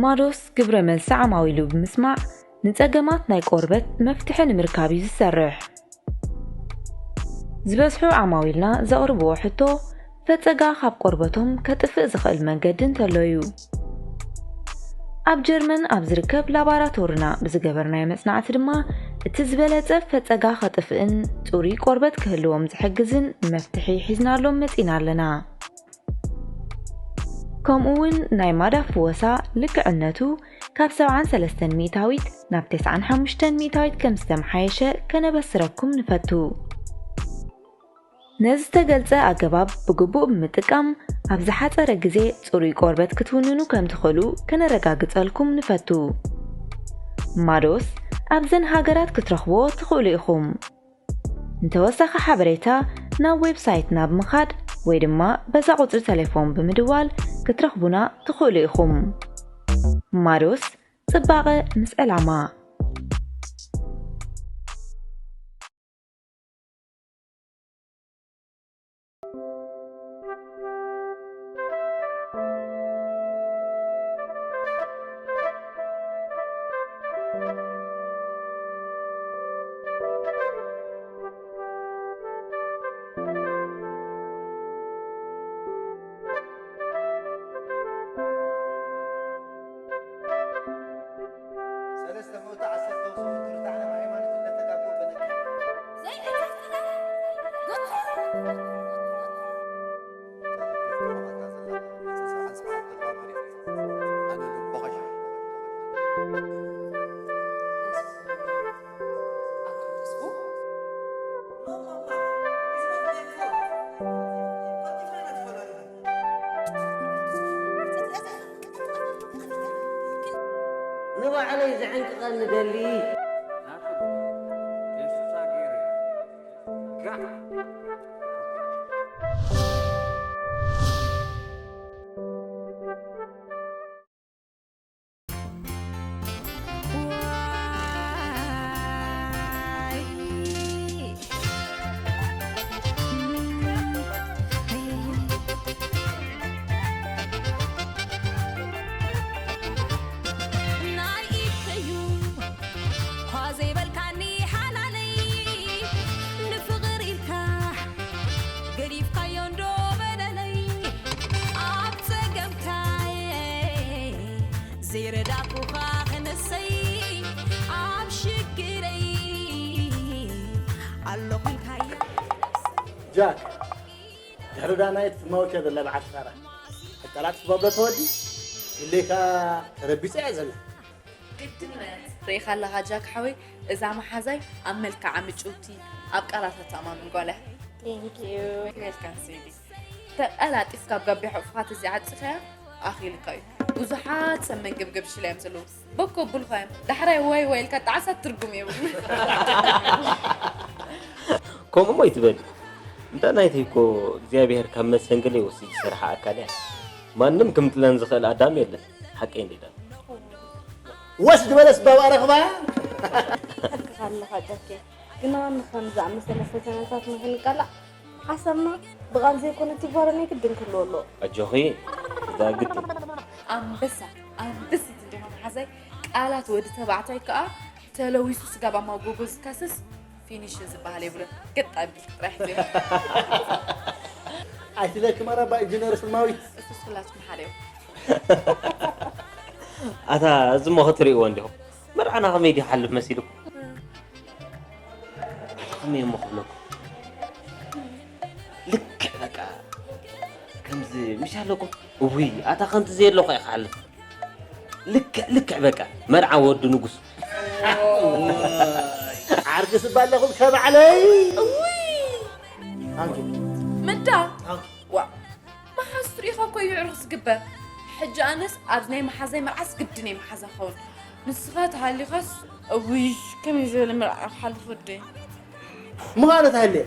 ማዶስ ግብረ መልሲ ዓማዊሉ ብምስማዕ ንጸገማት ናይ ቆርበት መፍትሒ ንምርካብ እዩ ዝሰርሕ። ዝበዝሑ ዓማዊልና ዘቕርብዎ ሕቶ ፈጸጋ ካብ ቆርበቶም ከጥፍእ ዝኽእል መንገዲ እንተሎ እዩ። ኣብ ጀርመን ኣብ ዝርከብ ላባራቶርና ብዝገበርናዮ መጽናዕቲ ድማ እቲ ዝበለጸ ፈጸጋ ከጥፍእን ጽሩይ ቆርበት ክህልዎም ዝሕግዝን መፍትሒ ሒዝናሎም መጺና ኣለና። ከምኡ እውን ናይ ማዳ ፍወሳ ልክዕነቱ ካብ ሰብዓን ሰለስተን ሚእታዊት ናብ ተስዓን ሓሙሽተን ሚእታዊት ከም ዝተመሓየሸ ከነበስረኩም ንፈቱ። ነዚ ዝተገልጸ ኣገባብ ብግቡእ ብምጥቃም ኣብ ዝሓጸረ ግዜ ጽሩይ ቆርበት ክትውንኑ ከም ትኽእሉ ከነረጋግጸልኩም ንፈቱ። ማዶስ ኣብዘን ሃገራት ክትረኽብዎ ትኽእሉ ኢኹም። ንተወሳኺ ሓበሬታ ናብ ዌብሳይትና ብምኻድ ወይ ድማ በዛ ቁጽሪ ተሌፎን ብምድዋል ክትረኽቡና ትኽእሉ ኢኹም። ማዶስ ጽባቐ ምስ ዕላማ። ሰለስተ መቶ ዓሰርተ ወሰኑ ትርታዕና ሃይማኖት እንደተጋቡ በነቀ። ንባዕለይ ዘዕንቅቐኒ ደሊ። ናይ ኢድከዩ እኳ ዘይበልካኒ ሓላለይ፣ ንፍቕር ኢልካ ገዲፍካዮ እንዶ በደለይ። ኣብ ጸገምካየ ዘይረዳእኩኻ ክነሰይ፣ ኣብ ሽግረይ ኣለኹ ኢልካያ። ጃክ፣ ድሕሪ ዳናይት ትማውቻ ዘላ በዓል ሳራ። ኣቀላጥፍ በብሎ ተወዲ፣ ኢለይካ ተረቢጸ እያ ዘላ። ግድነት። ርኢኻ ኣለኻ ጃክ ሓወይ፣ እዛ መሓዛይ ኣብ መልክዓ ምጭውቲ፣ ኣብ ቃላታ ተኣማምን ጓል እያ። Thank you። Welcome ስዊቲ። ተቐላጢፍካ ኣብ ጋቢያ ሕቑፍኻ ተዘይዓጺኻያ ኣኺሉካ እዩ። ብዙሓት ሰብ መንገብገብ ሽላ እዮም ዘለዉ። በኮ ብልኳ እዮም። ዳሕራይ ዋይ ዋይ ኢልካ ጣዕሳ ትርጉም የብሉን። ከምኡ እሞ ኣይትበል። እንዳ ናይተይ እኮ እግዚኣብሔር ካብ መሰንገለይ ወሲዱ ዝሰርሓ ኣካል እያ። ማንም ክምጥለን ዝኽእል ኣዳም የለን። ሓቀይ እንዴ ዳን። ወስ ዝበለስ ባባ ረኽባ። ሓቅኻ ኣለኻ ጃኬ። ግና ንኸም ዝኣመሰለ ፈተነታት ንኽንቃላዕ ሓሳብና ብቓል ዘይኮነ ትግባረ ናይ ግድን ክህልዎ ኣለዎ። ኣጆኺ፣ እዛ ግድን። ኣንበሳ፣ ኣንበሲት እንዲኻ መሓዛይ፣ ቃላት ወዲ ተባዕታይ ከኣ ተለዊሱ ስጋብ ኣብ ማጎጎ ዝካሰስ ፊኒሽ ዝበሃል የብሉን። ገጥ ኣቢልክ ጥራሕ ዜሮ። ኣይትለኪ ማራ ባ ኢንጂነር ስልማዊት። እሱስ ኩላትኩም ሓደ እዮም። ኣታ እዚ እሞ ክትርእይዎ እንዲኹም። መርዓና ከመይ ድዩ ክሓልፍ መሲልኩም? ከመይ እሞ ክብለኩም? ልክዕ በቃ ከምዚ ምሽ ኣለኩም። እውይ ኣታ ከምቲ ዘየለኹ እየ ክሓልፍ። ልክዕ ልክዕ በቃ መርዓ ወዲ ንጉስ። ዓርኪ ስባ ኣለኹም ከባዕለይ። ኣንቱ ምዳ ኣንቱ ዋ መሓዝ ትሪኢኻ እኮ እዩ ዕሩኽ ዝግበር። ሕጂ ኣነስ ኣብዚ ናይ መሓዛይ መርዓስ ግድን እየ መሓዛ ክኸውን። ንስኻ ተሃሊኻስ እውይ ከመይ ዝበለ መርዓ ክሓልፍ ወደይ። ምዃኑ ተሃልየ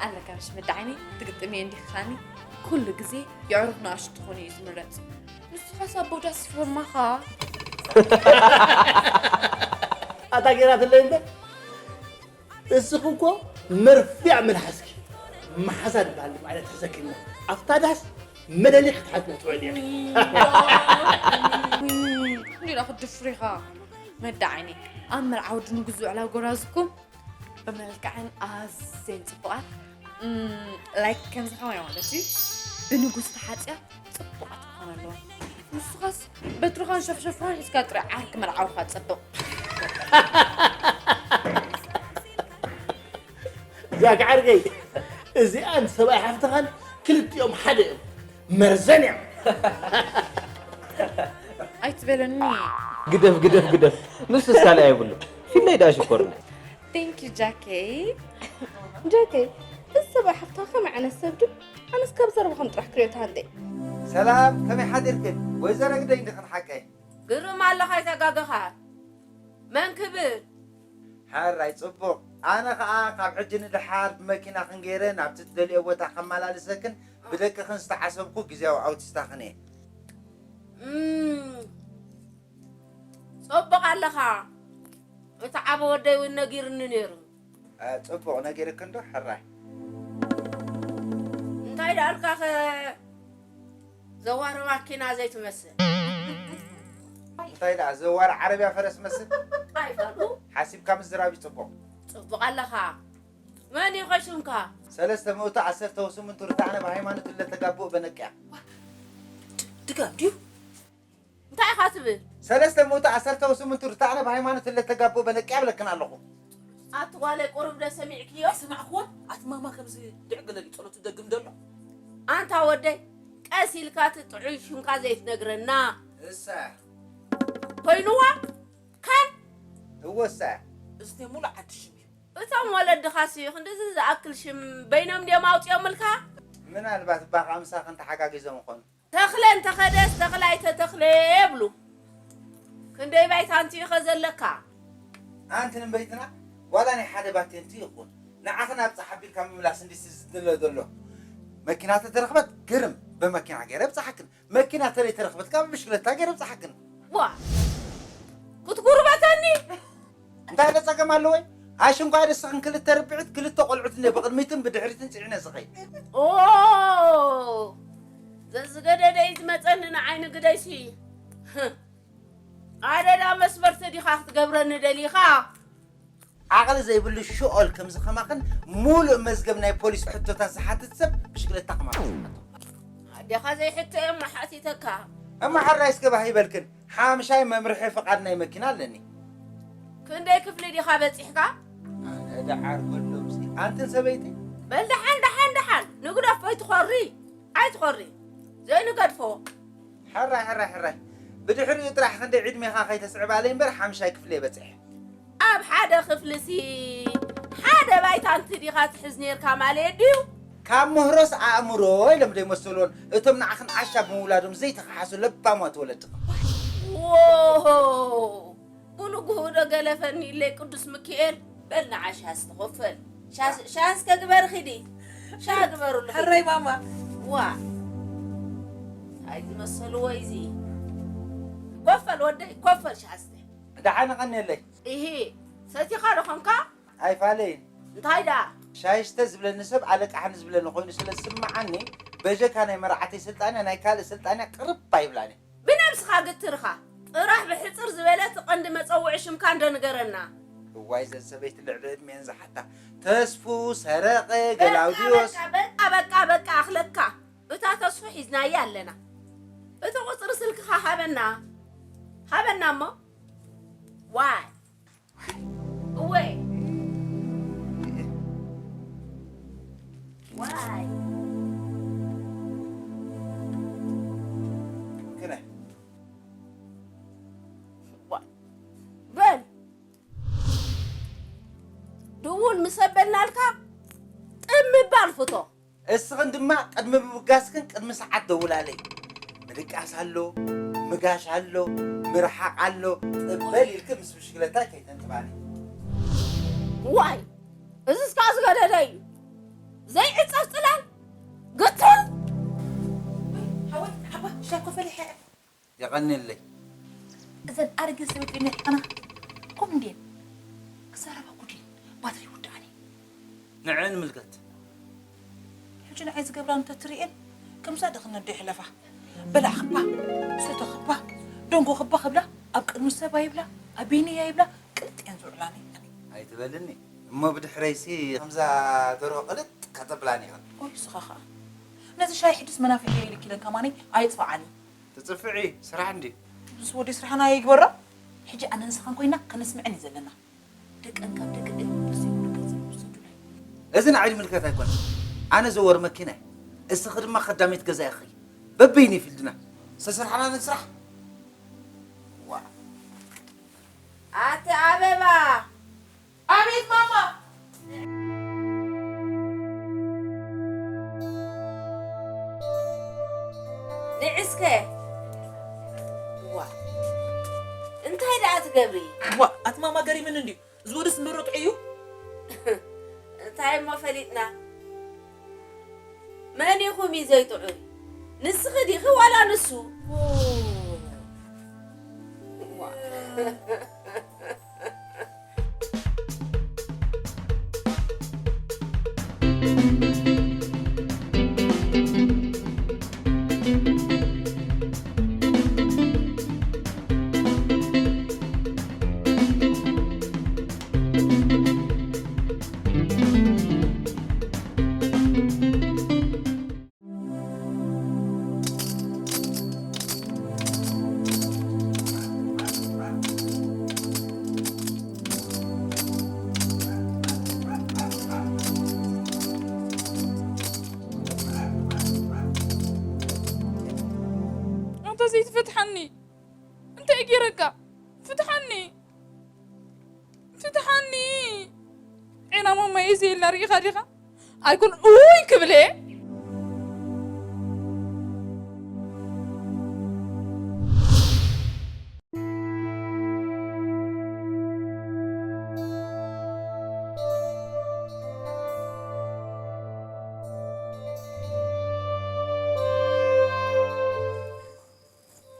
ኣለካ ምሽ ምድዓይኒ ትግጥምየ እንዲኻኒ። ኩሉ ግዜ የዕሩኽ ንኣሽቱ ትኾኑ እዩ ዝምረጽ። ንስኻስ ኣቦ ዳስ ፎርማኻ ኣታ ጌራትለይ እምበር እስኺ እኮ መርፊያ መልሓስኪ መሓዛ ዝበሃል ማለት ተሰኪምና ኣብታ ዳስ መለሊ ክትሓትነ ትኽእል ኢኺ። እንዲና ክትድፍሪኻ መዳ ዓይኒ ኣብ መርዓ ወዲ ንጉስ ዝውዕላ ጎራዝኩም ብመልክዐን ኣዝየን ፅቡቓት ላይክ ከምዚ ከማይ ማለት እዩ ብንጉስ ተሓፅያ ፅቡቓት ክኾነ ኣለዎ ንስኻስ በትርኻን ሸፍሸፍኻን ሒዝካ ጥራይ ዓርኪ መርዓውኻ ፅብቕ ጃክ ዓርከይ እዚኣን ሰብኣይ ሓፍትኻን ክልቲኦም ሓደ እዮም መርዘን እዮም ኣይትበለኒ ግደፍ ግደፍ ግደፍ ንሱስ ካልእ ኣይብሉ ፊለይ ደኣ ሽኮርኒ Thank you ጃከይ ጃከይ እዚ ሰብኣይ ሓፍትኻ ከመይ ዓይነት ሰብ ድዩ ኣነስ ካብ ዘረባኹም ጥራሕ ክሪኦ ተሃንጠ ሰላም ከመይ ሓዲርክን ወይዘሮ ግደይ እንዲኽን ሓቀይ ግርም ኣለኻ ኣይተጋገኻ መን ክብል ሓራይ ጽቡቕ ኣነ ኸኣ ካብ ሕጂ ንደሓር ብመኪና ክንገይረ ናብቲ ትደልዮ ቦታ ከመላልሰክን ብደቅኽን ዝተዓሰብኩ ግዜያዊ ኣውቲስታኽን እየ እም፣ ጽቡቕ ኣለኻ እቲ ዓበ ወደይ እውን ነጊርኒ ነይሩ ጽቡቕ ነጊርክን ዶ ሕራይ እንታይ ደኣልካኸ ዘዋሪ ማኪና ዘይትመስል እንታይ ደኣ ዘዋሪ ዓረብያ ፈረስ መስል ኣይፈሉ ሓሲብካ ምዝራብ እዩ ጽቡቕ ጽቡቕ ኣለኻ መን እዩ ሽምካ ሰለስተ መእቱ ዓሰርተ ወስምንቱ ርታዕነ ብሃይማኖት ለተጋብኡ በነቅያ ድጋም ድዩ እንታይ ኢኻ ትብል ሰለስተ መእቱ ዓሰርተ ወስምንቱ ርታዕነ ብሃይማኖት ለተጋብኡ በነቅያ ብለክን ኣለኹ ኣቲ ጓለይ ቁሩብ ደ ሰሚዕክዮ ኣይሰማዕክዎን ኣቲ ማማ ከምዚ ድዕግለል ጸሎቱ ደግም ደሎ ኣንታ ወደይ ቀስ ኢልካ እቲ ጥዑይ ሽምካ ዘይትነግረና እሳ ኮይኑዋ ካን እወሳ እዚ ናይ ሙሉእ ዓዲ ሽም እዩ እቶም ወለድኻሲ ክንድዚ ዝኣክል ሽም በይኖም ድዮም ኣውፅኦምልካ ምናልባት እባ ከዓ ምሳኽን ተሓጋጊዞም ይኾኑ ተኽለ እንተኸደስ ተኽለ ኣይተተኽለ የብሉ ክንደይ ባይታ እንቲዩኸ ዘለካ ኣንቲ ንበይትና ዋላ ናይ ሓደ ባቴንቲ ይኹን ንዓኽን ኣብፅሕ ኣቢልካ ምምላስ እንዲስ ዝድለ ዘሎ መኪና ተተረኽበት ግርም ብመኪና ገይረ ብፅሓክን መኪና ተለይ ተረኽበት ካብ ብሽክለታ ገይረ ብፅሓክን ዋ ክትጉርበተኒ እንታይ ዶ ፀገም ኣለወይ ኣሽ እንኳ ደስኽን ክልተ ርብዒት ክልተ ቆልዑት እንደ ብቕድሚትን ብድሕሪትን ፅዒነ ዝኸይ ኦ ዘዝገደደ እዩ ዝመፀኒ ንዓይኒ ግደይሲ ኣደዳ መስበርቲ ዲኻ ክትገብረኒ ደሊኻ ዓቕሊ ዘይብሉ ሽኦል ከምዚ ከማኽን ሙሉእ መዝገብ ናይ ፖሊስ ሕቶታት ዝሓትት ሰብ ብሽክለታ ከማኽን ኣዴኻ ዘይሕቶ እዮም ሓቲተካ እማ ሓራይ እስከ ባህ ይበልክን ሓምሻይ መምርሒ ፍቓድ ናይ መኪና ኣለኒ ክንደይ ክፍሊ ዲኻ በፂሕካ ኣነ ደዓር ከሎምሲ ኣንትን ሰበይቲ በል ደሓን ደሓን ደሓን ንግደፎ ኣይትኾሪ ኣይትኾሪ ዘይንገድፎ ሕራይ ሕራይ ሕራይ ብድሕሪኡ ጥራሕ ክንደይ ዕድሜኻ ከይተስዕባለይ እምበር ሓምሻይ ክፍሊ የበፅሐ ኣብ ሓደ ክፍልሲ ሓደ ባይታ እንት ዲኻ ትሕዝ ነርካ ማለት ድዩ ካብ ምህሮስ ኣእምሮ ኢሎም ዘይመሰልዎን እቶም ንዓኽን ዓሻ ብምውላዶም ዘይተኸሓሱ ለባማት ወለድኻ ዎሆ ብንግሁ ዶ ገለፈኒ ኢለይ ቅዱስ ምክኤል በል ንዓ ሻስ ትኸፈል ሻስ ከግበር ኺዲ ሻ ግበሩሉ ኺዲ። ሕረይ ማማ ዋ እንታይ ዝመሰልዎ እዚ ኮፈል ወደይ ኮፈል ሻስተ ደሓን ቐንየለይ ኢሂ ሰቲኻ ዶ ኾንካ ኣይፋለይን እንታይ ደኣ ሻይስተ ዝብለኒ ሰብ ኣለቃሕኒ ዝብለኒ ኮይኑ ስለ ዝስምዓኒ በጀካ ናይ መርዓተይ ስልጣንያ ናይ ካልእ ስልጣንያ ቅርብ ኣይብላን እየ ብነብስኻ ግትርኻ ጥራሕ ብሕፅር ዝበለ እቲ ቀንዲ መፀውዒ ሽምካ እንዶ ንገረና እዋይ ዘን ሰበይቲ ልዕሊ ዕድሜን ዝሓታ ተስፉ ሰረቐ ገላውዲዮስ በቃ በቃ በቃ ኣኽለካ እታ ተስፉ ሒዝናያ ኣለና እቲ ቁፅሪ ስልክኻ ሃበና ሃበና እሞ ዋይ እወ ዋይ ክነ በል ድውል ምስ ኣበልናልካ ጥብ ምባል ፍቶ እስኽን ድማ ቅድሚ ምብጋስክን ቅድሚ ሰዓት ደውላለይ ምድቃስ ኣሎ ምጋሽ ኣሎ ምርሓቕ ኣሎ ጥበል ኢልክ ምስ ብሽክለታ ከይተንጥባኒ ዋይ እዚስ ከዓ ዝገደደ እዩ ዘይዕፀፍ ፅላል ግትር ሓወይ ሓባ ሻኮ ፈሊሐ የቐንየለይ እዘን ኣረጊ ሰበይቲ ነሕቀና ኮም እንድየን ክዛረባ ጉድ ባትሪ ይውድኣኒ ንዕን ምልከት ሕጂ ንዓይ ዝገብራ እንተትርእየን ከምዛ ድኽነት ዶ ይሕለፋ? በላዕ ክባ፣ ሰተ ክባ፣ ደንጎ ክባ ክብላ፣ ኣብ ቅድሚ ሰብ ኣይብላ፣ ኣብ በይነይ ኣይብላ፣ ቅልጥ እየን ዝውዕላኒ። ኣይትበልኒ እሞ ብድሕረይሲ ከምዛ ደርሆ ቅልጥ ከተብላኒ ኢኽን። ኦይ፣ ንስኻ ኸኣ። ነዚ ሻይ ሕድስ መናፍሒ ኢልኪ ኢለን ከማኒ ኣይጽፍዓኒ። ትጽፍዒ፣ ስራሕ እንድዩ። ንሱ ወዲ ስራሕና ይግበሮ። ሕጂ ኣነን ንስኻን ኮይና ከነስምዐን እዩ ዘለና። ደቀን ካብ ደቂ ደይ፣ ንሱ ይብሉ ገንዘብ ይውሰዱለይ። እዚ ንዓይ ዝምልከት ኣይኮነን። ኣነ ዘወር መኪና እየ። እስኺ ድማ ከዳሚት ገዛ ኢኺ። በበይኑ ይፍልድና። ዝተሰርሓና ንስራሕ። ዋ። ኣቲ ኣበባ። ኣቤት ማማ። ንዕስከ። ዋ። እንታይ ደኣ ትገብሪ? ዋ፣ ኣቲ ማማ ገሪምኒ እንድዩ። እዚ ወድስ እምበሮ ጥዑይ እዩ። እንታይ እሞ ፈሊጥና? መን ኢኹም እዩ ዘይጥዑይ? ንስኺ ዲኺ ዋላ ንሱ? ዋ። ኣንታ ዘይትፈትሓኒ እንታይ ገይረካ? ፍትሓኒ! ፍትሓኒ! ዒና ማማየ ዘየላ ርኢኻ ዲኻ? ኣይኮን ኡይ ክብል እየ።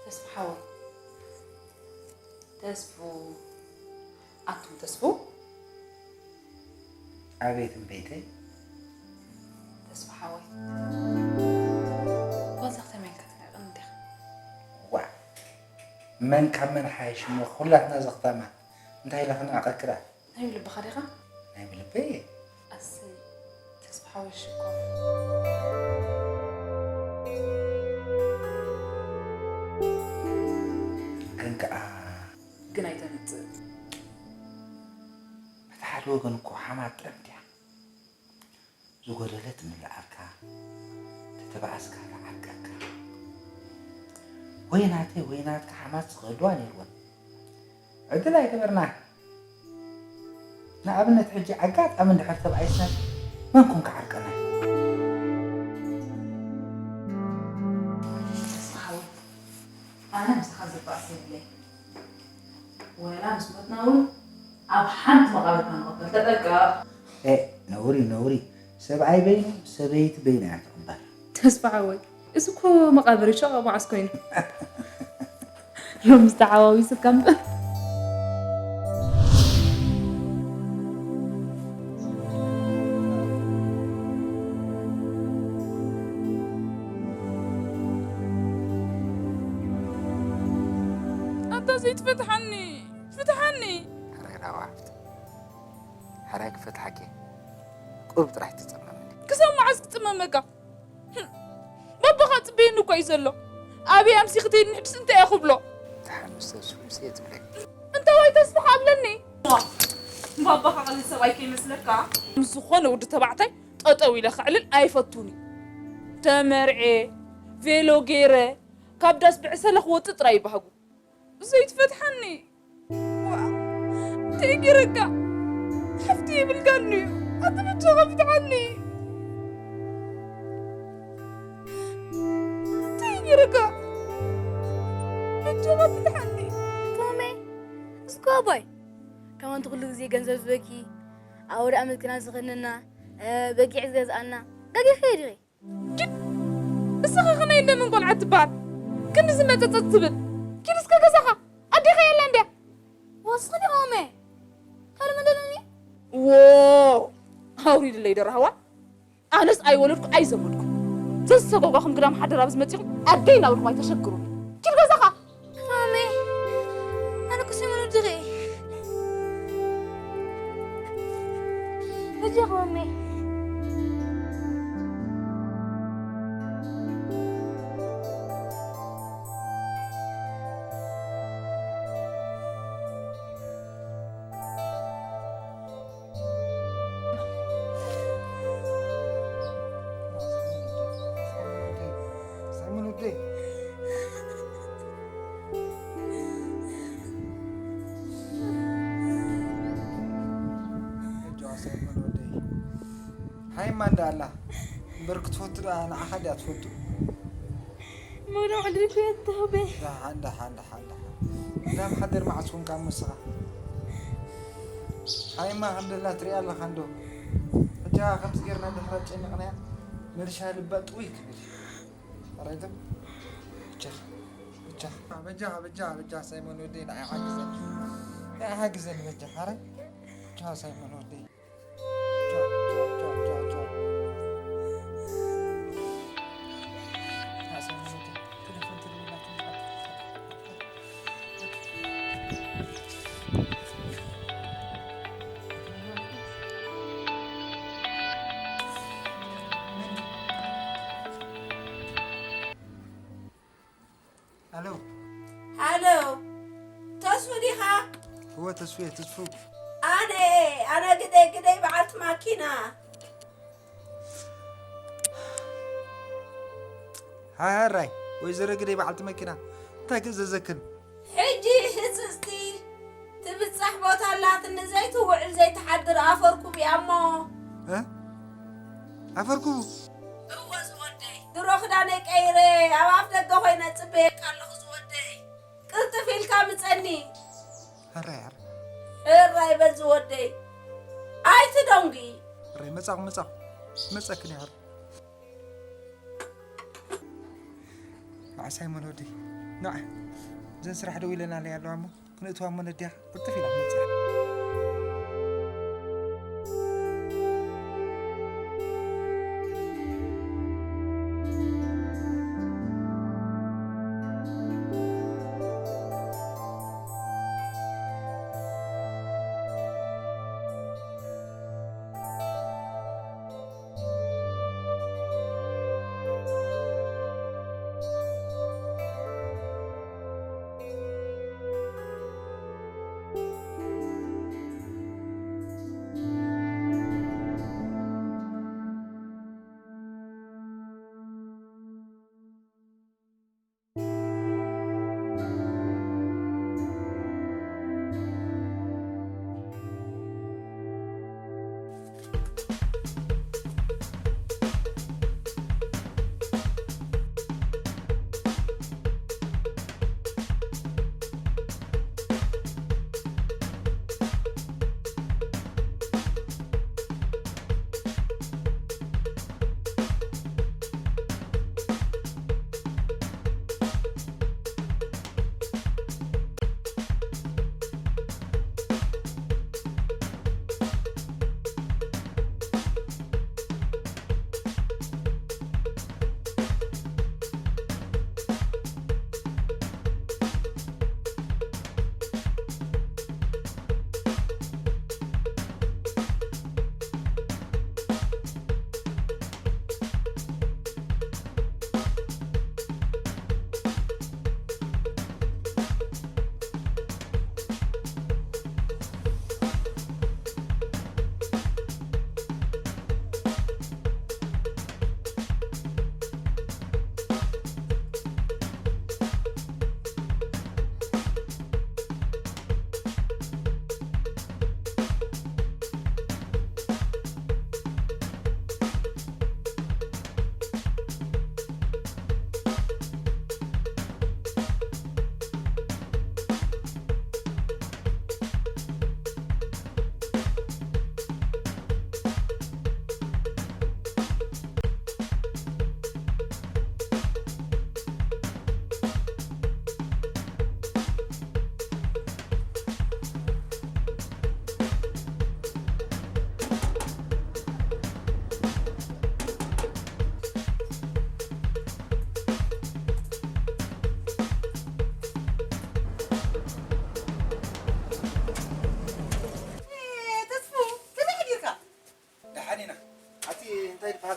ተስፋ ሓወይ፣ ተስፉ፣ ኣቱም ተስፉ። ኣቤት እምበይተይ። ተስፋ ሓወይ፣ ጓል ዘኽተመልካ ትንዕቕን እንዲኻ። ዋ፣ መን ካብ መን ሓይሽ እሞ ኩላትና ዘኽታማት እንታይ ኢለ ክንዕቐክዳ? ናይ ብልብኻ ዲኻ? ናይ ብልበይ እየ። ኣሰይ፣ ተስፋ ሓወይ ሽኮር። ግን ከኣ ግን ኣይተምጽእ። በቲ ሓደ ወገን እኮ ሓማት ጥዕምቲ እያ። ዝጎደለ ትምልኣልካ፣ ተተባኣስካ ትዓርቀካ። ወይ ናተይ ወይ ናትካ ሓማት ዝኽህልዋ ነይርወን። ዕድል ኣይገበርና። ንኣብነት ሕጂ ኣጋጣሚ እንድሕር ተባኢስና መን ኮን ክዓርቀና እዩ? ተስፋ ሓወይ፣ ኣነ ምሳኻ ዘባእስ የብለይ። ወላ ምስ ሞትና እውን ኣብ ሓንቲ መቓብር ከም ንቕበር ተጠንቀቕ። ኤ፣ ነውሪ፣ ነውሪ። ሰብኣይ በይኑ፣ ሰበይቲ በይና እያ ትቕበር። ተስፋ ሓወይ፣ እዚ እኮ መቓብር እዩ፣ ሸቐቕ መዓስ ኮይኑ? ሎምስ ተሓዋዊስካ እምበር። ኣንታ ዘይትፈትሓኒ፣ ፍትሓኒ። ሕራይ ራዋ ሓፍቲ፣ ሕራይ ክፈትሓኪ ቁሩብ ጥራሕ ትጸመመኒ። ክሳብ መዓስ ክጽመመካ? ህም፣ ባባኻ ጽበየኒ እኮ እዩ ዘሎ። ኣበይ ኣምሲኺ ትሄድኒ ሕጅስ እንታይ እየ ክብሎ? ደሓን ምስ ተስፉ ምስ እየ ትብለኒ። እንተዋይ ተስፋ ኣለኒ። ባባኻ ቀሊል ሰብኣይ ከይመስለካ። ምስ ዝኾነ ወዲ ተባዕታይ ጠጠው ኢለ ከዕልል ኣይፈቱን እዩ። ተመርዔ፣ ቬሎ ገይረ፣ ካብ ዳስ ብዕሰለ ክወጽእ ጥራይ ይባህጉ። ዘይትፈትሓኒ። ዋ፣ እንታይ ገይረካ? ሓፍቲ ይብልካኒ እዩ። ኣቲ በጃኻ ፍትሓኒ። እንታይ ገይረካ? በጃኻ ፍትሓኒ። ቶሜ፣ እስኮ ኣቦይ፣ ከማን ኩሉ ግዜ ገንዘብ ዝበኪ፣ ኣውደ ኣመት ግና ዝኸነና፣ እ፣ በጊዕ ዝገዝኣና፣ ገጊኸ ዲኺ? ኪድ፣ እስኺ ኸ ናይ እንደምን ቖልዓ ትበሃል? ክንድዚ መጸጸጽ ትብል? ኪድ እስከ ገዛኻ፣ ኣዴኻ የላ እንድያ። ወስኺ ዲኻ ኦሜ? ካልእ መን ደለኒ? ዎ፣ ኣውሪድለይ ዶ ራህዋ? ኣነስ ኣይወለድኩ ኣይዘመድኩ። ዘዝሰጎጓኹም ግዳም ሓደር ኣብ ዝመጺኹም ኣደይ እናበልኩም ኣይተሸግሩኒ። ኪድ ገዛኻ። ማሜ፣ ኣነ እኮ ሰይሞን ወድኺ። በጃኻ ማሜ። ሳይሞን ወደይ። እጆ ሳይሞን ወደይ። ሃይማ እንዳ ኣላ። እምበር ክትፈቱ ደኣ ንዓኻ ድያ ትፈቱ? ሞላ ዕድል ክየት ተህቤ። ደሓን፣ ደሓን፣ ደሓን፣ ደሓን። እንዳ ኣምሓደር መዓስ ኮንካ ምስኻ? ሃይማ ከም ደላ ትሪኣ ኣለኻ እንዶ። ሕጂ ከምዚ ጌርና ድሕራ ጨኒቕናያ፣ መልሻ ልባ ጥውይ ክብል። ኣራይቶ? ብቻ፣ ብቻ። በጃኻ፣ በጃኻ፣ በጃኻ ሳይሞን ወደይ፣ ንዓይ ሓግዘኒ። ንዓይ ሓግዘኒ በጃኻ፣ ኣረ? ብቻ ሳይሞን ወደይ። ቻው፣ ቻው፣ ቻው፣ ቻው፣ ቻው። ያ ሳይሞን ወደይ፣ ቴሌፎን ትደውል ኣላ። ኣሎ። ሃሎ፣ ተስፉ ዲኻ? እወ፣ ተስፉ እየ፣ ተስፉ። ኣነ፣ ኣነ ግደይ፣ ግደይ በዓልቲ ማኪና። ሃራይ፣ ወይዘሮ ግደይ በዓልቲ መኪና፣ እንታይ ክእዘዘክን? ሕጂ ህጽጽቲ ትብጻሕ ቦታ ኣላትኒ፣ ዘይትውዕል ዘይትሓድር ኣፈርኩብ እያ እሞ። እ? ኣፈርኩቡ? እወ ዝወደይ፣ ድሮ ክዳነይ ቀይረ ኣብ ኣፍ ደገ ኮይነ ጽበየካ ኣለኹ ዝወደይ። ቅልጥፍ ኢልካ ምጸኒ። ሕራይ፣ ሕራይ። ሕራይ በል ዝወደይ። ኣይትደንጉ። ሕራይ፣ መጻኹ፣ መጻኹ። መጸክን እየ፣ ሕራይ። ንዓ ሳይሞን ወደይ፣ ንዓ። እዘን ስራሕ ደው ኢለናለይ ኣለዋ እሞ፣ ክንእትዋ እሞ ነዲያ ቅልጥፍ ኢላ ትመጽእ።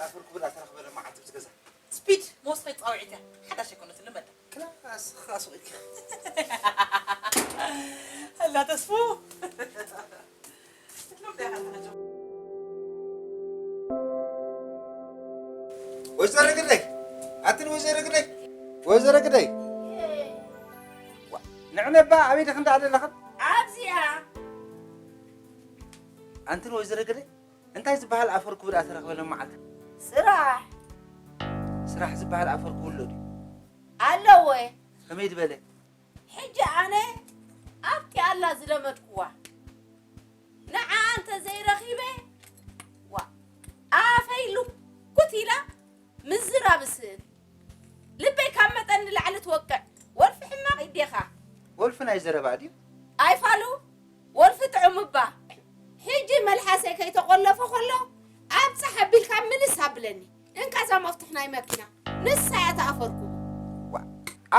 ኣፈር ክቡር ኣተረኽበለ መዓልቲ ምስ ገዛ። ስፒድ መወስኸይ ጻውዒት እያ። ሓዳሽ ኣይኮነትን ልመዳ። ክላስ፣ ክላስ ወይካ። ኣላ ተስፉ። ክትሎም ዳኻ ተኸጀው። ወይዘሮ ግደይ፣ ኣትን ወይዘሮ ግደይ፣ ወይዘሮ ግደይ። ዋ፣ ንዕነባ ኣበይ ደኽ እንዳ ኣለኽን? ኣብዚኣ። ኣንትን ወይዘሮ ግደይ፣ እንታይ ዝበሃል ኣፈር ክቡር ኣተረኽበለ መዓልቲ? ስራሕ። ስራሕ ዝበሃል ኣፈር ክቡር ኣሎ ድዩ? ኣለወ። ከመይ ዝበለ? ሕጂ ኣነ ኣብቲ ኣላ ዝለመድኩዋ ንዓ እንተ ዘይረኺበ፣ ዋ፣ ኣፈይ ልኩት ኢላ ምዝራብ እስእል። ልበይ ካብ መጠን ንላዕሊ ትወቅዕ። ወልፊ ሕማቕ ኢዴኻ። ወልፊ ናይ ዘረባ ድዩ? ኣይፋሉ፣ ወልፊ ጥዑም እባ። ሕጂ መልሓሰይ ከይተቆለፈ ከሎ ኣብጽሕ ኣቢልካ ምልስ ኣብለኒ። እንካ እዛ መፍትሕ ናይ መኪና። ንሳ እያ ተኣፈርኩቡ። ዋ፣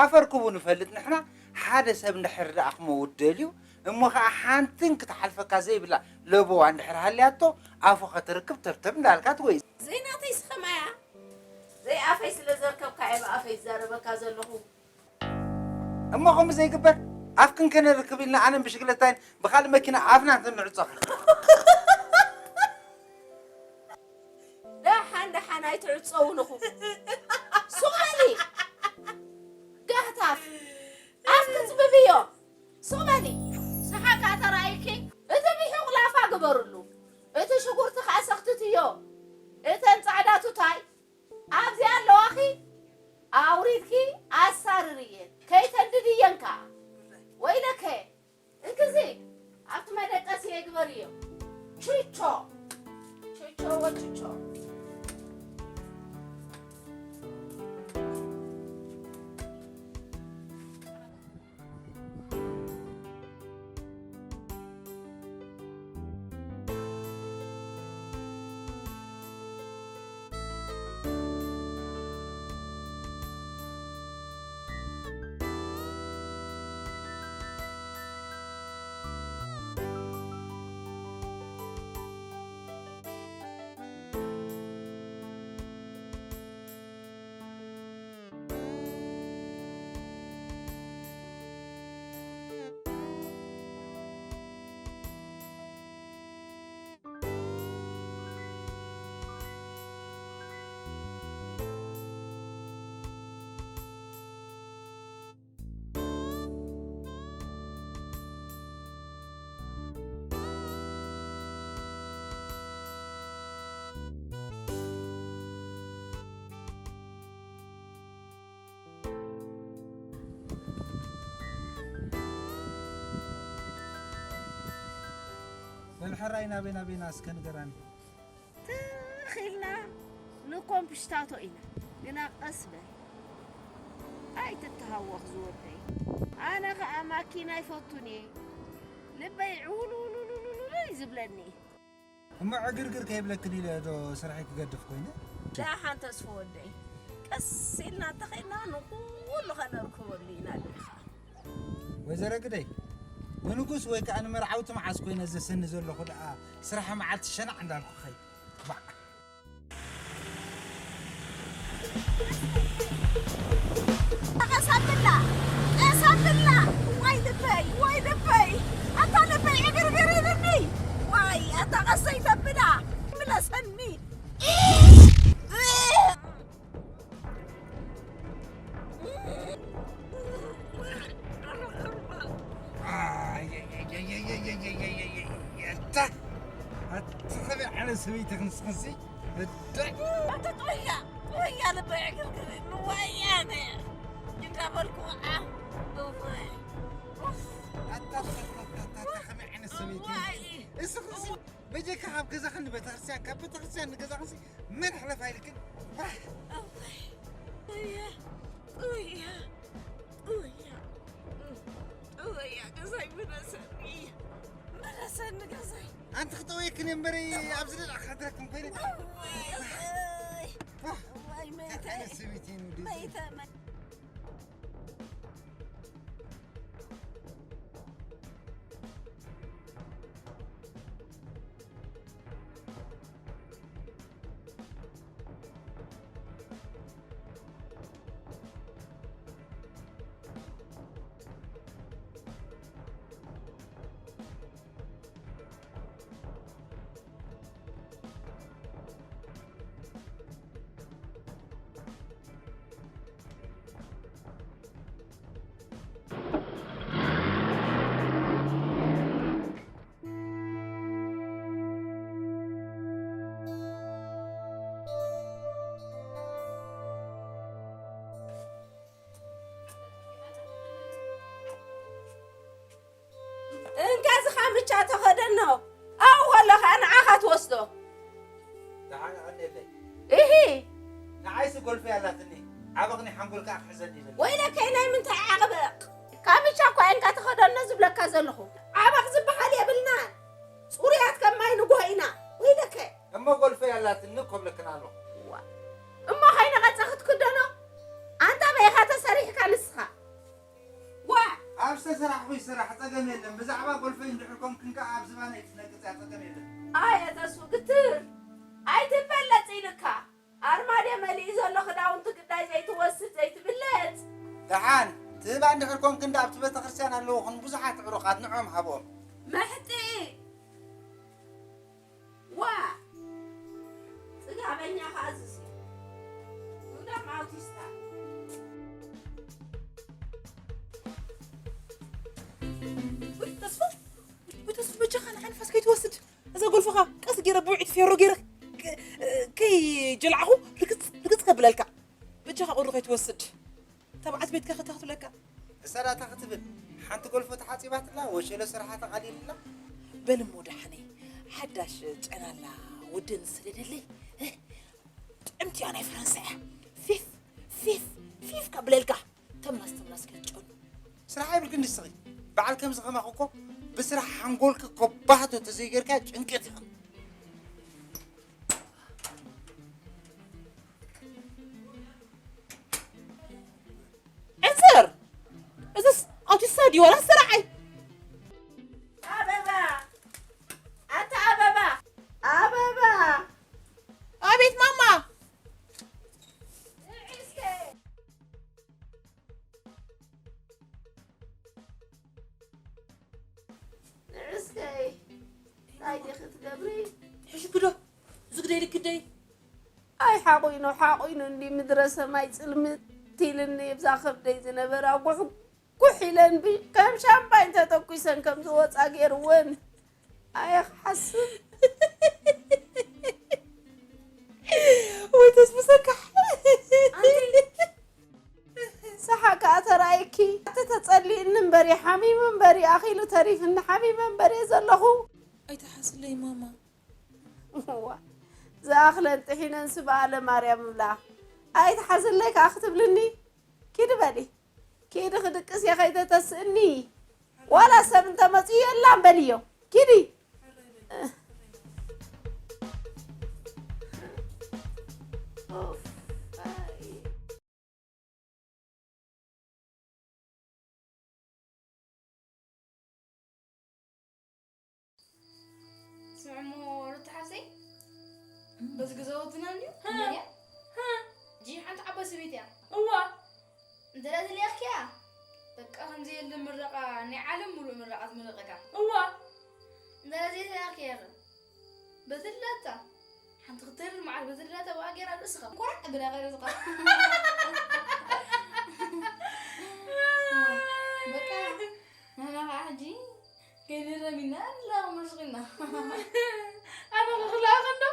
ኣፈርኩቡ ንፈልጥ ንሕና። ሓደ ሰብ እንድሕር ደኣ ክመውት ደልዩ፣ እሞ ኸዓ ሓንትን ክትሓልፈካ ዘይብላ ለበዋ እንድሕር ሃልያቶ፣ ኣፉ ኸትርክብ ተብተብ እንዳልካ ትወይ። ዘይናተይ ስኸማያ። ዘይኣፈይ ስለ ዘርከብካ እየ ብኣፈይ ዝዛረበካ ዘለኹ። እሞ ከምኡ ዘይግበር፣ ኣፍክን ከነርክብ ኢልና ኣነን ብሽግለታይን ብኻልእ መኪና ኣፍና እንተንዕጾ። ደሓን ደሓን ኣይትዕጸውን ኢኹም። ሱቕ በሊ። ጋህታፍ። ኣፍኪ ጽብብዮ። ሱቕ በሊ። ሰሓቃ ተራእይኪ፣ እቲ ብሒቑ ላፋ ግበርሉ። እቲ ሽጉርቲ ከኣ ሰኽትትዮ። እተን ጻዕዳ ቱታይ ኣብዚኣ ኣለዋኺ፣ ኣውሪድኪ ኣሳርርየን፣ ከይተንድድየን ከኣ። ወይለከ፣ እንክዚ ኣብቲ መደቀሲ የግበርዮ። ቹቾ፣ ቹቾ ወቹቾ። በል ሕራይ ናበይ ናበይና እስከ ንገራኒ። ትኽ ኢልና ንኮምፕሽታቶ ኢና። ግና ቀስ በል። ኣይትተሃወኽ ዝወደይ። ኣነ ኸኣ ማኪና ኣይፈቱን እየ። ልበይ ዕውልውልውልውልውል እዩ ዝብለኒ። እሞ ዕግርግር ከይብለክን ኢለ ዶ ስራሐይ ክገድፍ ኮይነ? ደሓን ተስፉ ወደይ፣ ቀስ ኢልና እንተኸድና ንኹሉ ኸነርክበሉ ኢና። ዲኻ? ወይዘሮ ግደይ፣ ንንጉስ ወይ ከኣ ንመርዓውቲ መዓስ ኮይነ ዘሰኒ ዘለኹ ደኣ ስራሕ መዓልቲ ሸናዕ እንዳልኩ ኸይ። ባዕ። ተቐሰብላ፣ ቀሰብላ። ዋይ ልበይ፣ ዋይ ልበይ። ኣታ ልበይ ዕግርግር ኢልኒ። ዋይ፣ ኣታ ቀሰይ ተብላ። ምለሰኒ። ኣታ፣ ኣታ ኸመይ ዓይነት ሰበይቲ ክንስኽንሲ? ኣታ ጦያ፣ ጦያ ልበይ ዕግርግር ኢልኒ። ዋይ ኣነ። እንዳበልኩ፣ ኣ፣ እዋይ። ኣታ፣ ኣታ፣ ኣታ፣ ኣታ፣ ከመይ ዓይነት ሰበይቲ? እዋይ። እስኽንሲ በጀካ ካብ ገዛኽን ንቤተክርስትያን፣ ካብ ቤተክርስትያን ንገዛኽንሲ መን ሕለፍ ኣይልክን? ባህ! እዋይ፣ እያ፣ እያ፣ እያ፣ እያ፣ ገዛይ ምለሰኒ፣ ምለሰኒ ገዛይ። ኣንቲ ክጠውየክን እምበሪ ኣብዚ ደኣ ክሓድረክን ኮይነ። እዋይ፣ እዋይ፣ ባህ! እዋይ፣ መይተ፣ እንታይ ዓይነት ሰበይቲ እዩ? መይተ፣ መይተ። ኖ፣ ኣብኡ ከሎ ኸኣ ንዓኻ ትወስዶ። ደሓን ቀንየለይ። እሂ። ንዓይሲ ጎልፈይ ኣላትኒ። ዓበቕኒ ሓንጎል ከኣ ክሕዘኒ ይብል። ወይለከይ፣ ናይ ምንታይ ዓቕበቕ? ካምቻ እኳ እንካ ተኸደኖ ዝብለካ ዘለኹ። ዓበቕ ዝበሃል የብልናን። ጽሩያት ከም ማይ ንጎህ ኢና። ወይለከ። እሞ ጎልፈይ ኣላትኒ እኮ ብለክን ኣለኹ። ዋ። እሞ ከይነቐጸ ክትክደኖ? ኣንታ በይኻ ተሰሪሕካ ንስኻ። ዋ! ኣብ ዝተሰራሕኹ ይስራሕ፣ ጸገም የለን። ብዛዕባ ጎልፈይ እንድሕር ኮንክን ከኣ ኣብ ዝባነይ ክትነቅጽ እያ፣ ጸገም የለን። ኣየ ተስፉ ግትር! ኣይትበለጽ ኢልካ። ኣርማድዮ መሊኡ ዘሎ ክዳውንቲ ግዳይ ዘይትወስድ ዘይትብለጽ። ደሓን ትህባ እንድሕር ኮንክን ደኣ ኣብቲ ቤተክርስትያን ኣለዉ ኹን ብዙሓት ዕሩቓት ንዕኦም ሃብኦም። መሕጥኢ ዋ! ጽጋበኛ ከኣ እዙሲ። ዱዳም ኣውቲስታ። ውይ ተስፉ፣ ውይ ተስፉ፣ በጃኻ ንዓ ንፋስ ከይትወስድ። እዛ ጎልፍኻ ቀስ ገይረ ብውዒት ፌሮ ገይረ ከይጀላዕኹ ርግጽ ርግጽ ከብለልካ። በጃኻ ቁሪ ከይትወስድ። ተባዓት ቤትካ ከተኽትለካ። እሳ ዳታ ክትብል ሓንቲ ጎልፎ ተሓጺባትላ ወሸሎ ስርሓ ተቓሊልላ። በል እሞ ደሓነይ ሓዳሽ ጨናላ ውድን ስደደለይ። ጥዕምቲ እያ ናይ ፈረንሳ እያ። ፊፍ ፊፍ ፊፍ ከብለልካ። ተምላስ ተምላስ ከጨኑ። ስራሕ የብልክን ንስኺ። በዓል ከምዚ ከማኺ እኮ ብስራሕ ሓንጎልኪ ኮባህቶ ተዘይገርካ ጭንቂ ኢኺ። ዕስር! እዝስ ኣውቲስታ ድዩ ዋላ ሰራዓይ? ኣበባ! ኣታ ኣበባ! ኣበባ! ኣቤት ማማ! ንዕስከይ! ንዕስከይ! እንታይ ዲኺ ትገብሪ? ሕሽኪ ዶ? ዝግደይ ልክደይ? ኣይ ሓቑይኑ ሓቑይኑ እንዲ ምድረ ሰማይ ጽልምት ኢልኒ እብዛ ከብደይ ዝነበራ ጉሕጉሕ ኢለን ብ ከም ሻምፓኝ ተተኲሰን ከም ዝወጻ ገይርወን ኣየ ክሓስብ ወይ ተስፍሰካ ሰሓ ከኣ ተራእየኪ ኣቲ ተጸሊእኒ እምበር ሓሚመ እምበር ኣኺሉ ተሪፍኒ ሓሚመ እምበር እየ ዘለኹ ኣይትሓስለይ ማማ እዋ ዝኣኽለን ጥሒነን ስብኣለ ማርያም እብላ ኣይትሓዝለይ ከኣ ክትብልኒ ኪዲ በሊ ኪዲ ክድቅስ እየ ከይተተስእኒ ዋላ ሰብ እንተመፅኡ የላን በልዮ ኪዲ ስምዕሞ ሩታ ሓፍተይ በዚ ገዛውትና እንድዩ እመንያ ጂ ሓንቲ ዓባይ ሰበይቲ እያ እዋ እንተ ደኣ ተለኣኽኪያ በቃ ከምዚ የለ ምረቓ ናይ ዓለም ሙሉእ ምረቓ ትምረቐካ እዋ እንተ ደኣ ዘይተለኣኽኪያ ኸ በትላታ ሓንቲ ክትተርር መዓል በትላታ ብኣ ገይራ ርእስኻ ኮራዕ ብላ ኸይረ ዝኾ በቃ ንሕና ኸዓ ሕጂ ከይንረም ኢና ንላቕ መስኺና ኣነ ክኽልኣኸ እንዶ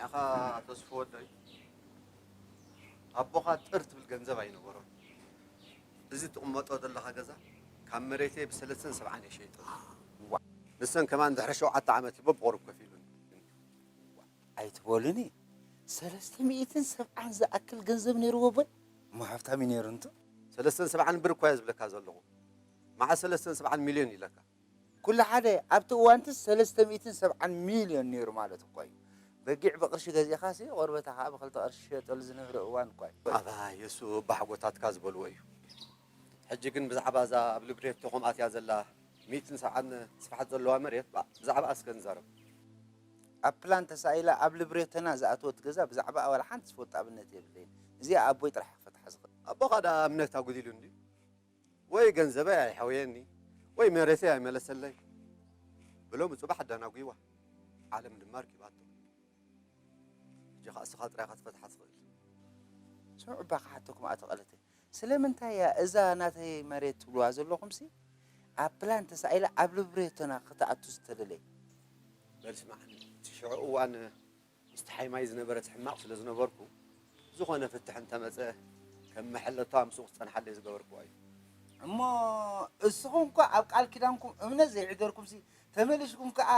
ኣኻ ተስፉ ወደይ፣ ኣቦኻ ጥር ትብል ገንዘብ ኣይነበሮን። እዚ ትቕመጦ ዘለኻ ገዛ ካብ መሬተይ ብሰለስተን ሰብዓን እየ ሸይጠ። ንሰን ከማን ድሕሪ ሸውዓተ ዓመት ሂቦ ብቑሩብ ከፊሉኒ። ኣይትበሉኒ። ሰለስተ ሚእትን ሰብዓን ዝኣክል ገንዘብ ነይርዎ ኣቦይ? እሞ ሃብታም እዩ ነይሩ እንቱ። ሰለስተን ሰብዓን ብር እኳ እየ ዝብለካ ዘለኹ። መዓስ ሰለስተን ሰብዓን ሚልዮን ኢለካ? ኩሉ ሓደ። ኣብቲ እዋንትስ ሰለስተ ሚእትን ሰብዓን ሚልዮን ነይሩ ማለት እኮ እዩ። በጊዕ ብቕርሺ ገዚእኻሲ ቆርበታ ከዓ ብኽልተ ቅርሺ ዝሸጠሉ ዝነበረ እዋን እኳ እዩ። ኣባይ እሱ ኣቦሓጎታትካ ዝበልዎ እዩ። ሕጂ ግን ብዛዕባ እዛ ኣብ ልብሬቶ ከምኣትያ ዘላ ሚእትን ሰብዓን ስፍሓት ዘለዋ መሬት ብዛዕባኣ እስከ ንዛረብ። ኣብ ፕላን ተሳኢላ ኣብ ልብሬቶና ዝኣተወት ገዛ ብዛዕባኣ ዋላ ሓንቲ ዝፈልጦ ኣብነት የብለይን። እዚኣ ኣቦይ ጥራሕ ክፈትሓ ዝኽእል። ኣቦኻ ደኣ እምነት ኣጉዲሉ እንድዩ? ወይ ገንዘበይ ኣይሐወየኒ ወይ መሬተይ ኣይመለሰለይ። ብሎሚ ጽባሕ ኣዳናጒዋ ዓለም ድማ ኣርኪባቶ። ሕጂ ኸኣ እስኻ ጥራይ ኢኻ ትፈትሓ ትኽእል። ስምዑ እባ ክሓተኩም ኣቶ ቀለተ፣ ስለምንታይ እያ እዛ ናተይ መሬት ትብልዋ ዘለኹምሲ ኣብ ፕላን ተሳኢላ ኣብ ልብሬቶና ክትኣቱ ዝተደለየ? በል ስማዕኒ፣ እቲ ሽዑ እዋን ምስቲ ሓይማይ ዝነበረት ሕማቕ ስለ ዝነበርኩ፣ ዝኾነ ፍትሕ እንተመጸ ከም መሐለታ ምስኡ ክጸንሓለይ ዝገበርክዋ እዩ። እሞ እስኹም እኳ ኣብ ቃል ኪዳንኩም እምነት ዘይሕደርኩምሲ ተመሊስኩም ከኣ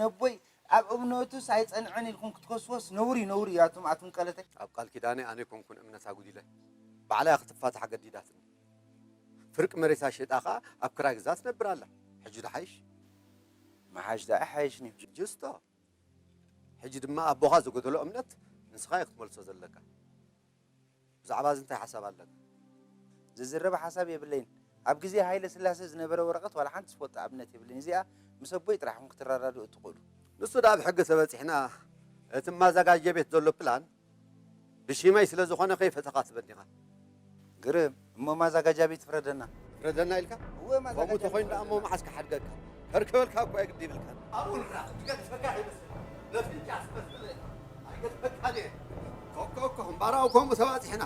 ነቦይ ኣብ እምነቱስ ኣይጸንዐን ኢልኩም ክትከስዎስ ነውሪ ነውሪ እዩ ኣቱም ኣቱም ቀለተይ። ኣብ ቃል ኪዳነይ ኣነ ኣይኮንኩን እምነት ኣጉዲለ፣ ባዕላ እያ ክትፋታሕ ገዲዳትኒ። ፍርቂ መሬታ ሸይጣ ከኣ ኣብ ክራይ ገዛ ትነብር ኣላ። ሕጂ ዶ ሓይሽ? ምሓሽ ደኣ ኣይሓይሽን እዩ። ጅስቶ ሕጂ ድማ ኣቦኻ ዝጎደሎ እምነት ንስኻ ኢኻ ክትመልሶ ዘለካ። ብዛዕባ እዚ እንታይ ሓሳብ ኣለካ? ዝዝረብ ሓሳብ የብለይን። ኣብ ግዜ ሃይለ ስላሰ ዝነበረ ወረቐት ዋላ ሓንቲ ዝፈልጦ ኣብነት የብለይን። እዚኣ ምስ ኣቦይ ጥራሕ ኢኹም ክትረዳድኡ እትኽእሉ። ንሱ ደኣ ኣብ ሕጊ ተበጺሕና እቲ ማዘጋጃ ቤት ዘሎ ፕላን ብሽመይ ስለ ዝኾነ ከይፈተኻ ትበኒ ኢኻ። ግርም እሞ ማዛጋጃ ቤት ፍረደና። ፍረደና ኢልካ? እወ ማዛጋጃ ከምኡ ተኾይኑ ደኣ እሞ መዓስ ክሓድገካ? ከርከበልካ እኳ የግዲ ይብልካ። ኣብኡ ንራ ትገድፈካ ይመስል። ነፍንጫ ስመስል ኣይገድፈካን እየ። ኮኮ ኮ እምባራው ከምኡ ተባፂሕና።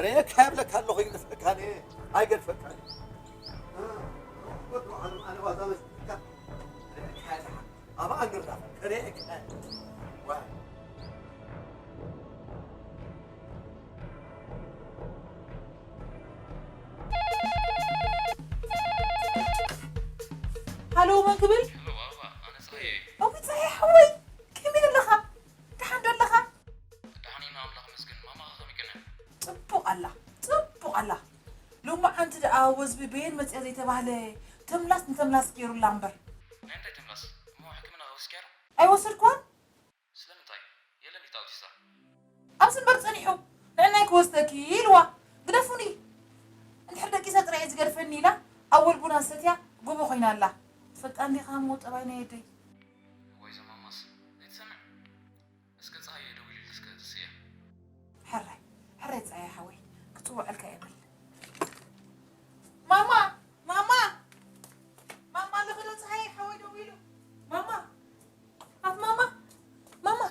ርኤካ የብለካ ኣለኹ ይግድፈካን እየ። ኣይገድፈካን እየ። ወዱ ዓለም ኣነ ዋዛ መስልካ። ርኤካ የብለካ። ኣብኣ ንራኸብ፣ ክርእየካ። ዋይ። ሃሎ፣ መን ክብል? ሄሎ፣ ኣበባ፣ ኣነ ጸሃየ እየ። ኦይ፣ ጸሃየ ሓወይ፣ ከመይ ኣለኻ? ደሓን ዶ ኣለኻ? ደሓን እየ፣ ንኣምላኽ ይመስገን። ማማኸ ከመይ ቀንያ? ጽቡቕ ኣላ፣ ጽቡቕ ኣላ። ሎማዓንቲ ደኣ ወዝቢ በየን መጽያ ዘይተባህለ ተምላስ ንተምላስ ገይሩላ እምበር። ናይ እንታይ ተምላስ? እሞ ሕክምና ከይወሰድክያ ዶ? ኣይወሰድክዋን። ስለምንታይ? የለን ድዩ ኣውቲስታ? ኣብዚ እምበር ጸኒሑ ንዕናይ ክወስደኪ ኢልዋ ግደፉኒ። እንድሕር ደቂሰ ጥራይ እየ ዝገድፈኒ ኢላ ኣወል ቡና ዝሰትያ ጎቦ ኮይና ኣላ። ትፈልጣ እንዲኻ እሞ ጠባይ ናይ ኣደይ። እዋይ እዛ ማማስ ዘይትሰምዕ። እስከ ጸሃየ ደዊሉሉ እስከ ትስእያ። ሕራይ ሕራይ ጸሃየ ሓወይ ክጽውዐልካ እየ በል። ማማ ማማ ማማ ኣለኺ ዶ ጸሃየ ሓወይ ደዊሉ። ማማ ኣት ማማ ማማ።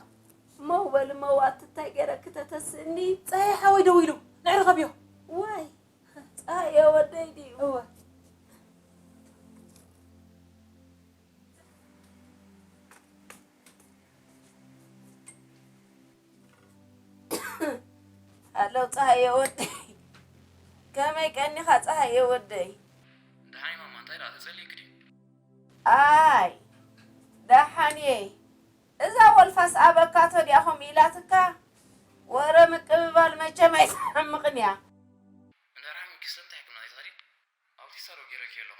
መው በሊ መው ኣቲ እንታይ ገይረኪ ተተስእኒ። ጸሃየ ሓወይ ደዊሉ ንዕረኸብዮ። ዋይ ጸሃየ ወደይ ድዩ? እወ። ሃሎ ጸሃየ ወደይ፣ ከመይ ቀኒኻ ጸሃየ ወደይ? ደሓን እየ ማማ፣ እንታይ ደኣ ተጸሊእኪ ድዩ? ኣይ ደሓን እየ። እዛ ወልፋስ ኣበካቶ ድያ ከምኡ ኢላትካ? ወረ ምቅብባል መቸም ኣይትሕምቕን እያ። እንዳ ራሚ ክስተን እንታይ ኩና ይትኸዲ? ኣውቲስታ ዶ ገይረኪ ኣለኹ?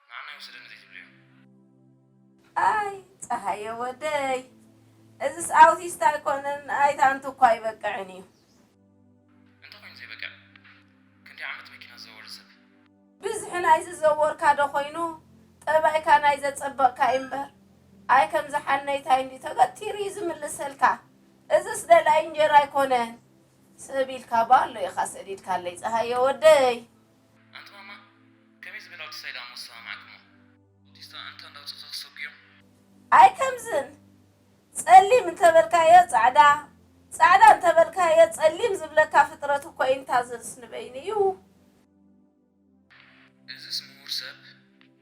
ንዓና ይወስደኒ ዘይትብልዮ? ኣይ ጸሃየ ወደይ፣ እዝስ ኣውቲስታ ኣይኮነን፣ ኣይታንቱ እኳ ኣይበቅዕን እዩ። እንታይ ኮይኑ ዘይበቅዕ? ክንደይ ዓመት መኪና ዝዘወረ ሰብ? ብዝሒ ናይ ዝዘወርካ ዶ ኮይኑ ጠባይካ ናይ ዘጸበቕካ እዩ እምበር፣ ኣይ ከምዚ ሓነይታይ እንድዩ ተገቲሩ እዩ ዝምልሰልካ። እዝስ ደላይ እንጀራ ኣይኮነን። ሰብ ኢልካ ባሎ ኢኻ ሰዲድካለይ ጸሃየ ወደይ። ኣንቲ ማማ፣ ከመይ ዝበለ ኣውቲስታ እዩ ደኣ እሞ ዝሰማማዓክሞ? ኣውቲስታ ኣንታ እንዳውጻእካ ክሰጉዮም። ኣይ ከምዝን ጸሊም እንተበልካዮ ጻዕዳ፣ ጻዕዳ እንተበልካዮ ጸሊም ዝብለካ ፍጥረት እኮ እዩ እንታዝንስ ንበይኑ እዩ። እዝስ ምሁር ሰብ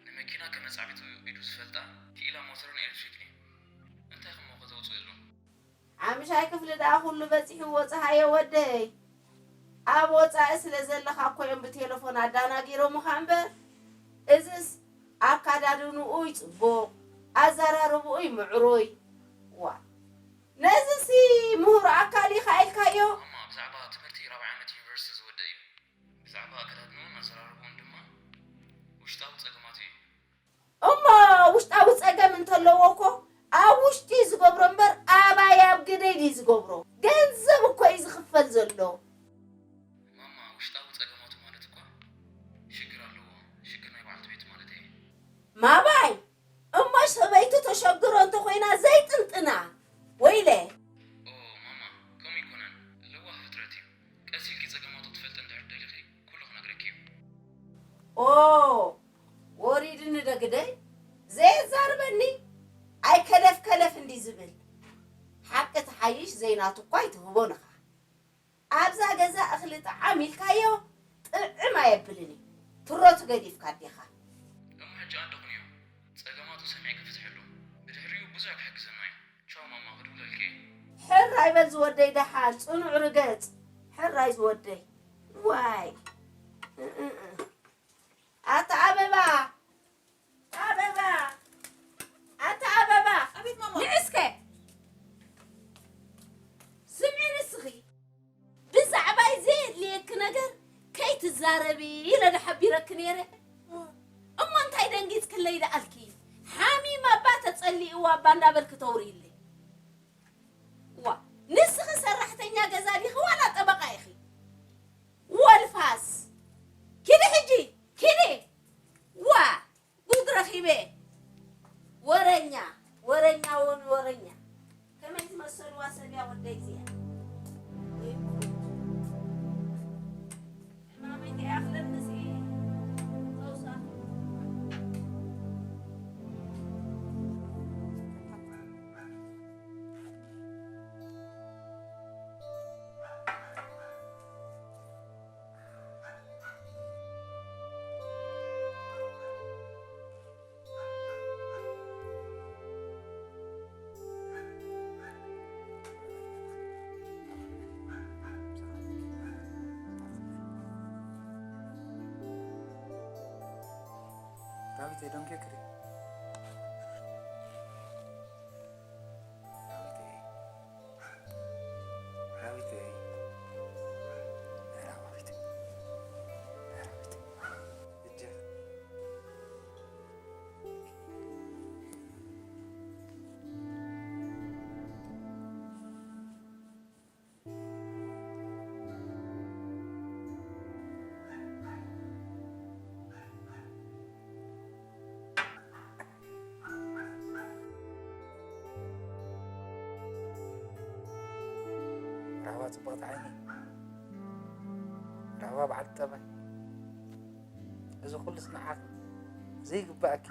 ንመኪና ከም መጻዕቢት ኢዱ ዝፈልጣ ክኢላ ሞተርን ኤለክትሪክን እዩ። እንታይ ከ እሞ ከተውጽኡ ኢልኩም? ደኣ ኩሉ በጺሕዎ ጸሃየ ወደይ። ኣብ ወጻኢ ስለ ዘለኻ እኮ እዮም ብቴለፎን ኣዳናጊሮምኻ እምበር፣ እዝስ ኣካዳድንኡ ይጽቡቕ፣ ኣዘራርብኡ ይምዕሩይ። ዋ፣ ነዝሲ ምሁር ኣካል ኢኻ ኢልካዮ? ማማ፣ ብዛዕባ ትምህርቲ ራብዓይ ዓመት ዩኒቨርሲቲ ዝወደ እዩ። ብዛዕባ ኣካዳድንኡን ኣዘራርብኡን ድማ ውሽጣዊ ጸገማቱ እዩ። እሞ ውሽጣዊ ጸገም እንተለዎ እኮ ኣብ ውሽጢ ዝገብሮ እምበር ኣባይ ኣብ ግደይ ድዩ ዝገብሮ? ገንዘብ እኮ እዩ ዝኽፈል ዘሎ። ማማ፣ ውሽጣዊ ጸገማቱ ማለት እኳ ሽግር ኣለዎ። ሽግር ናይ በዓልቲ ቤቱ ማለት እየ። ማባይ፣ እሞ ሰበይቱ ተሸግሮ እንተኾይና ዘይጥንጥና? ወይለ። ኦ ማማ፣ ከምኡ ኣይኮነን። ለዋህ ፍጥረት እዩ። ቀስ ኢልኪ ጸገማቱ ክትፈልጢ እንድሕር ደሊኺ ኩሉ ክነግረኪ እዩ። ኦ፣ ወሪድኒ ዶ ግደይ? ዘየዛርበኒ? ኣይ ከለፍ ከለፍ እንዲ ዝብል። ሓቂ ትሓይሽ ዘይናቱ እኳ ኣይትህቦን ኢኻ። ኣብዛ ገዛ እኽሊ ጥዓም ኢልካዮ ጥዕም ኣየብልን እዩ። ትሮቱ ገዲፍካ ኣዴኻ። እሞ ሕጂ ኣደ ኩንዮ። ጸገማቱ ሰሚዐ ክፍትሐሉ። ብድሕሪኡ ብዙሕ ክሕግዘና እዩ። ቻው ማማ፣ ክድውለልኪ እየ። ሕራይ በል ዝወደይ ደሓን፣ ጽኑዕ ርገጽ። ሕራይ ዝወደይ። ዋይ። እ፣ እ፣ እ። ኣታ ኣበባ፣ ኣበባ፣ ኣታ ኣበባ። ኣቤት ማማ። ንዕስከ። ስምዒ ንስኺ። ብዛዕባይ ዘየድልየኪ ነገር ከይትዛረቢ ኢለ ዶ ሓቢረኪ ነይረ? እሞ እንታይ ደንጊጽክለይ ደኣልኪ? ሓሚማ እባ ተጸሊእዋ እባ እንዳበልኪ ተውርይለይ። ዋ፣ ንስኺ ሰራሕተኛ ገዛ ዲኺ ዋላ ጠበቓ ኢኺ? ወልፋስ! ኪዲ ሕጂ፣ ኪዲ! ዋ! ጉድ ረኺበ። ወረኛ፣ ወረኛ፣ ወን-፣ ወረኛ። ከመይ ዝመሰልዋ ሰብ እያ ወደይ እዚኣ። ወይ ጉድ። ሕማመይ ከይኣኽለኒ እዚ ተውሳኽ። ዳዊት፣ I don't get it. ዳዊት፣ ዳዊት፣ ኧረ ዳዊት፣ ኧረ ዳዊት፣ እጀ ራህዋ ጽብቕቲ ዓይኒ፣ ራህዋ በዓልቲ ጠባይ፣ እዚ ኩሉስ ንዓኺ ዘይግባኣኪ።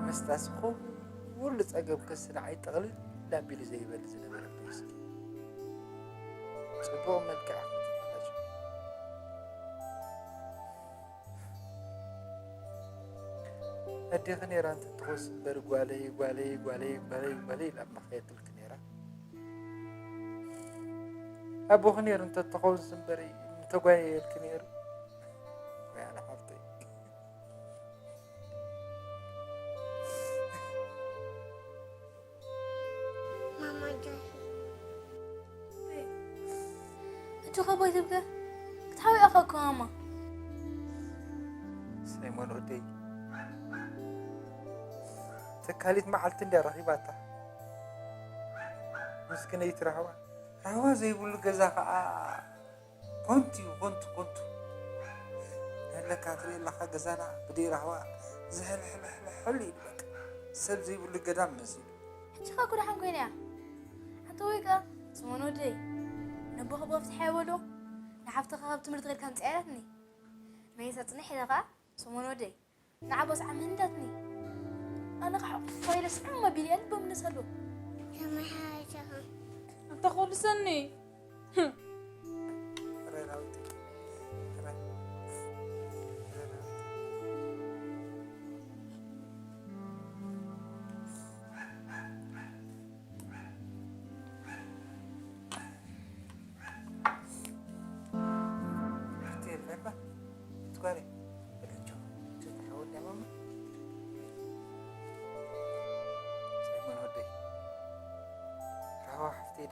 ምስታስ ኩሉ ጸገምክስ ንዓይ ጠቕልል ኣቢሉ ዘይበሊ ዝነበረ ፕሪንስ። ጽቡቕ መልክዕ ክትፈላጭ። ኣዴኺ ነይራ እንተትኾንስ እምበር ጓለይ፣ ጓለይ፣ ጓለይ፣ ጓለይ፣ ጓለይ ኢላ እማ ከየትልኪ ነይራ። ኣቦኺ ነይሩ እንተትኾንስ እምበር ምተጓየየልኪ ነይሩ። ወይ ኣነ ሓፍተይ። ማማ ጃሂ። እጆኻ ቦይ ትብከ ክትሓውያ እኮ ማማ። ሳይሞን ወደይ፣ ተካሊት መዓልቲ እንድያ ረኺባታ። ምስክነይቲ ራህዋ። ራህዋ ዘይብሉ ገዛ ኸኣ ኮንቱ እዩ፣ ኮንቱ፣ ኮንቱ። ነለካ ትርኢ ኣለኻ ገዛና ብደይ ራህዋ ዝሕልሕልሕልሕል ኢሉ በቃ። ሰብ ዘይብሉ ገዳም መሲሉ። ሕጂ ኸ እኮ ደሓን ኮይነ እያ። ኣንተ ወይ ከ ስሞን ወደይ፣ ነቦኻ ብኸፍትሓ ይበሎ። ንሓፍትኻ ካብ ትምህርቲ ከድካ ኣምፅኣያትኒ። መይሳ ፅንሕ ኢለ ኸዓ ስሞን ወደይ፣ ንዓቦስ ዓመ እንዳትኒ። ኣነ ከዓ ኮይለ ስዕም ኣቢለ እያ ልቦም ነሰሉ። ተመሓይሸኻ። ኣንተ ኹሉ ሰኒ።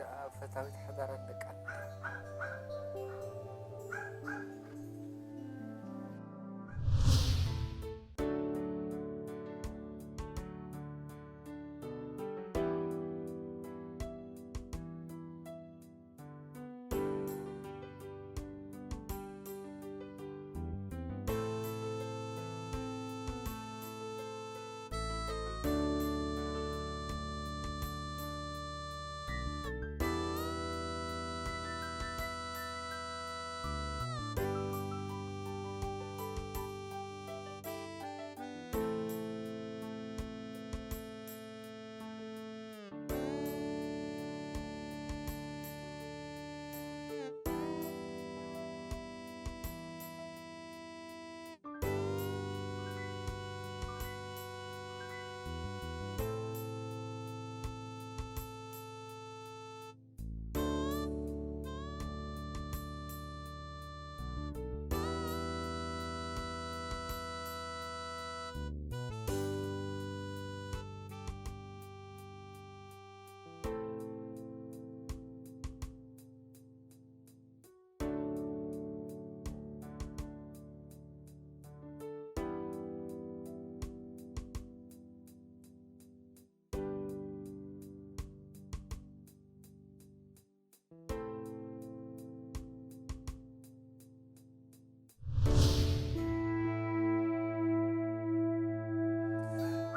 ደኣ ፈታዊት ሓዳራት ደቃ።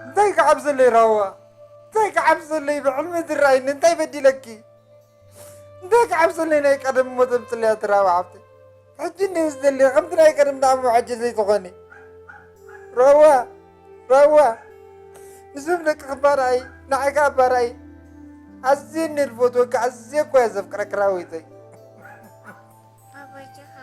እንታይ ክዓብሰለይ ራዋ? እንታይ ክዓብሰለይ? ብሕልሚ ዝረኣይኒ እንታይ በዲለኪ? እንታይ ክዓብሰለይ? ናይ ቀደም ሞት ኣምፅለያ ትራዋ ሓፍተይ። ሕጂ እንድዩ ዝደሊ፣ ከምቲ ናይ ቀደም ደኣ መውዓጀ ዘይትኾኒ። ራዋ፣ ራዋ፣ ንሶም ደቂ ክባራይ፣ ንዓይ ከዓ ባራይ። ኣዝየ እንድየ ዝፈትወካ፣ ኣዝየ እኮ እየ ዘፍቅረካ ራዊተይ። ኣባጃኻ።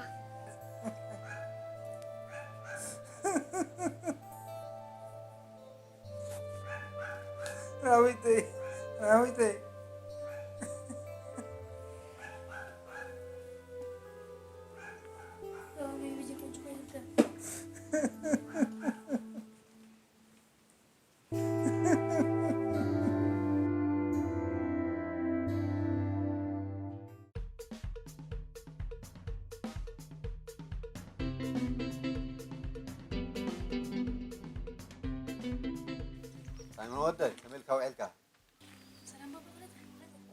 ራዊተይ፣ ራዊተይ። ሳይሞን ወደይ፣ ከመይ ኢልካ ውዒልካ? ሰላም ባባ፣ ኩለት።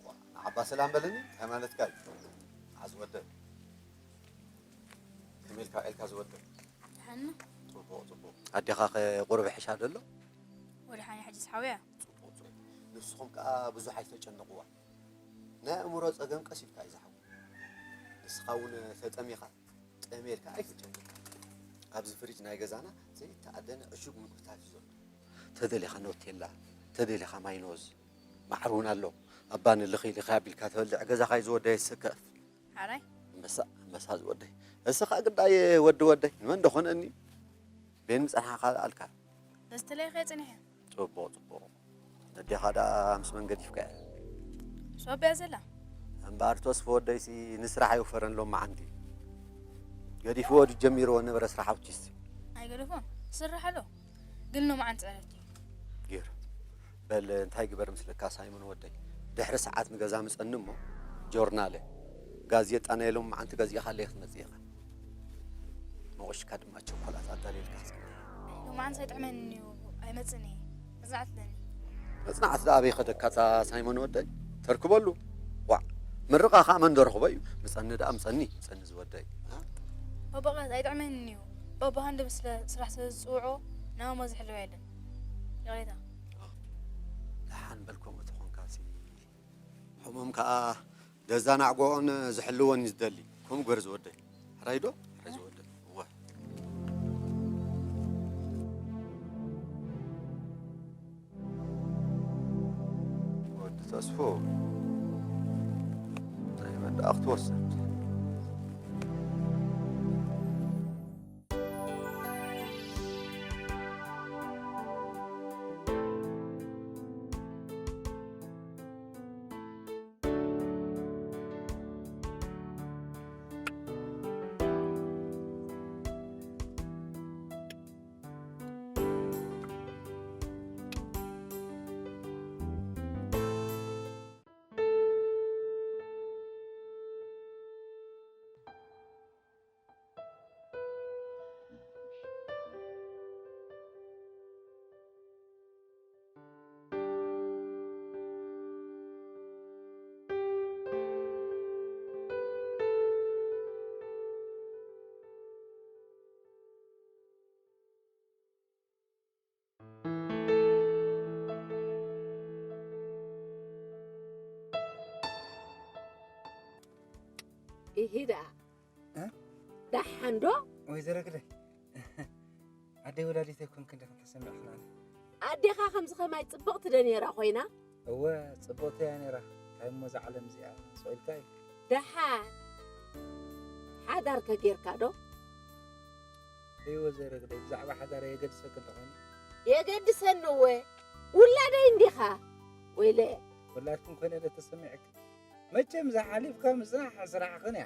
ዋ፣ ንዓባ ሰላም በለኒ፣ እንታይ ማለትካ እዩ? መዓዝ ወደይ? ከመይ ኢልካ ውዒልካ ዝወደይ? ደሓን። ጽቡቕ፣ ጽቡቕ። ኣዴኻ ከ ቁሩብ ይሕሻ ዶ ኣሎ? ወደሓን እያ፣ ሕጂስ ሓውያ። ጽቡቕ፣ ጽቡቕ። ንስኹም ከኣ ብዙሕ ኣይተጨንቕዋ። ናይ ኣእምሮ ጸገም ቀስ ኢልካ እዩ ዝሓዊ። ንስኻ እውን ተጠሚኻ፣ ጠምየ ኢልካ ኣይትጨነቕ። ኣብዚ ፍሪጅ ናይ ገዛና ዘይተኣደነ ዕሹግ ምግብታት እዩ ዘሎ። ተደሊኻ ኖቴላ፣ ተደሊኻ ማይኖዝ፣ ማዕር እውን ኣሎ። ኣባ ንልኺ ልኺ ኣቢልካ ተበልዕ፣ ገዛኻ እዩ ዝወደይ፣ ኣይትስከፍ። ሓራይ? ኣንበሳ፣ ኣንበሳ ዝወደይ። እስኻ ግዳይ ወዲ ወደይ፣ ንመን ደኾነኒ? ቤን ምጸንሓኻ ኣልካ? በዚ ተለይኸ ጸኒሐ። ጽቡቕ፣ ጽቡቕ። ነዴኻ ደኣ ምስ መን ገዲፍካያ? ሶብ እያ ዘላ። እምበኣር ተስፎ ወደይሲ ንስራሕ ኣይወፈረን ሎመዓንቲ። ገዲፍዎ ድዩ ጀሚርዎ ነበረ ስራሕ ኣውቲስቲ? ኣይገደፎን። ስራሕ ኣሎ። ግን ሎመዓንቲ ዕረፍቲ እዩ። ገይሩ። በል እንታይ ግበር ምስልካ ሳይሞን ወደይ። ድሕሪ ሰዓት ንገዛ ምጸኒ እሞ ጆርናለ፣ ጋዜጣ ናይ ሎመዓንቲ ገዚእኻለይ ክትመጽእ ኢኻ። መቑሽካ ድማ ቸኮላት ኣዳልየልካ ክትከይድ። ሎማዓንቲ ኣይጥዕመንን እዩ፣ ኣይመጽእን እየ። መጽናዕቲ ኣለኒ። መጽናዕቲ ደኣ ኣበይ ከደካ እታ ሳይሞን ወደይ? ተርክበሉ። ዋዕ፣ ምርቓ ኸኣ መን ዶ ረኽቦ እዩ? ምጸኒ ደኣ ምጸኒ፣ ምጸኒ ዝወደይ። አ? ባባ ቃስ ኣይጥዕመንን እዩ። ባባ ሃንደበት ስለ ስራሕ ስለ ዝጽውዖ፣ ናብሞ ዝሕልዋ የለን። ይቕሬታ። ደሓን በል ከምኡ ተኾንካሲ። ሕሙም ከኣ ደዛናዕጎኦን ዝሕልዎን እዩ ዝደሊ። ከምኡ ግበር ዝወደይ። ሕራይ ዶ? ሕራይ ዝወደይ። እወ። ወዲ ተስፉ። ናይ መን ደኣ ክትወስድ? ይሂዳ እ? ደሓን ዶ? ወይዘሮ ግደይ ኣደይ ወላዲተይ ኮንክ እንዲኽን ተሰሚዕኽናኒ። ኣዴኻ ከምዚ ኸማይ ጽብቕቲ ዶ ነይራ ኮይና? እወ ጽብቕቲ እያ ነይራ። እንታይ እሞ እዛ ዓለም እዚኣ ስቕ ኢልካ እዩ። ደሓን ሓዳር ከጌርካ ዶ? እይ ወይዘሮ ግደይ ብዛዕባ ሓዳር የገድሰክ እንተኾይኑ። የገድሰኒ እወ ውላደይ እንዲኻ ወይለ። ወላድክን ኮይነ ዶ ተሰሚዕክ? መቸም ዝሓሊፍካ ምጽናሕ ስራሕኽን እያ።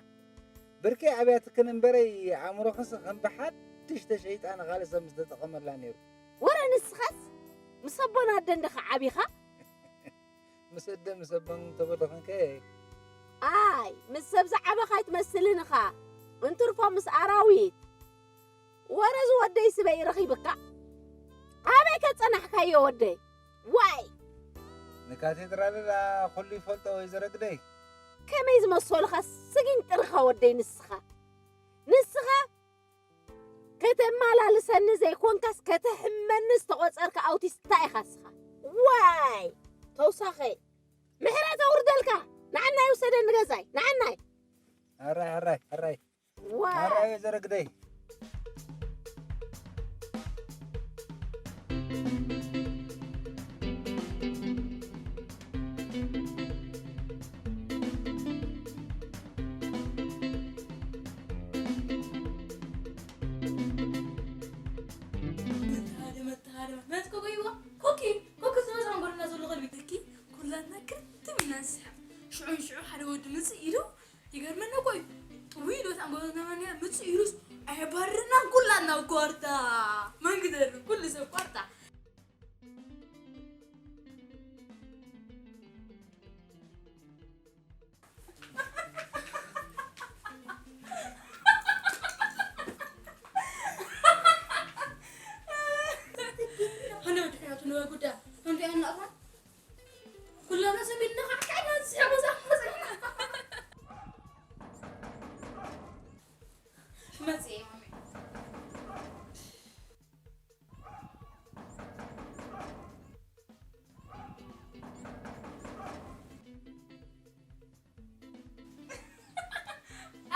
ብርኪ ኣብያትክን እምበረይ ኣእምሮኽንስ ከም ብሓድሽ ተሸይጣ ንኻልእ ሰብ ምስ ተጠቐመላ ነይሩ። ወረ ንስኻስ ምስ ኣቦን ኣደን ዲኻ ዓቢኻ? ምስ ኣደ ምስ ኣቦን ተበልኽንከ? ኣይ ምስ ሰብ ዝዓበኻ ኣይትመስልን ኢኻ። እንትርፎ ምስ ኣራዊት። ወረ እዚ ወደይ ስበይ ረኺብካ? ኣበይ ከ ጸናሕካዮ ወደይ? ዋይ ንካቴድራል ዳ ኩሉ ይፈልጦ ወይዘሮ ግደይ። ከመይ ዝመሰሉኻ ስጊንጥርኻ ወደይ ንስኻ ንስኻ ከተማላልሰኒ ዘይኮንካስ ከተሕመኒ ዝተቖጸርካ ኣውቲስታ ኢኻ ንስኻ። ዋይ ተውሳኸ ምሕረት ኣውርደልካ። ንዓናይ ውሰደኒ ገዛይ ንዓናይ። ሕራይ ሕራይ ሕራይ ዋይ ሕራይ ወይዘሮ ግደይ። መተሃደ መተሃደ መትከ ጎይዋ ኮኪ ኮኪ ዝበዛ ንጎልና ዘሎ ከልቢ ደኪ ኩላትና ክትም ኢና ንስሕቕ። ሽዑ ንሽዑ ሓደ ወዲ ምጽእ ኢሉ ይገርመና እኮ እዩ። ጥውይ ኢሉ እታ ጎይና ማንያ ምጽእ ኢሉስ ኣየባርናን ኩላትና ጓርታ መን ክደርብ ኩሉ ሰብ ጓርታ።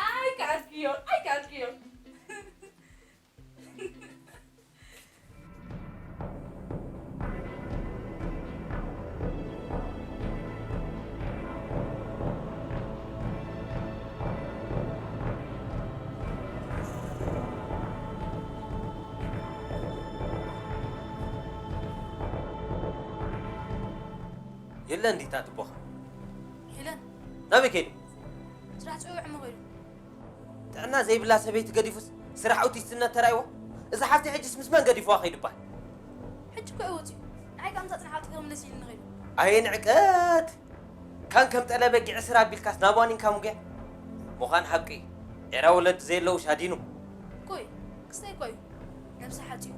ኣይከኣልክዮን ኣይከኣልክዮን። የለን ዲታ ትቦኻ ሄለን ናበይ ከይዱ? ስራሕ ጸዊዖ መኸይዱ። ጥዕና ዘይብላ ሰበይቲ ገዲፉስ ስራሕ ኣውቲስትነት ተራእይዎ? እዛ ሓፍቲ ሕጅስ ምስ መን ገዲፍዋ ከይዱ እባ? ሕጂ እኮ እዩ ወጺኡ። ንዓይ ከኣ ምሳእ ጽንሓ ኣውጺኡ ክምለስ ኢሉ ንኸይዱ። ኣየ ንዕቀት! ካን ከም ጠለ በጊዕ ስር ኣቢልካስ ናብ ዋኒንካ ምጉያ? ምዃን ሓቂ ዒራ ወለዲ ዘየለዉ ሻዲኑ። ቆይ ክስታይ እኮ እዩ። ነብሱ ሓጺቡ፣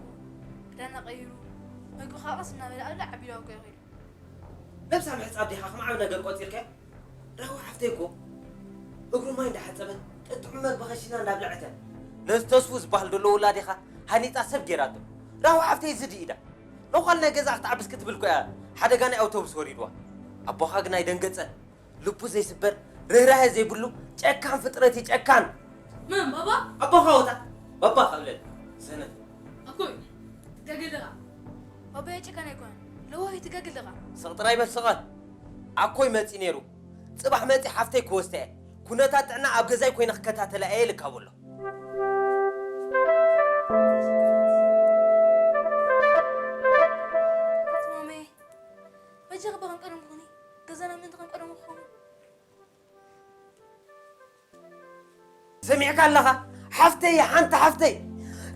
ክዳና ቀይሩ፣ መግቢ ከዓ ቀስ እናበለ ኣብላዕ ኣቢልዋ እኮ እዩ ከይዱ። ነብሳ ምሕጻብ ዲኻ ከም ዓቢ ነገር ቆጺርካዮ? ራህዋ ሓፍተይ እኮ እግሩ ማይ እንዳሓጸበን ጥጥዑም መግቢ ከሽና እንዳብለዐተን ነዚ ተስፉ ዝበሃል ዘሎ ውላዲኻ ሃኒጻ ሰብ ጌራቶ። ራህዋ ሓፍተይ እዚ ድኢዳ። ነዃል ናይ ገዛ ክትዓብስ ክትብል እኮ እያ ሓደጋ ናይ ኣውቶቡስ ወሪድዋ። ኣቦኻ ግን ኣይደንገጸን። ልቡ ዘይስበር ርህራሄ ዘይብሉ ጨካን ፍጥረት እዩ ጨካን። መን ባባ? ኣቦኻ ወጣ ባባ ካብለል ሰነፍ። ኣኮይ ትጋገ ኣለኻ። ባባየ ጨካን ኣይኮነን ለዋህ ትጋገ ኣለኻ። ስቕ ጥራይ በል ስቐል። ኣኮይ መጺ ነይሩ ጽባሕ መጺ ሓፍተይ ክወስዳ እየ። ኩነታት ጥዕና ኣብ ገዛይ ኮይነ ክከታተላ እየ ኢልካ በሎ። ማመይ በጃኺ በኸም ቀደም ኩኒ ገዛና ምእንቲ ከም ቀደሙ ክኸውን። ሰሚዕካ ኣለኻ ሓፍተይ ሓንቲ ሓፍተይ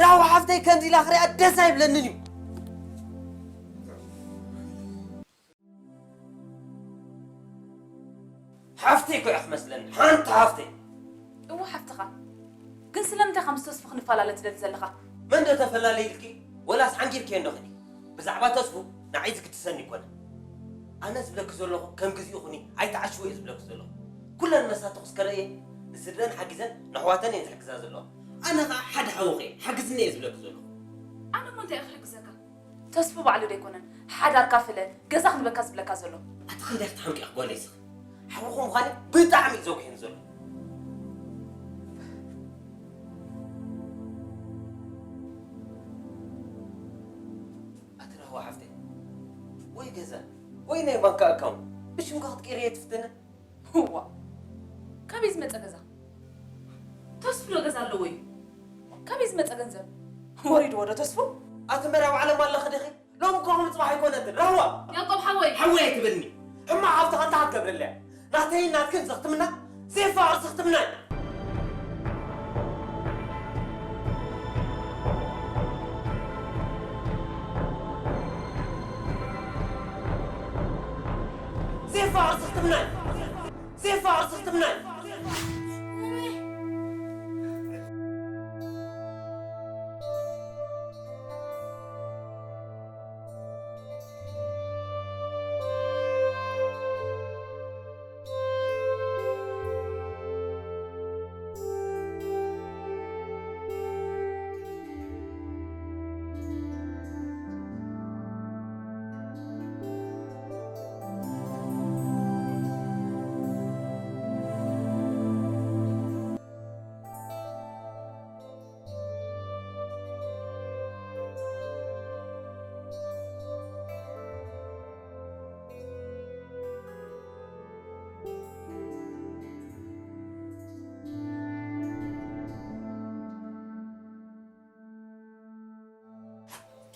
ራህዋ ሓፍተይ ከምዚ ኢላ ክሪኣ ደስ ኣይብለንን እዩ። ሓፍተይ እኮ እያ ክመስለኒ ሓንቲ ሓፍተይ። እወ ሓፍትኻ ግን ስለምንታይ ከም ዝተስፉ ክንፈላለ ትደሊ ዘለኻ? መን ዶ ተፈላለ ኢልኪ ወላስ ዓንጊርክዮ እንዶ ኸዲ? ብዛዕባ ተስፉ ንዓይ ዝግድሰኒ ኣይኮነን። ኣነ ዝብለኪ ዘለኹ ከም ግዚኡ ኩኒ ኣይትዓሽዎ እየ ዝብለኪ ዘለኹ። ኩለን መሳትኹስ ከርእየን ንስድረን ሓጊዘን ነሕዋተን እየን ዝሕግዛ ዘለዋ። ኣነ ኸዓ ሓደ ሓውኺ እየ ሓግዝኒ እየ ዝብለኪ ዘለኹ። ኣነ እሞ እንታይ እየ ክሕግዘካ? ተስፉ ባዕሉ ዶ ኣይኮነን ሓዳርካ ፍለ ገዛ ክንበካ ዝብለካ ዘሎ? ኣቲ ክንደይ ክትሓምቂ ኢኺ ጓለይ ስኺ። ሓውኺ ምዃነይ ብጣዕሚ እዩ ዘጉህየኒ ዘሎ። ገዛ ወይ ናይ ባንክ ኣካውንት ብሽምካ ክትቅይር እየ ትፍትነ። እዋ፣ ካበይ ዝመጸ ገዛ? ተስፉ ዶ ገዛ ኣለዎ እዩ? ካበይ ዝመጸ ገንዘብ? ወሪድዎ ዶ ተስፉ? ኣቲ መርያ ባዕሎም ኣለኺ ዲኺ? ሎሚ እኮ ከም ጽባሕ ኣይኮነትን። ራህዋ! ያዕቆብ ሓወይ! ሓወይ ኣይትበልኒ። ሕማቕ ሃብትኻ እንታይ ክትገብረለያ? ናተይን ናትክን ዘኽትምና ዘይፋቕር ዘኽትምና እዩ። ዘይፋቕር ዘኽትምና እዩ። ዘይፋቕር ዘኽትምና እዩ።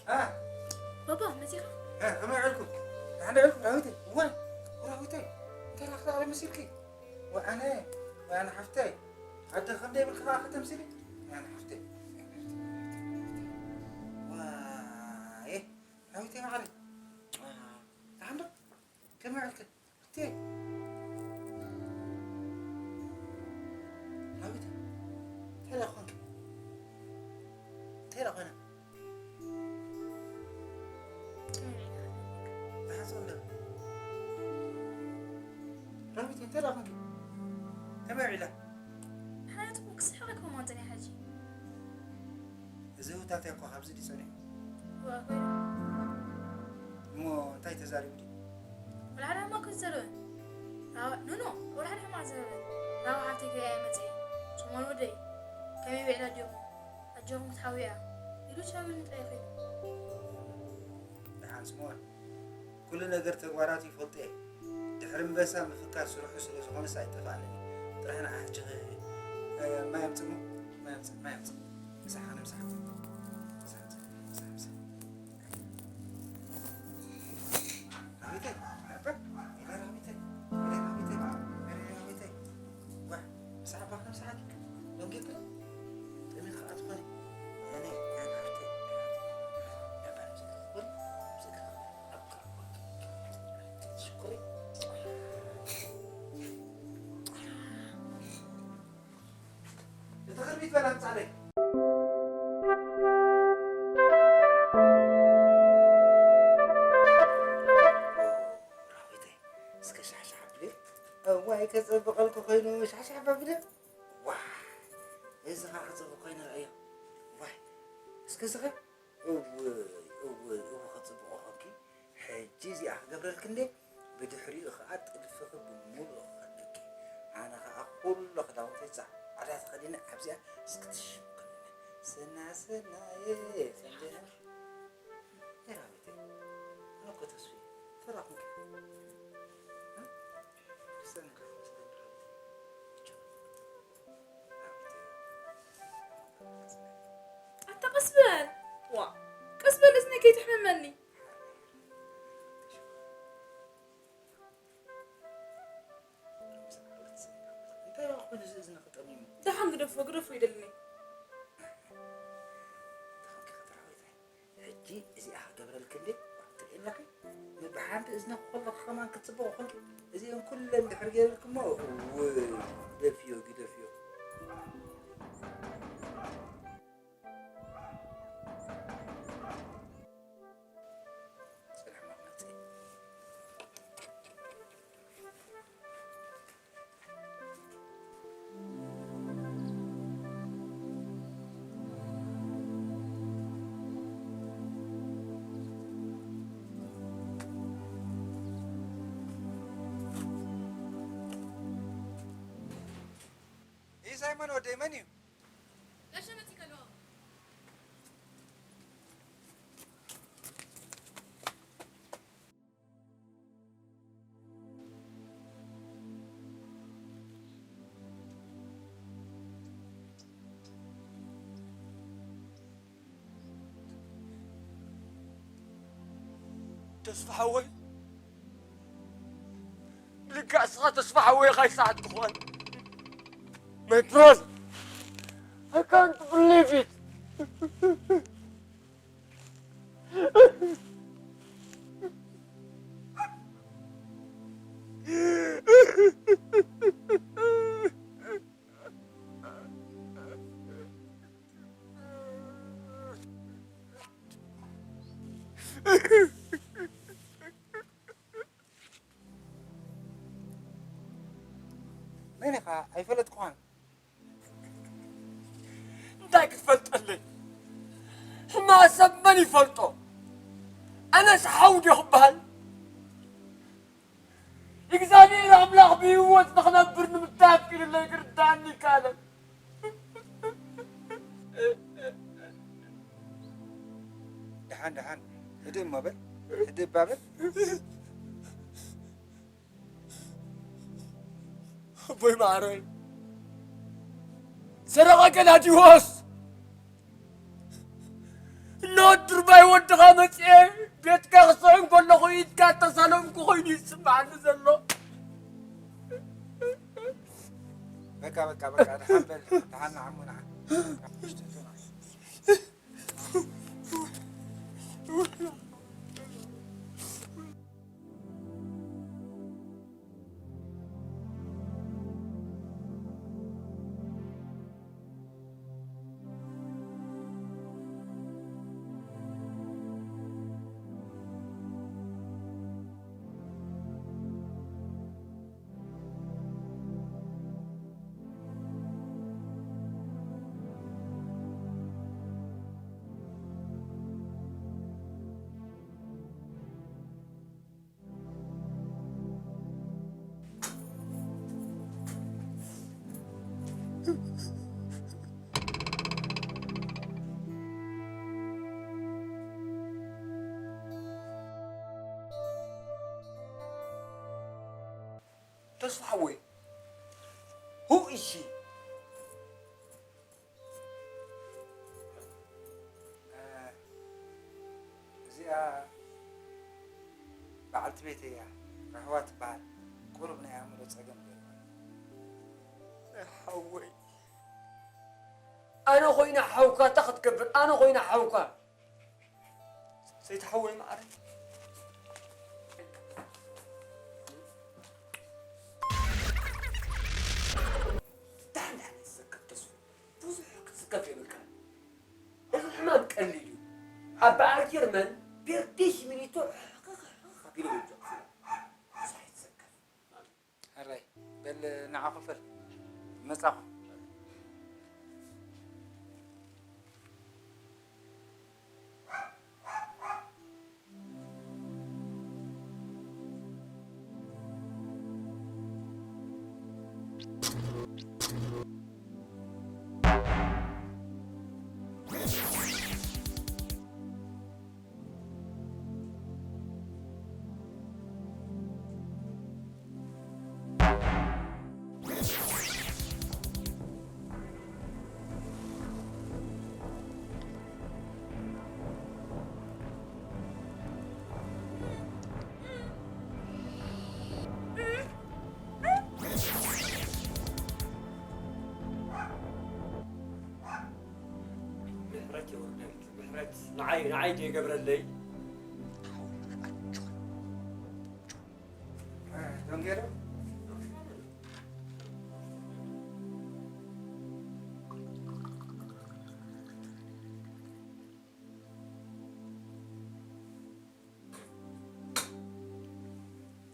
እ፣ ባባ፣ መጺኻ? እ፣ ከመይ ውዒልኩም? ደሓን ዶ ውዒልኩም? ራዊተይ፣ እዋይ፣ ራዊተይ፣ እንታይ ደኣ ክትኣለ መሲልኪ? ወኣነ፣ ወኣነ ሓፍተይ፣ ኣደ ከም ዘይብልኪ ከኣ ከተምስሊ? ወኣነ ሓፍተይ፣ ዋይ፣ ራዊተይ መዓረይ፣ ደሓን ዶ? ከመይ ውዒልክን? እቴ። ራዊት፣ እንታይ ደኣ ኾንኪ? እንታይ ደኣ ኾነ? ተሓጽቦ እንዶ። ራዊት፣ እንታይ ደኣ ኾንኪ? ከመይ ውዒላ? ሓያት እኮ ክስሕቕ ኣይኮን ማንተን እያ ሕጂ። እዚ ህውታትያ እኮ ካብዚ ድዩ ጸኒሑ? እዋ፣ ኮይኑ። እሞ እንታይ ተዛሪቡ ድዩ? ወላ ሓደ ሕማቕ ክዝረበ። ራዋ-፣ ኖ፣ ኖ፣ ወላ ሓደ ሕማቕ ዝረበ። ራዋ ሓፍተይ ከያ እየ መጽየ። ሶማል ወደይ፣ ከመይ ውዒላ ድዮም? ኣጆኹም ክትሓውያ። ኢሉ ቻው ኢሉኒ ጥራይ ኸይዱ። ደሓን ስምኦን። ኩሉ ነገር ተግባራቱ ይፈልጦ እየ። ድሕሪ እምበሳ ምፍካር ስርሑ ስለ ዝኾነስ ኣይጠፍኣንን እዩ። ጥራሕ ንዓ ሕጂ ኸ-፣ እ፣ ማይ ኣምጽእ እሞ፣ ማይ ኣምጽእ፣ ማይ ኣምጽእ። ምሳሕ፣ ኣነ ምሳሕ። ምሳሕ፣ ምሳሕ፣ ምሳሕ፣ ምሳሕ። ራቢተይ፣ ኣባ፣ ኢለ ራቢተይ፣ ኢለ ራቢተይ፣ ኢለ ራቢተይ። ዋ፣ ምሳሕ ኣባኻ ምሳሕ። ሎንጌ እኮ ጠሚኻ ኣትኾኒ። ኣነ፣ ኣነ ሓፍተይ፣ ኣባ፣ ምሳሕ። ሽኮሪ። እቲ ክርቢት በል ኣምጻለይ። ራዊተይ፣ እስከ ሻሕሻሕ ኣብልዮ። እዋይ፣ ከጸብቐልኩ ኮይኑ ሻሕሻሕ ኣብልዮ። ዋይ፣ እዚ ኸኣ ክጸብቕ ኮይኑ ረኣዮ። ዋይ፣ እስከ እዚ ኸ እውይ፣ እውይ፣ እውይ፣ ከጽብቖ ኾንኪ። ሕጂ እዚኣ ክገብረልኪ እንዴ፣ ብድሕሪኡ ኸኣ ጥልፍኺ ብምሉኡ ክኸደኪ። ኣነ ኸኣ ኩሉ ክዳውንተይ ጻዕዳ ተኸዲነ ኣብዚኣ እስክትሽም ክብለኒ። ሰና፣ ሰናየ፣ ሰንደና። ራዊተይ፣ ኣነ እኮ ተስፍየ፣ ተራኹምኪ። እ? ሰንካ፣ ሰንካ። ኣታ ቀስ በል። ዋ፣ ቀስ በል፣ እዝነይ ከይትሕምመኒ። እንታይ ደኣ ኮይኑ እዚ እዝንኺ ጠሚሙ? ደሓን ግደፎ፣ ግደፎ ይደልኒ። ተኸንኪ ክትራዊታይ። ሕጂ እዚኣ ክገብረልኪ እንዴ? ትርኢ ኣለኺ? ብሓንቲ እዝኒ ከለኺ ከማን ክትጽብቑ ኮንኪ። እዚአን ኩለን ድሕሪ ገይረልኪ እሞ፣ እውይ፣ ግደፍዮ፣ ግደፍዮ። ጽንሕ መቕመጢ። ይህ ሳይሞን ወደይ መን እዩ? ጋሻ መጺእካ ኣለኹ። ተስፋ ሓወይ፣ ልክዕ እስኻ ተስፋ ሓወይ ኢኻ ይሰዓት ትኾን። My brother, I can't believe it. መን ኢኻ? ኣይፈለጥኩኻን። እንታይ ክትፈልጠለይ? ሕማቕ ሰብ መን ይፈልጦ? ኣነስ ሓው ድየ ክበሃል? እግዚኣብሔር ኣምላኽ ብህይወት ንኽነብር ንምንታይ ኣፍቂዱለይ ክርድኣኒ ይከኣለን። ደሓን፣ ደሓን። ህድእ እሞ በል። ህድእ እባ በል። ኣቦይ ማዕረይ፣ ሰረቐ ገላዲዎስ፣ እነሆ ድርባይ ወድኻ መጺኤ ቤትካ ክስዕም ከለኹ ኢድካ እተሳለምኩ ኮይኑ ይስምዓኒ ዘሎ። በቃ፣ በቃ፣ በቃ፣ ደሓን በል፣ ደሓን ንዓሙ፣ ንዓ። ተስፋ ሓወይ፣ who is she? እዚኣ በዓልቲ ቤተይ እያ። ራህዋ ትበሃል። ቁሩብ ናይ ኣእምሮ ጸገም ገይርዋ። ሓወይ፣ ኣነ ኮይነ ሓውካ፣ እንታይ ክትገብር? ኣነ ኮይነ ሓውካ። ሰይቲ ሓወይ መዓረይ። ዳሕን ዳሕን ትስከፍ ተስፉ። ብዙሕ ክትስከፍ የብልካን። እዚ ሕማም ቀሊል እዩ። ኣብ በዓል ጀርመን ቤርዴ ሽሚኒቶ ሕኽኽ ሕኽኽ ኣቢሎም እዮም ዘቕስሉ። ብዙሕ ኣይትሰከፍ። ሕራይ በል ንዓ ክፈል መጻኹ። ምሕረት የውርደልኪ፣ ምሕረት ንዓይ፣ ንዓይ ዘይገብረለይ።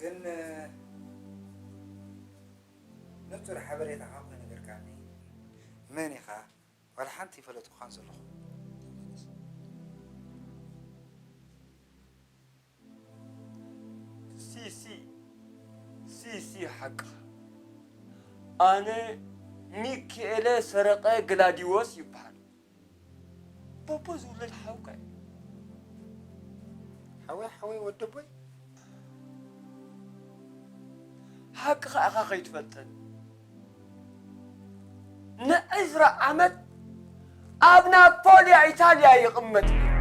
ግን ንጹር ሓበሬታኻ እኮ ነገርካኒ። መን ኢኻ? ዋላ ሓንቲ ይፈለጥኩኻን ዘለኹ። ሲሲ፣ ሲሲ፣ ሓቅኻ። ኣነ ሚኪኤለ ሰረቐ ግላዲዎስ ይበሃል። ቦቦ ዝውለድ ሓውካ እዩ። ሓወይ፣ ሓወይ፣ ወደቦይ። ሓቅኻ ኢኻ ከይትፈልጠኒ። ንዕስራ ዓመት ኣብ ናፖልያ ኢታልያ ይቕመጥ ነይሩ።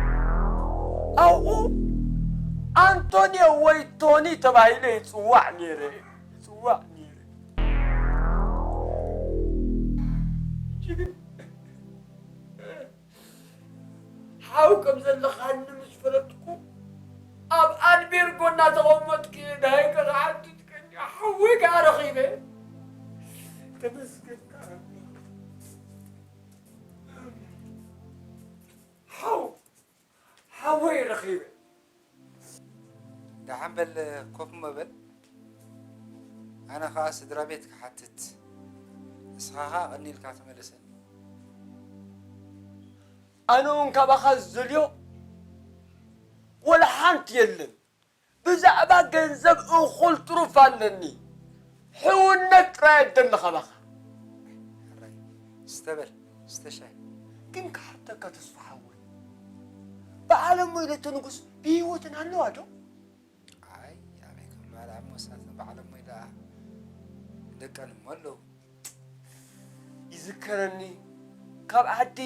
ኣብኡ ኣንቶ ቶኒ ወይ ቶኒ ተባሂለ ይጽዋዕ ነይረ፣ ይጽዋዕ ነይረ። ሕጂ ግን ሓው ከም ዘለኻኒ ምስ ፈለጥኩ፣ ኣብ ኣልቤርጎ እናተቐመጥኩ እየ ደሃይከ ዝሓትት ቀንየ ሓወይ ከኣ ረኺበ። ተመስገን ከኣ ሓው፣ ሓወይ ረኺበ። ደሓን በል፣ ኮፍ እሞ በል። ኣነ ኸኣ ስድራ ቤት ክሓትት፣ ንስኻ ኸኣ ቀኒልካ ተመለሰኒ። ኣነ እውን ካባኻ ዝደልዮ ወላ ሓንቲ የለን። ብዛዕባ ገንዘብ እኹል ትሩፍ ኣለኒ። ሕውነት ጥራይ የደሊ ካባኻ። ሕራይ፣ ስተ በል፣ ስተ ሻሂ። ግን ክሓተካ ተስፋ ሓወይ፣ በዓለሞ ኢለ እቲ ንጉስ ብህይወትን ኣለዋ ዶ? ኣይ፣ ኣበይ ክህልዋ ደኣ እሞ፣ እሳተን በዓለሞ ኢላ ደቀን እሞ ኣለዉ። ይዝከረኒ፣ ካብ ዓዲ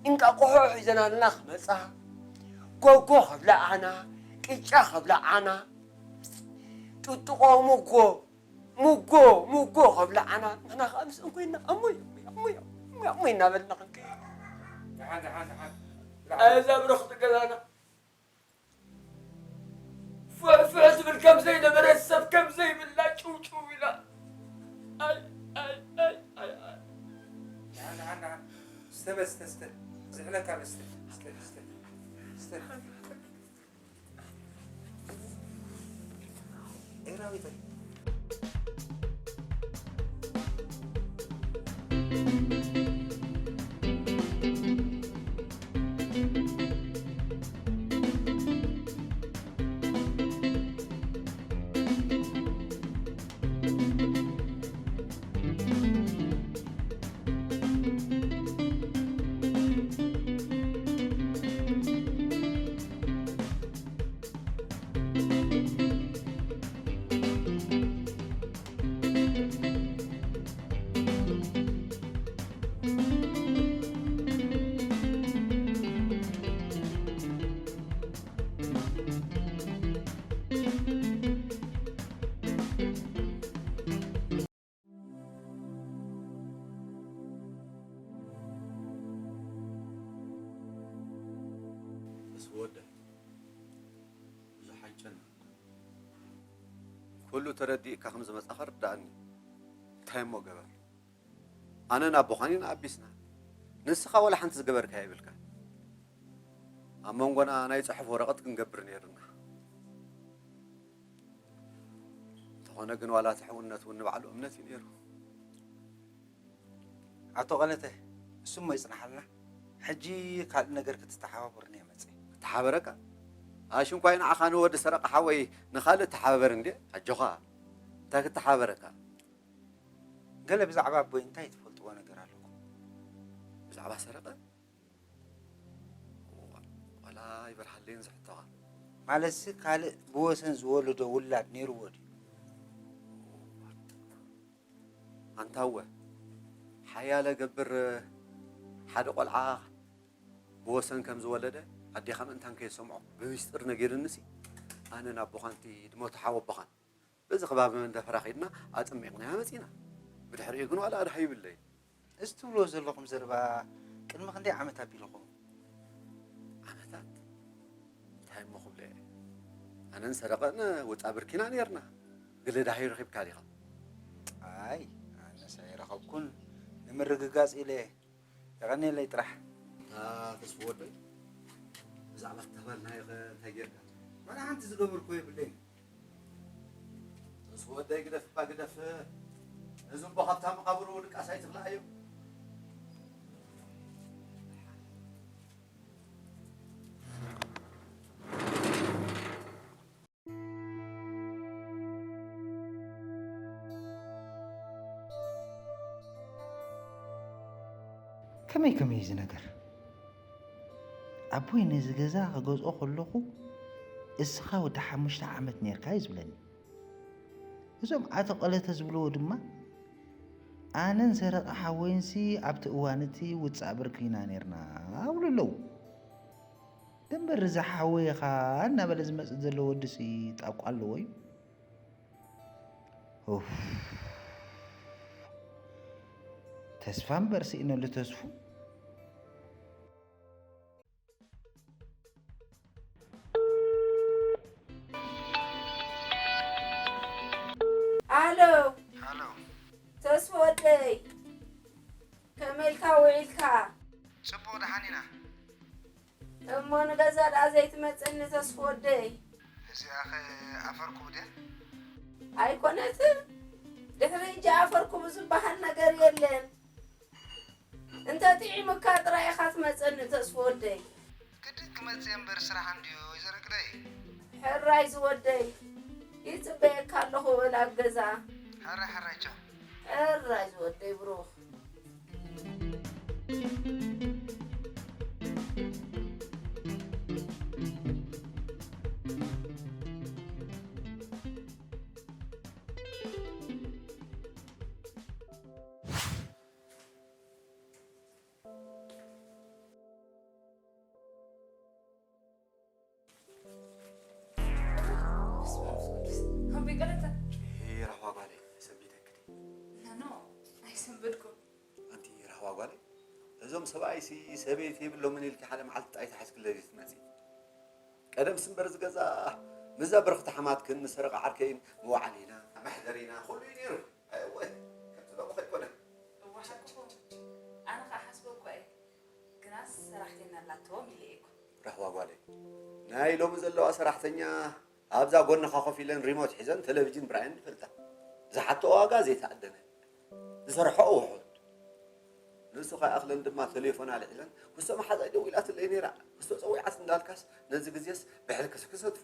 እንቃቆሖ ሒዘናልና ክመጻ፣ ጎጎ ከብልዓና፣ ቅጫ ከብልዓና፣ ጥጥቆ፣ ሙጎ፣ ሙጎ፣ ሙጎ ከብልዓና፣ ንሕና ከኣ ምስአን ኮይንና፣ ኣሞይ፣ ኣሞይ፣ ኣሞይ፣ ኣሞይ እናበልና ክንከይድ። ደሓን፣ ደሓን፣ ደሓን። ኣዛ ብርኽቲ ገዛና ፍሕፍሕ ትብል ከም ዘይነበረት፣ ሰብ ከም ዘይብላ ጭውጭው ኢላ። ኣይ፣ ኣይ፣ ኣይ፣ ኣይ፣ ኣይ። ደሓን፣ ደሓን፣ ደሓን። ስተ በል፣ ስተ፣ ስተ። ዝሕለካ በል፣ ስተ፣ ስተ፣ ስተ፣ ስተ። ኤራዊተይ። ምስ ወደ ብዙሕ ኣይጨነቕኩ። ኩሉ ተረዲእካ ከም ዝመጻኻ ርድኣኒ። እንታይ እሞ ገበር? ኣነን ኣቦኻን ኢና ኣቢስና። ንስኻ ወላ ሓንቲ ዝገበርካዮ የብልካ። ኣብ መንጎና ናይ ጽሑፍ ወረቐት ክንገብር ነይርና። እንተኾነ ግን ዋላ እቲ ሕውነት እውን ንባዕሉ እምነት እዩ ነይሩ። ኣቶ ቀለተ፣ እሱ እሞ ይጽናሓልና። ሕጂ ካልእ ነገር ክትተሓባበሩኒ እየ መጺአ። ክተሓባበረካ? ኣሽ እንኳ ንዓኻ ንወዲ ሰረቐ ሓወይ ንኻልእ ተሓባበር እንዴ? ኣጆኻ። እንታይ ክተሓባበረካ? ገለ ብዛዕባ ኣቦይ እንታይ ትፈልጥዎ ነገር ኣለኩም? ብዛዕባ ሰረቐ? ዋላ ይበርሃለይን ዝሕቶኻ። ማለትሲ ካልእ ብወሰን ዝወለዶ ውላድ ነይርዎ ድዩ? ኣንታወ፣ ሓያለ ገብር ሓደ ቆልዓ ብወሰን ከም ዝወለደ ኣዴኻ ምእንታን ከይሰምዖ ብምስጢር ነጊርንሲ፣ ኣነ ናብ ቦኻንቲ ድሞቲ ሓወቦኻን በዚ ከባቢ መንደፈራ ኸይድና ኣጥሚቕናያ መጺና። ብድሕሪኡ ግን ዋላ ኣድሃ ይብለይ። እዚ ትብልዎ ዘለኹም ዘረባ ቅድሚ ክንደይ ዓመት ኣቢልኹም? ዓመታት? እንታይ እሞ ክብሎ እየ? ኣነን ሰረቐን ውጻ ብርኪና ነይርና። ግለ ዳሂ ረኺብካ ዲኻ? ኣይ፣ ኣነስ ኣይረኸብኩን። ንምርግጋጽ ኢለ እየ። የቐንየለይ ጥራሕ። ኣታ ተስፉ ወደይ፣ ብዛዕባ ተባልናዮ ኸ እንታይ ጌርካ? ዋላ ሓንቲ ዝገበርኩ የብለይን። ተስፉ ወደይ ግደፍ እባ ግደፍ። ነዚ እምቦ ካብታ መቓብሩ ድቃስ ኣይትኽልኣዮ። ከመይ ከመይ እዚ ነገር? ኣቦይ ነዚ ገዛ ክገዝኦ ከለኹ እስኻ ወዲ ሓሙሽተ ዓመት ነርካ እዩ ዝብለኒ። እዞም ኣቶ ቀለተ ዝብልዎ ድማ ኣነን ሰረቐ ሓወይንሲ ኣብቲ እዋን እቲ ውጻእ ብርኪ ኢና ነርና ኣብሉ ኣለዉ። ደንበር እዚ ሓወይኻ እናበለ ዝመጽእ ዘሎ ወድሲ ጣቋ ኣለዎ እዩ። ኡፍ። ተስፋ እምበር ስኢነሉ ተስፉ። ኣሎ። ኣሎ። ተስፎ ወደይ፣ ከመይ ኢልካ ውዒልካ? ጽቡቕ ደሓን ኢና። እሞ ንገዛ ደኣ ዘይትመጸኒ ተስፎ ወደይ? እዚኣኸ ኣፈርኩቡ ድያ? ኣይኮነትን። ድሕሪ ሕጂ ኣፈርኩቡ ዝበሃል ነገር የለን። እንተ ጥዒሙካ ጥራይ ኢኻ ትመጸኒ ተስፎ ወደይ። ግድን ክመጽእ እምበር ስራሕ እንድዩ ይዘረግለይ። ሕራይ ዝወደይ፣ ይጽበየካ ኣለኹ በል ኣብ ገዛ። ሕራይ ሕራይ ቻው። ሕራይ ዝወደይ ብሩኽ። ኣቦይ ቀለተ ራህዋ ጓለይ ሰንቢደክዲ። ናኖ ኣይሰንበድኩም። ኣንቲ ራህዋ ጓለይ፣ እዞም ሰብኣይሲ ሰበይቲ የብሎምን ኢልኪ ሓደ መዓልቲ ጣይታ ሒዝኪ ለሊት ትመፂ። ቀደም ስምበር ዝገዛ ምዛ ብርኽቲ ሓማትክን ንሰረቐ ዓርከይን መዋዕሊና መሕደሪና ኩሉ እዩ ነይሩ። ኣይወ ከምቲ ሎሚ ከይኮነ። እዋ ሓቅኹም። ኣነ ከዓ ሓስበ እኮ እየ። ግናስ ሰራሕተኛ ኣላቶም ኢለ እየ እኮ። ራህዋ ጓለይ፣ ናይ ሎሚ ዘለዋ ሰራሕተኛ ኣብዛ ጎንኻ ኮፍ ኢለን ሪሞት ሒዘን ቴሌቪዥን ብራየን ይፈልጣ። ዝሓትኦ ዋጋ ዘይተኣደነ፣ ዝሰርሕኦ ውሑድ። ንሱ ከይኣኽለን ድማ ቴሌፎን ኣልዒለን ክስቶ መሓዛይ ደዊላትለይ ነይራ። ክስቶ ጸዊዓስ እንዳልካስ ነዚ ግዜስ ብሕልክስ ክሰትፎ።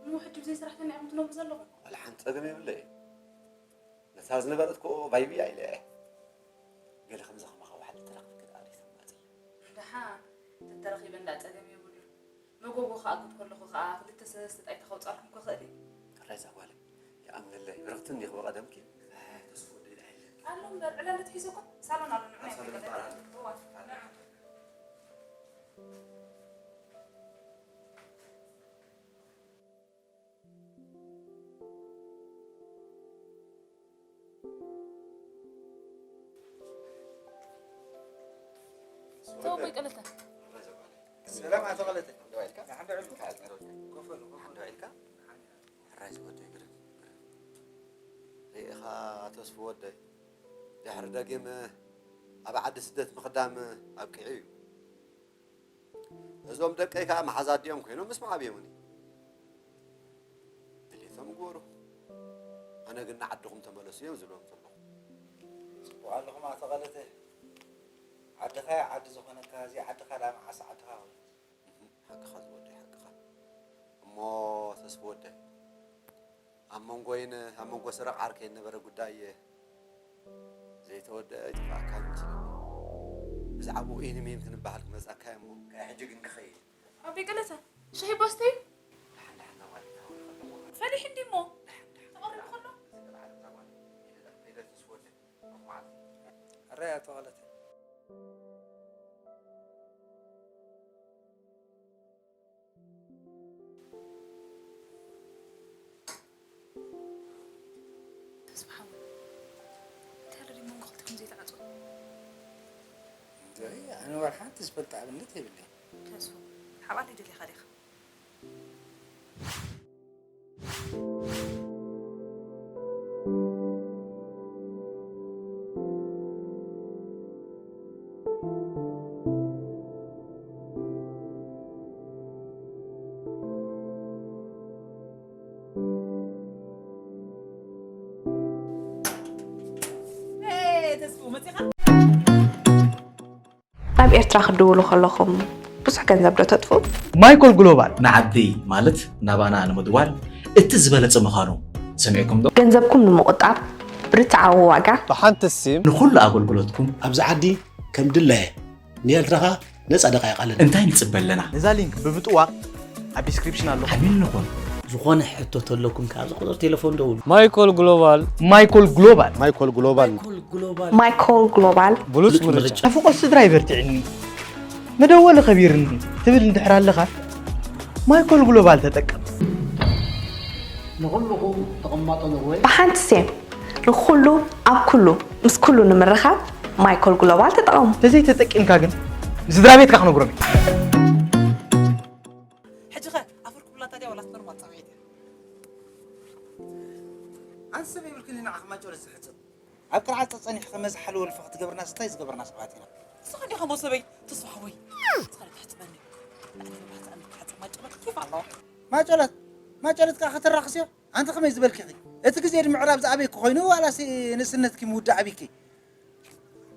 እሞ ሕጂ ብዘይ ሰራሕተኛ ኢኹም ትነብሩ ዘለኹም? ዋላ ሓንቲ ጸገም የብለይ። ነታ ዝነበረት ኮ ቫይብያ ኢለ እየ። ገለ ከምዚ ከማኻ ዋሕዲ ተረኺብኪ ደኣ ደይተማጽ። ደሓን ተተረኺበ እንዳ ጸገም የብሉን። መጎጎ ክኣክብ ከለኹ ከኣ ክልተ ሰለስተ ጣይታ ከውጻልኩም ክኽእል እየ። ጥራይ እዛ ጓለይ ይኣምነለይ። ብርኽቲ እንዲኺ ብቐደምኪ። ኣይ፣ ተስፉ ወደይ ደኣ የለን። ኣሎ እምበር፣ ዕላል ተሒዙ እኮ ሳሎን ኣሎ፣ ንዑ ኣብ ናይ ሳሎን ክልተ ይበሃል። እዋ፣ ንዑ። ተው፣ ቆይ፣ ቀለተ። ሰላም ኣቶ ቀለተ። ደው ኢልካ? ደሓን ደው ኢልካ? ኮፍ በሉ፣ ኮፍ በሉ። ደው ኢልካ? ሕራይ ዝወደይ ግርም፣ ግርም። ርኢኻ ተስፉ ወደይ፣ ድሕሪ ደጊም ኣብ ዓዲ ስደት ምኽዳም ኣብቂዑ እዩ። እዞም ደቀይ ከኣ መሓዛ ኣዲኦም ኮይኖም ምስ መዓብዮምኒ። ድሌቶም ግበሩ። ኣነ ግን ንዓድኹም ተመለሱ እዮም ዝብሎም ዘለኹ። ጽቡቕ ኣለኹም ኣቶ ቀለተ። ዓድኻ እያ ዓዲ ዝኾነካ፣ እዚ ዓድኻ ደኣ መዓስ ዓድኻ ኾነት? እህ፣ ሓቅኻ ዝወደይ፣ ሓቅኻ። እሞ ተስፉ ወደይ፣ ኣብ መንጎይን ኣብ መንጎ ሰረቕ ዓርከይን ነበረ ጉዳይ ዘይተወደአ ይጥፍኣካ ይመስለኒ። ብዛዕባኡ ኢሂን ምሂን ክንበሃል ክመጻካ እየ እሞ፣ ካብ ሕጂ ግን ክኸይድ። ኣቦይ ቀለተ፣ ሻሂ ባስተዩ? ደሓን ደሓን፣ እዛ ጓል እታ ወዲ ከለኹ። ፈሊሕ እንዲ እሞ? ደሓን ደሓን። ተቐሪቡ ከሎ? እዚ ቅድሚ ዓለም እዛ ጓል። ኢለ ዳ፣ ኢለ ተስፉ ወደይ። ሕራይ ኣቶ ቀለተ። ተስፉ ሓወይ፣ እንታይ ኣሎ ድዩ መንጎ ክልተኹም ዘይተዓጽወ? እንታይ? ኣነ ዋላ ሓንቲ ዝፈልጥ ኣብነት የብለይን። ተስፉ፣ ሓባር ደሊኻ ዲኻ? ናብ ኤርትራ ክትድውሉ ከለኹም ብዙሕ ገንዘብ ዶ ተጥፍኡ? ማይኮል ግሎባል ንዓዲ ማለት ናባና ንምድዋል እቲ ዝበለጸ ምዃኑ ሰሚዕኩም ዶ? ገንዘብኩም ንምቑጣብ ብርትዓዊ ዋጋ ብሓንቲ ሲም ንኹሉ ኣገልግሎትኩም ኣብዚ ዓዲ ከም ድላየ ንኤርትራኻ ነጻ ደቃይቕ ኣለና። እንታይ ንጽበ ኣለና? ነዛ ሊንክ ብምጥዋቕ ኣብ ዲስክሪፕሽን ኣሎ። ዓሚል ንኹን። ዝኾነ ሕቶ ተለኩም ከኣ ኣብዚ ቁጽሪ ቴሌፎን ደውሉ። ማይኮል ግሎባል። ማይኮል ግሎባል። ማይኮል ግሎባል። ማይኮል ግሎባል። ብሉጽ ምርጫ። ናፍቖት ስድራ ይበርትዕኒ። መደወሊ ከቢርኒ ትብል እንድሕር ኣለኻ፣ ማይኮል ግሎባል ተጠቀም። ንኹልኹም ተቐማጦ ኖርወይ። ብሓንቲ ሴም ንኹሉ ኣብ ኩሉ ምስ ኩሉ ንምርኻብ ማይኮል ግሎባል ተጠቐሙ። ተዘይተጠቂምካ ግን ንስድራ ቤትካ ክነግሮም እዩ። ሕጂ ኸ ኣፈር ክብላታ ድያ ዋላስ ኖርማል ጸብዒት እያ? ኣንስብ ይብልክኒ ንዓኺ ማጨሎ ዝሕጽብ ኣብ ቅርዓት ጸጸኒሑ ከመዚ ሓለወልፊ ክትገብርና ስታይ ዝገበርና ሰባት ኢና። ንስኻ ዲኻ መሰበይ ተስፋ ሓወይ? ንስኻ ዲኻ ትሕጽበኒ? ንዓይ ተባህትኣኒ ክትሓጽብ ማጨሎ ኬፍ ኣለዋ። ማጨሎት ማጨሎት ከኣ ከተራኽስዮ ኣንቲ ከመይ ዝበልኪ ኢኺ? እቲ ግዜ ንምዕራብ ዝኣበይኪ ኮይኑ ዋላሲ ንእስነትኪ ምውዳእ ኣቢኪ?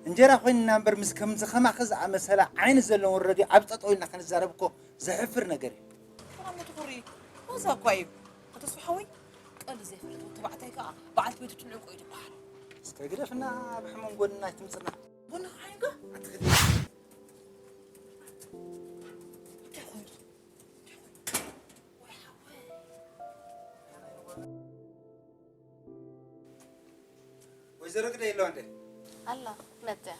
እንጀራ ኮይንና እምበር ምስ ከምዚ ከማኺ ዝኣመሰላ ዓይኒ ዘለወን ረድዮ ኣብ ጠጠው ኢልና ክንዛረብ እኮ ዘሕፍር ነገር እዩ። ሰላም ትኹሪ ሞዛ እኳ እዩ። ኣቶ ተስፋ ሓወይ ቀልዲ ዘይፈልጥ ተባዕታይ ከኣ በዓልቲ ቤቱ ትንዕቆ እዩ ዝበሃል። እስከ ግደፍና ኣብ ሕሙም ጎንና ኣይትምፅና። ጎንኻ ዓይንካ ኣትኽድ እንታይ ኮይኑ? ወይዘሮ ግደ የለዋ እንደ ኣላ መፅያ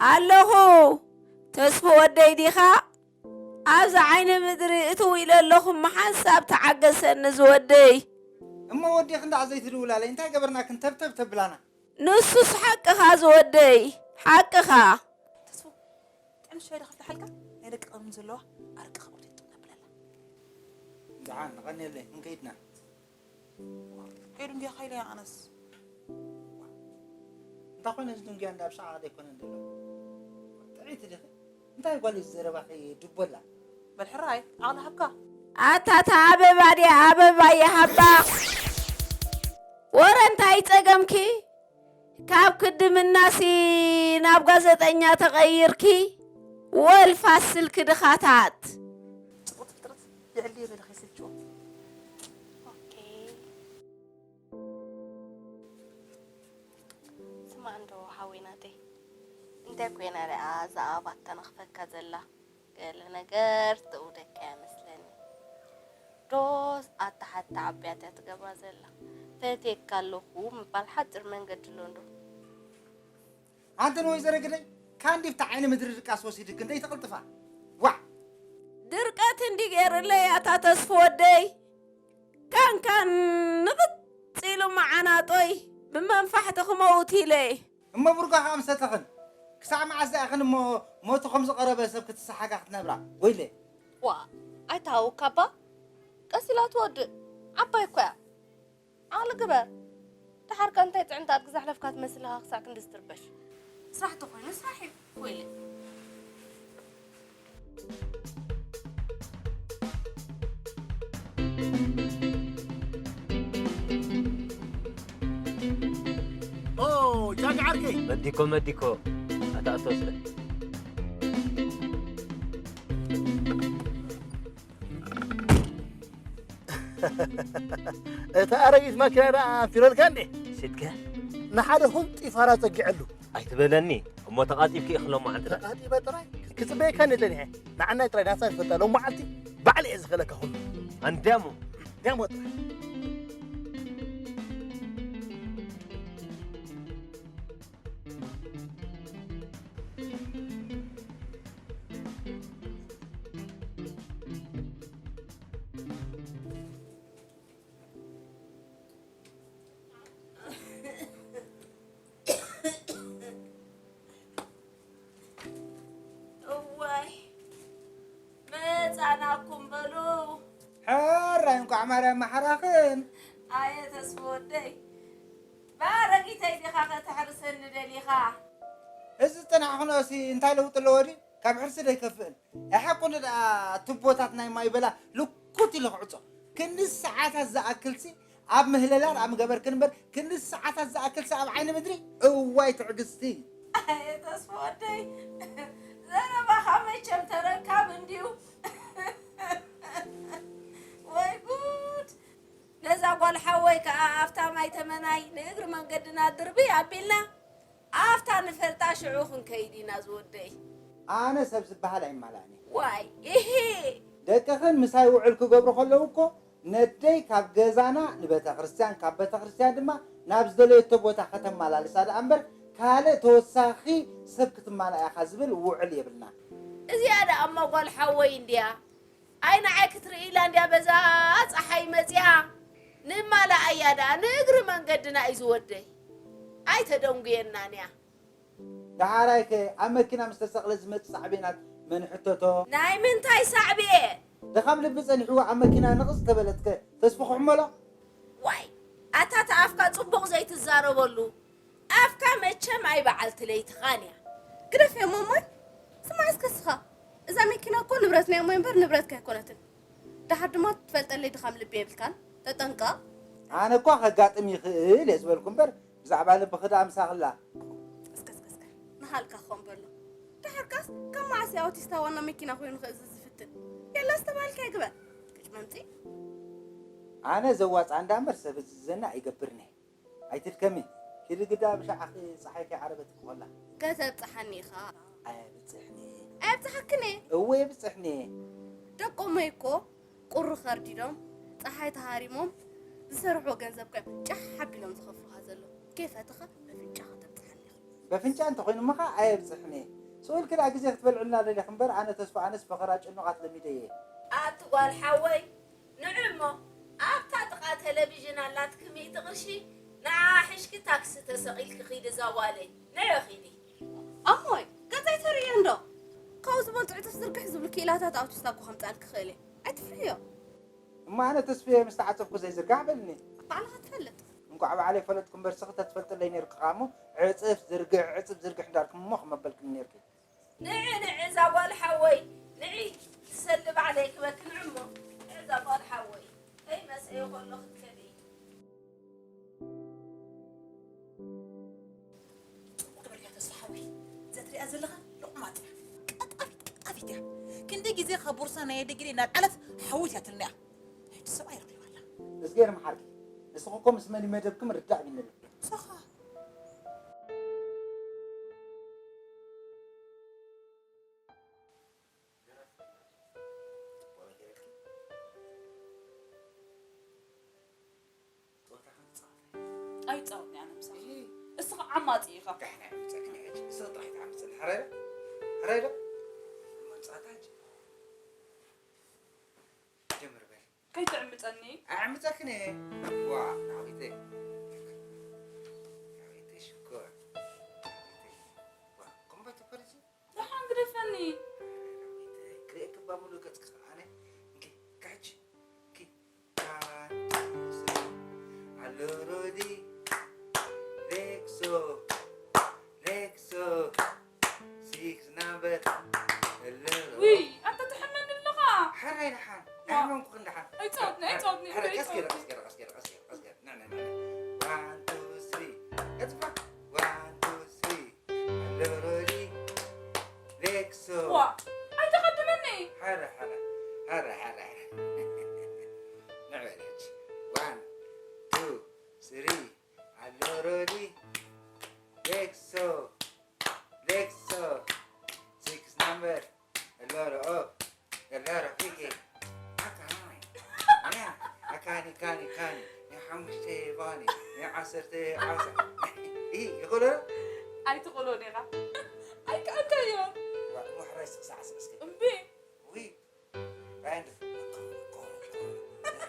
ኣለኹ ተስፉ ወደይ ዲኻ? ኣብዚ ዓይኒ ምድሪ እትው ኢለ ኣለኹ እሞ ሓንሳብ ተዓገሰኒ ዝወደይ። እሞ ወዲኺ እንዳ ዘይትድውላለይ እንታይ ገበርናክን ተብተብ ተብላና? ንሱስ ሓቅኻ ዝወደይ ሓቅኻ። ተስፉ ጥዕም ሻይ ዶ ከፍልሓልካ? ናይ ደቂ ቀምን ዘለዋ ኣረቂ ካብኡ ዘይጥም ነብለላ። ደሓን ንቐንየለይ ክንከይድና። ከይዱ እንዲያ ካይለ ኣነስ እንታይ ኮነ እዚ ድንጉያ እንዳ ብሻዓ ዘይኮነ እንደሎ ጥዒት ዲኺ እንታይ ጓል እዩ ዘረባኺ ድቦላ በል ሕራይ ኣቕላ ሃብካ ኣታ እታ ኣበባ ድያ ኣበባ ይሃባ ወረ እንታይ ጸገምኪ ካብ ክድምናሲ ናብ ጋዜጠኛ ተቐይርኪ ወልፋስ ስልኪ ድኻታት ጽቡቅ ፍጥረት ይዕሊ ይበለ ከይስልችዎ ኦኬ ስማዕ እንዶ ሓወይ ናተይ እንታይ ኮይና ደኣ እዛ ኣባታ ነኽፈካ ዘላ ገለ ነገር ትእውደካ እያ መስለኒ ዶስ ኣታ ሓታ ዓብያት እያ ትገብራ ዘላ ፈትየካ ኣለኹ ምባል ሓፂር መንገዲ ኣሎ እንዶ ኣንተ ንወይዘሮ ግደይ ካንዲፍታ ዓይኒ ምድሪ ድቃስ ወሲድክ እንደይ ተቕልጥፋ ዋዕ ድርቀት እንዲ ገይርለይ ኣታ ተስፉ ወደይ ካንካን ንቕፅ ኢሉ መዓናጦይ ብመንፋሕቲ ክመውት ኢለ እሞ ብርጓ ከኣ ምሰተኽን ክሳዕ መዓስ ደኣ ኢኽን እሞ ሞቱ ከም ዝቐረበ ሰብ ክትሰሓጋ ክትነብራ ወይለ ዋ ኣይትሃውካ እባ ቀስ ኢላ ትወድእ ዓባይ እኮ እያ ዓቕሊ ግበር ደሓርካ እንታይ ጥዕምቲ ኣድጊ ዘሕለፍካ ትመስል ኢኻ ክሳዕ ክንድዚ ትርበሽ ስራሕ ተኾይኑ ስራሕ እዩ ወይለ ኦ ጃጅ ዓርከይ መዲኮ መዲኮ ኣታ ኣቶ ስለ እታ ኣረጊት ማኪና ደኣ ኣንፊረልካ እንዴ? ሽትከ ንሓደ ሁምጢ ፋራ ጸጊዐሉ። ኣይትበለኒ እሞ ተቓጢብኪ ኢኺ ሎማዓንቲ ደኣ። ተቓጢበ ጥራይ ክጽበየካ እንደ ጸኒሐ ንዓናይ ጥራይ ናትካ ዝፈልጣ ሎማዓንቲ ባዕለ እየ ዝኽእለካ ኩሉ። ኣንድያሞ። ኣንድያሞ ጥራይ። እዋይ መጻናኩም በሉ ሕራይ እንኳዕ ማርያም መሓራኽን ኣየ ተስፉ ወደይ ብኣረጊተይ ዲኻ ከተሕርሰኒ ደሊኻ እዚ ዝጸናሕኽንኦሲ እንታይ ለውጢ ኣለዎ ድዩ ካብ ሕርሲ ዶ ኣይከፍእን ኣይሓቁኒ ደኣ ቱቦታት ናይ ማይ በላ ልኩት ኢሉ ክዕጾ ክንዲ ሰዓታት ዝኣክልሲ ኣብ ምህለላ ደኣ ምገበርክን እምበር ክንዲ ሰዓታት ዝኣክልሲ ኣብ ዓይኒ ምድሪ እዋይ ትዕግስቲ ኣየ ተስፋ ወደይ ዘረባኻ መቸም ተረካብ እንድዩ ወይ ጉድ ነዛ ጓል ሓወይ ከኣ ኣብታ ማይ ተመናይ ንእግሪ መንገድና ድርብይ ኣቢልና ኣብታ ንፈልጣ ሽዑ ክንከይድ ኢና ዝወደይ። ኣነ ሰብ ዝበሃል ኣይማላእን እየ። ዋይ ኢሂ። ደቅኽን ምሳይ ውዕል ክገብሩ ከለዉ እኮ ነደይ ካብ ገዛና ንቤተክርስትያን ካብ ቤተክርስትያን ድማ ናብ ዝደለየቶ ቦታ ከተማላልሳ ደኣ እምበር ካልእ ተወሳኺ ሰብ ክትማላእ ኢኻ ዝብል ውዕል የብልና። እዚኣ ደኣ እማ ጓል ሓወይ እንድያ። ኣይ ንዓይ ክትርኢ ኢላ እንድያ በዛ ጸሓይ መጺኣ። ንማላኣያ ደኣ ንእግሪ መንገድና እዩ ዝወደይ። ኣይተደንጉየናን እያ። ደሓራይ ከ ኣብ መኪና ምስ ተሰቕለ ዝመጽእ ሳዕቤናት መን ይሕተቶ? ናይ ምንታይ ሳዕቤን? ድኻም ልቢ ጸኒሕዋ ኣብ መኪና ንቕጽ ተበለት ከ ተስፉ ክሕመሎ? ዋይ፣ ኣታ እቲ ኣፍካ ጽቡቕ ዘይትዛረበሉ። ኣፍካ መቸም ኣይ በዓልቲ ለይትኻን እያ። ግደፍ እሞ እሞይ፣ ስማዕ እስከ እስኻ። እዛ መኪና እኮ ንብረትና እሞ እምበር ንብረትካ ኣይኮነትን። ደሓር ድማ ትፈልጠለይ ድኻም ልቢ የብልካን። ተጠንቀቕ። ኣነ እኳ ከጋጥም ይኽእል እየ ዝበልኩ እምበር ብዛዕባ ልብኺ ደኣ ምሳኽላ። እስከ እስከ እስከ፣ ንሃልካ ክኾን በሎ። ደሓርካስ ካብ መዓስ እያ ኣውቲስታ ዋና መኪና ኮይኑ ክእዝዝ ዝፍትን? የላ ዝተባልካ ይግበር። ቅጭ መምፂ። ኣነ ዘዋፅኣ እንዳ እምበር ሰብ እዝዘና ኣይገብርን እየ። ኣይትድከሚ። ኪዲ ግዳ ብሻዕኺ ፀሓይ ከይዓረበት ክኾላ። ከተብፅሓኒ ኢኻ። ኣየብፅሕኒ። ኣየብፅሓክን እየ። እወ የብፅሕኒ። ደቆመይ እኮ ቁሪ ከርዲዶም፣ ፀሓይ ተሃሪሞም፣ ዝሰርሕዎ ገንዘብ ከ ጫሕ ኣቢሎም ዝኸፍሉኻ ዘለዉ። ከይፈተኻ በፍንጫኻ ተብፅሓኒ ኢኻ። በፍንጫ እንተኾይኑ እሞ ኸዓ ኣየብፅሕኒ። ስቕ ኢልኪ ደኣ ግዜ ክትበልዕልና ደሊኺ እምበር ኣነ ተስፋ ኣነስ ፈኸራ ጭኑቓት ለሚደ እየ። ኣቲ ጓል ሓወይ፣ ንዒ እሞ ኣብታ ጥቓ ቴሌቪዥን ኣላትኪ ሚእቲ ቅርሺ ንዓ ሒሽኪ ታክሲ ተሰቒልኪ ኺዲ እዛ ጓለይ። ንዒ ኺዲ። ኣሞይ፣ ገጸይ ተርእዮ እንዶ? ካብኡ ዝበልጹ ዕጽፍ ዝርግሕ ዝብሉ ክኢላታት ኣውቲስታ እኮ ከምጽኣልኪ ክእል እየ። ኣይትፍርሕዮ። እሞ ኣነ ተስፍየ ምስ ተዓጸፍኩ ዘይዝርጋሕ በልኒ። ባዕልኻ ትፈልጥ። እንቋዕ ባዕለይ ፈለጥኩ እምበር ስኺ ተትፈልጥለይ ነይርኪ ኸኣ እሞ ዕጽፍ ዝርግሕ፣ ዕጽፍ ዝርግሕ እንዳልክኒ እሞ ክመበልክኒ ነይርኪ። ንዒ ንዒ እዛ ጓል ሓወይ፣ ንዒ ትሰሊ ባዕለይ ክበኪ ንዒ እሞ። ንዒ እዛ ጓል ሓወይ፣ ከይመሰየ ከሎ ክትከዲ። ጽቡቕ ገበርካ ተስፋ ሓወይ። እዛ ትሪኣ ዘለኻ ሎቕማጽ እያ። ቀጣፊት፣ ቀጣፊት እያ። ክንደይ ግዜ ካብ ቦርሳ ናይ ኣደ ገለ እናልዓለት ሓዊት እያ ትልኒ እያ። ሕጂ ሰብኣይ ረኺባ ኣላ። እዝጌር መሓርኪ። ንስኺ እኮ ምስ መን እዩ መደብኪ ምርዳእ ቢኒ ኣሎ። ንስኻ። ጸወታ ክንጻወት። ኣይጻወትን ኣነ ምሳኻ። እህ። እስኻ ዓማጺ ኢኻ። ጋሕና ይምጸክኒ ሕጂ። እስኺ ጥራሕ ትዓምጽኒ። ሕራይ ዶ? ሕራይ ዶ? መጻታ ሕጂ። ጀምር በል። ከይትዕምጸኒ። ኣዕምጸክኒ። ዋ፣ ናዊተይ። ናዊተይ ሽኮር። ናዊተይ። ዋ፣ ቁምበት እኮ ልጅ። ደሓን ግደፈኒ። ክርእየኪ እባ ሙሉእ ገጽኪ ከኣ ኣነ። እንኪ፣ ክሕጂ። እንኪ። ዋን፣ ቱ፣ ስሪ። ኣሎ ሮዲ። ሌክሶ። ሌክሶ። ሲክስ ናምበር። ኣሎ ሮ-፣ ውይ፣ ኣንታ ትሕመኒ ኣለኻ። ሓራይ ደሓን። ዋ። ኣይሕመምኩኽን ደሓን። ኣይጻወትኒ፣ ኣይጻወትኒ፣ ሓረ፣ ቀስ ገይረ፣ ኣይጻወትኒ። ቀስ ገይረ፣ ቀስ ገይረ፣ ቀስ ገይረ፣ ቀስ ገይረ። ንዕ፣ ንዕ፣ ንዕ፣ ንዕ። ዋን፣ ቱ፣ ስሪ። ቀልጥፋ። ዋን፣ ቱ፣ ስሪ። ኣሎ ሮዲ። ሌክሶ። ዋ፣ ኣይተቐድመኒ። ሓረ፣ ሓረ፣ ሓረ፣ ሓረ፣ ሓረ። ንዕ በል ሕጂ። ዋን፣ ቱ፣ ስሪ። ኣሎ ሮዲ። ሌክሶ። ሌክሶ። ሲክስ ናምበር። ኣሎ ሮ-፣ ኦ። ኣሎ ሮ-፣ ፊኪ። ኣካ፣ ኣያ። ኣካኒ፣ ካኒ፣ ካኒ። ናይ ሓሙሽተ ባኒ። ናይ ዓሰርተ ዓሳ። ኢ፣ ይኽእሎ? ኣይትኽእሎን ኢኻ። ኣይከኣልካዮን። ዋ፣ እሞ ሕራይ ስቕሳዕ ስቕ እስኪ። እምቢ። ዊ፣ ራይንድ። ናይ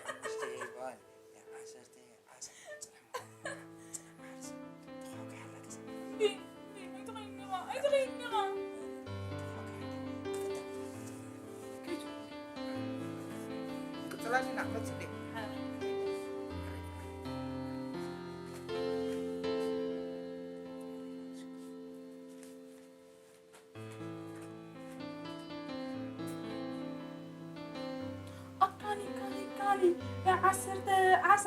ሓሙሽተ ባኒ፣ ናይ ዓሰርተ ዓሳ፣ ጽናሕ ማርስ፣ ጽናሕ ማርስ፣ ተዃኲ ሓላ ተሰ-፣ እንዴ፣ እንዴ፣ ኣይትኸይድኒ ኢኻ፣ ኣይትኸይድኒ ኢኻ። ተዃኲ ሓላ። ክፈታ። ከይቱ። እንቅጽላኒ ኢና፣ ክመጽእ እንዴ። ኣካኒ፣ ካኒ፣ ካኒ፣ ናይ ዓሰርተ ዓሳ።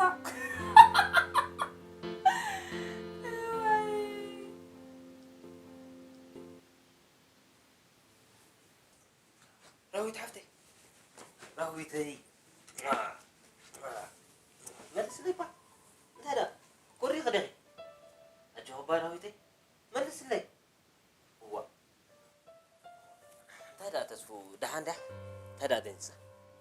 እዋይ። ራዊት ሓፍተይ። ራዊተይ። መልስለይ እባ። እንታይ ደኣ? ኮሪኺ ዲኺ? ኣጆኺ እባ ራዊተይ። መልስለይ። እዋ። እንታይ ደኣ ተስፉ፣ ደሓን ድያ? እንታይ ደኣ ደንዚዛ?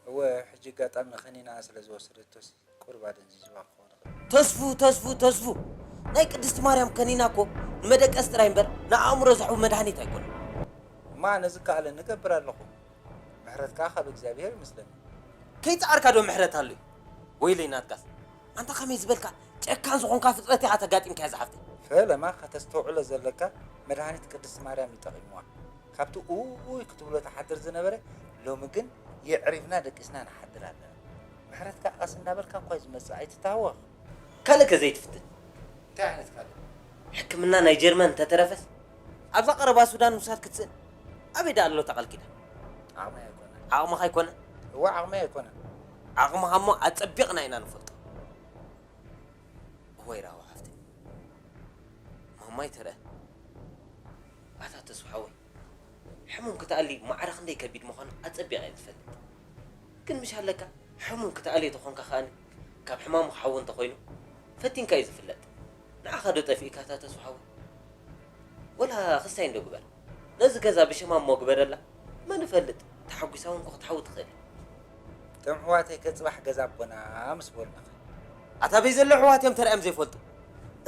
እወ፣ ሕጂ ኣጋጣሚ ከኒና ስለ ዝወሰደቶስ ቁሩብ ኣደንዚዝዋ ክኸውን ይኽእል። ተስፉ፣ ተስፉ፣ ተስፉ! ናይ ቅድስቲ ማርያም ከኒና እኮ ንመደቀስ ጥራይ እምበር ንኣእምሮ ዘሕዊ መድሃኒት ኣይኮነን። እማ ነዚ ከኣለ ንገብር ኣለኹ። ምሕረት ከኣ ካብ እግዚኣብሔር ይመስለኒ። ከይጸዓርካ ዶ ምሕረት ኣሎ እዩ? ወይለይ ናትካስ። ኣንታ ከመይ ዝበልካ ጨካን ዝኾንካ ፍጥረት ኢኻ ተጋጢምካያ ዝሓፍተይ። ፈለማ ከተስተውዕሎ ዘለካ መድሃኒት ቅድስቲ ማርያም እዩ ጠቒምዋ። ካብቲ ኡይ ክትብሎ ትሓድር ዝነበረ ሎሚ ግን የዕሪፍና ደቂስና ንሓድር ኣለና። ምሕረት ከኣ ቀስ እንዳበልካ እኳ እዩ ዝመጽእ ኣይትታወኽ። ካልእ ከ ዘይትፍትን? እንታይ ዓይነት ካልእ? ሕክምና ናይ ጀርመን እንተተረፈስ ኣብዛ ቀረባ ሱዳን ምውሳድ ክትስእል ኣበይ ደኣ ኣሎ እታ ቃል ኪዳን? ዓቕመይ ኣይኮነን። ዓቕምኻ ኣይኮነን? እወ ዓቕመይ ኣይኮነን። ዓቕምኻ እሞ ኣጸቢቕና ኢና ንፈልጦ። እዋይ ራህዋ ሓፍተይ ማማይ ተረአ ኣታ ተስፋ ሓወይ ሕሙም ክትኣሊ ማዕረ ክንደይ ከቢድ ምዃኑ ኣጸቢቐ እየ ዝፈልጥ። ግን ምሽ ኣለካ ሕሙም ክትኣልዮ ተኾንካ ከኣኒ ካብ ሕማሙ ክሓዊ እንተኾይኑ ፈቲንካ እዩ ዝፍለጥ። ንዓኻ ዶ ጠፊእካ እታ ተስፋ ሓወይ? ወላ ክስታይ እንዶ ግበር ነዚ ገዛ ብሽማ እሞ ግበረላ። መን ይፈልጥ ተሓጒሳ እውን ክትሓዊ ትኽእል። እቶም ኣሕዋተይ ከ ጽባሕ ገዛ ኣቦና ምስ በሉናኸ? ኣታ በይ ዘለዉ ኣሕዋት እዮም ተራእዮም ዘይፈልጡ።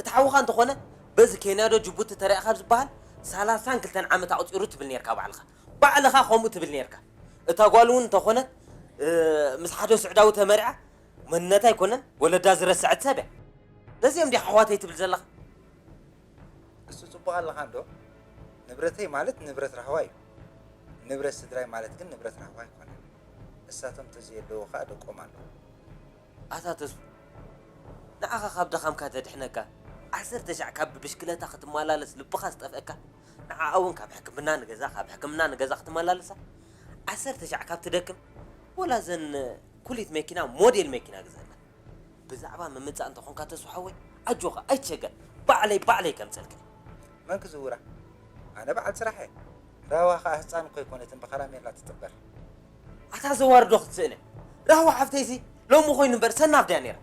እቲ ሓውኻ እንተኾነ በዚ ኬንያ ዶ ጅቡቲ ተራእኻ ኣብ ዝበሃል ሰላሳን ክልተን ዓመት ኣቑጺሩ ትብል ነርካ ባዕልኻ። ባዕልኻ ከምኡ ትብል ነርካ። እታ ጓል እውን እንተኾነት ምስ ሓደ ስዑዳዊ ተመርዓ መንነታ ኣይኮነን ወለዳ ዝረስዐት ሰብ እያ። ነዚኦም ዲኻ ኣሕዋተይ ትብል ዘለኻ? እሱ ጽቡቕ ኣለኻ እንዶ? ንብረተይ ማለት ንብረት ራህዋ እዩ። ንብረት ስድራይ ማለት ግን ንብረት ራህዋ ኣይኮነን። እሳቶም ተዘየለዉ ኸኣ ደቆም ኣለዉ። ኣታ ተስፉ ንዓኻ ካብ ድኻምካ ተድሕነካ ዓሰርተ ሻዕ ካብ ብብሽክለታ ክትመላለስ ልብኻ ዝጠፍአካ ንዓኣ እውን ካብ ሕክምና ንገዛ ካብ ሕክምና ንገዛ ክትመላለሳ ዓሰርተ ሻዕ ካብ ትደክም ወላ ዘን ኩሊት መኪና ሞዴል መኪና ግዘላ። ብዛዕባ ምምጻእ እንተኾንካ ተስፉ ሓወይ ኣጆኻ ኣይትሸገር ባዕለይ ባዕለይ ከምጸልካ። መን ክዝውራ? ኣነ በዓል ስራሕ እየ። ራህዋ ኸኣ ህጻን እኮ ኣይኮነትን ብኸራሜላ ትጥበር። ኣታ ዘዋርዶ ክትስእነ ራህዋ ሓፍተይሲ ሎሚ ኮይኑ እምበር ሰናፍ ድያ ነይራ።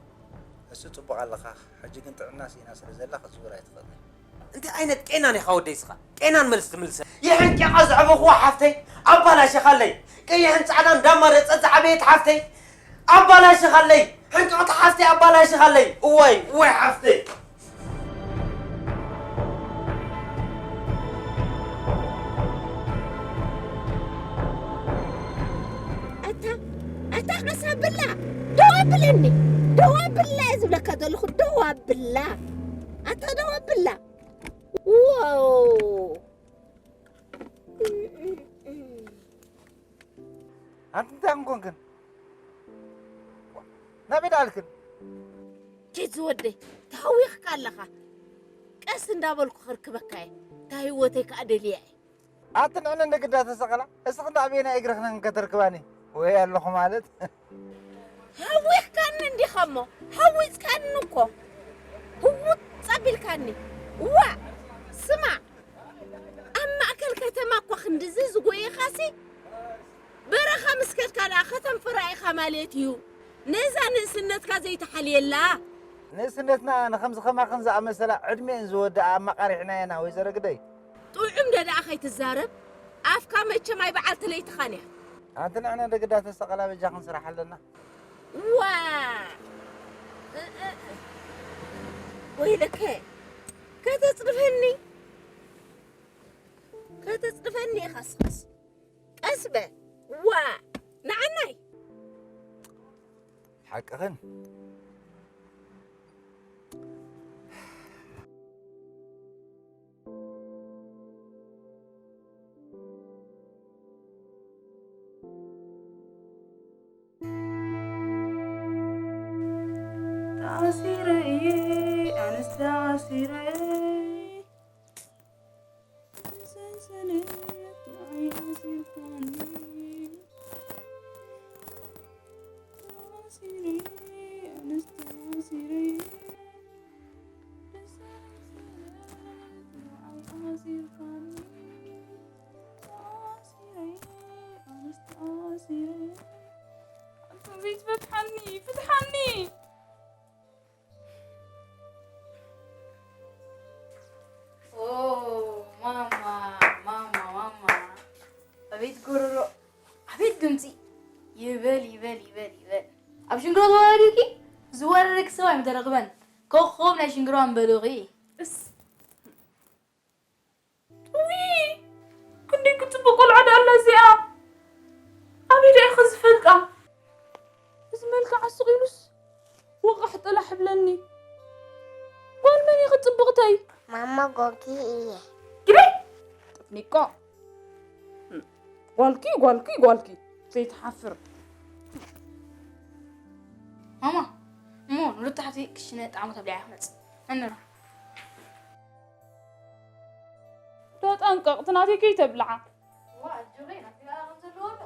እሱ ጽቡቕ ኣለኻ። ሕጂ ግን ጥዕና ስኢና ስለ ዘላ ክትዝውር ኣይትኽእልን። እንታይ ዓይነት ቄናን ኢኻ ወደይ ስኻ? ቄናን መልስ ትምልሰ። የሕንቂቓ ዘዕበኹዋ ሓፍተይ ኣባላሽኻለይ። ቀይሕን ጻዕዳን እንዳመረጸት ዝዓበየት ሓፍተይ ኣባላሽኻለይ። ሕንቅቕቲ ሓፍተይ ኣባላሽኻለይ። እዋይ እዋይ ሓፍተይ። ኣታ ኣታ ቀስ ኣብላ ደው ኣብለኒ ደው ኣብላ እየ ዝብለካ ዘለኹ ደው ኣብላ ኣታ ደው ኣብላ። ዋው። ኣንቲ እንታይ ክንኮንክን ናበይ ደኣልክን? ኬት ዝወደይ ተሃዊኽካ ኣለኻ። ቀስ እንዳበልኩ ከርክበካ እየ። እታ ህይወተይ ከኣ ደልያ እየ። ኣቲ ንዕነ ንግዳ ተሰቐላ እስኺ እንዳ ኣበየናይ እግርኽን ከተርክባኒ ወይ ኣለኹ ማለት። ሃዊኽካኒ እንዲኻ እሞ ሃዊፅካኒ እኮ። ህውፅ ኣቢልካኒ። ዋ ስማዕ ኣብ ማእከል ከተማ እኳ ክንድዚ ዝጎየኻሲ በረኻ ምስ ከድካ ደኣ ከተንፍራ ኢኻ ማለት እዩ። ነዛ ንእስነትካ ዘይትሓልየላ። ንእስነትና ንኸምዚ ኸማኽን ዝኣመሰላ ዕድሜአን ዝወድኣ ኣማቓሪሕናየና ወይዘሮ ግደይ። ጥዑም ዶ ደኣ ከይትዛረብ ኣፍካ መቸም ኣይ በዓልቲ ለይትኻን እያ። ኣንቲ ንሕና ደግዳ ተሰቐላ በጃኽን ስራሕ ኣለና። ዋ ወይለከ ከተጽድፈኒ ከተጽድፈኒ ኢኻ ስኻስ ቀስ በል ዋ ንዓናይ ሓቅኽን ተኣሲረ እየ ኣነስ ተኣሲረ ብሰንሰለት ንዓይ ኣሲርካኒ ተኣሲረ ኣነስ ተኣሲረ ብሰንሰለት ንዓይ ኣሲርካኒ ተኣሲረ ኣነስ ተኣሲረ ኣንታ ዘይትፈትሓኒ ፍትሓኒ ኦ ማማ ማማ ማማ ኣቤት ጎረሮ ኣቤት ድምፂ ይበል ይበል ይበል ይበል ኣብ ሽንግሮ ዝወረዱኪ ዝወረደኪ ሰብ ኣይምተረኽበን ኮኾብ ናይ ሽንግርዋ ምበልኺ። እስ። ውይ፣ ክንደይ ክትጽብቕ ቆልዓ ደኣ ኣላ እዚኣ። ኣበይ ደኣ ኢኺ ዝፈልጣ? እዚ መልክዓ ስቕ ኢሉስ ወቓሕ ጥላሕ ብለኒ። ጓል መን እየ ክትጽብቕተይ? ማማ ጎጊ እየ። ግደይ! ጥፍኒቆ። ጓልኪ፣ ጓልኪ፣ ጓልኪ። ዘይትሓፍር። ማማ፣ እሞ ንሩታ ሓፍተይ ክሽነ ጣዕሙ ተብልዓ ክመጽእ። እንራ። ተጠንቀቕ፣ እቲ ናተይ ከይተብልዓ። ዋ፣ ኣጆኺ፣ ናተይ ደኣ ከም ዘለዎ ኣሎ።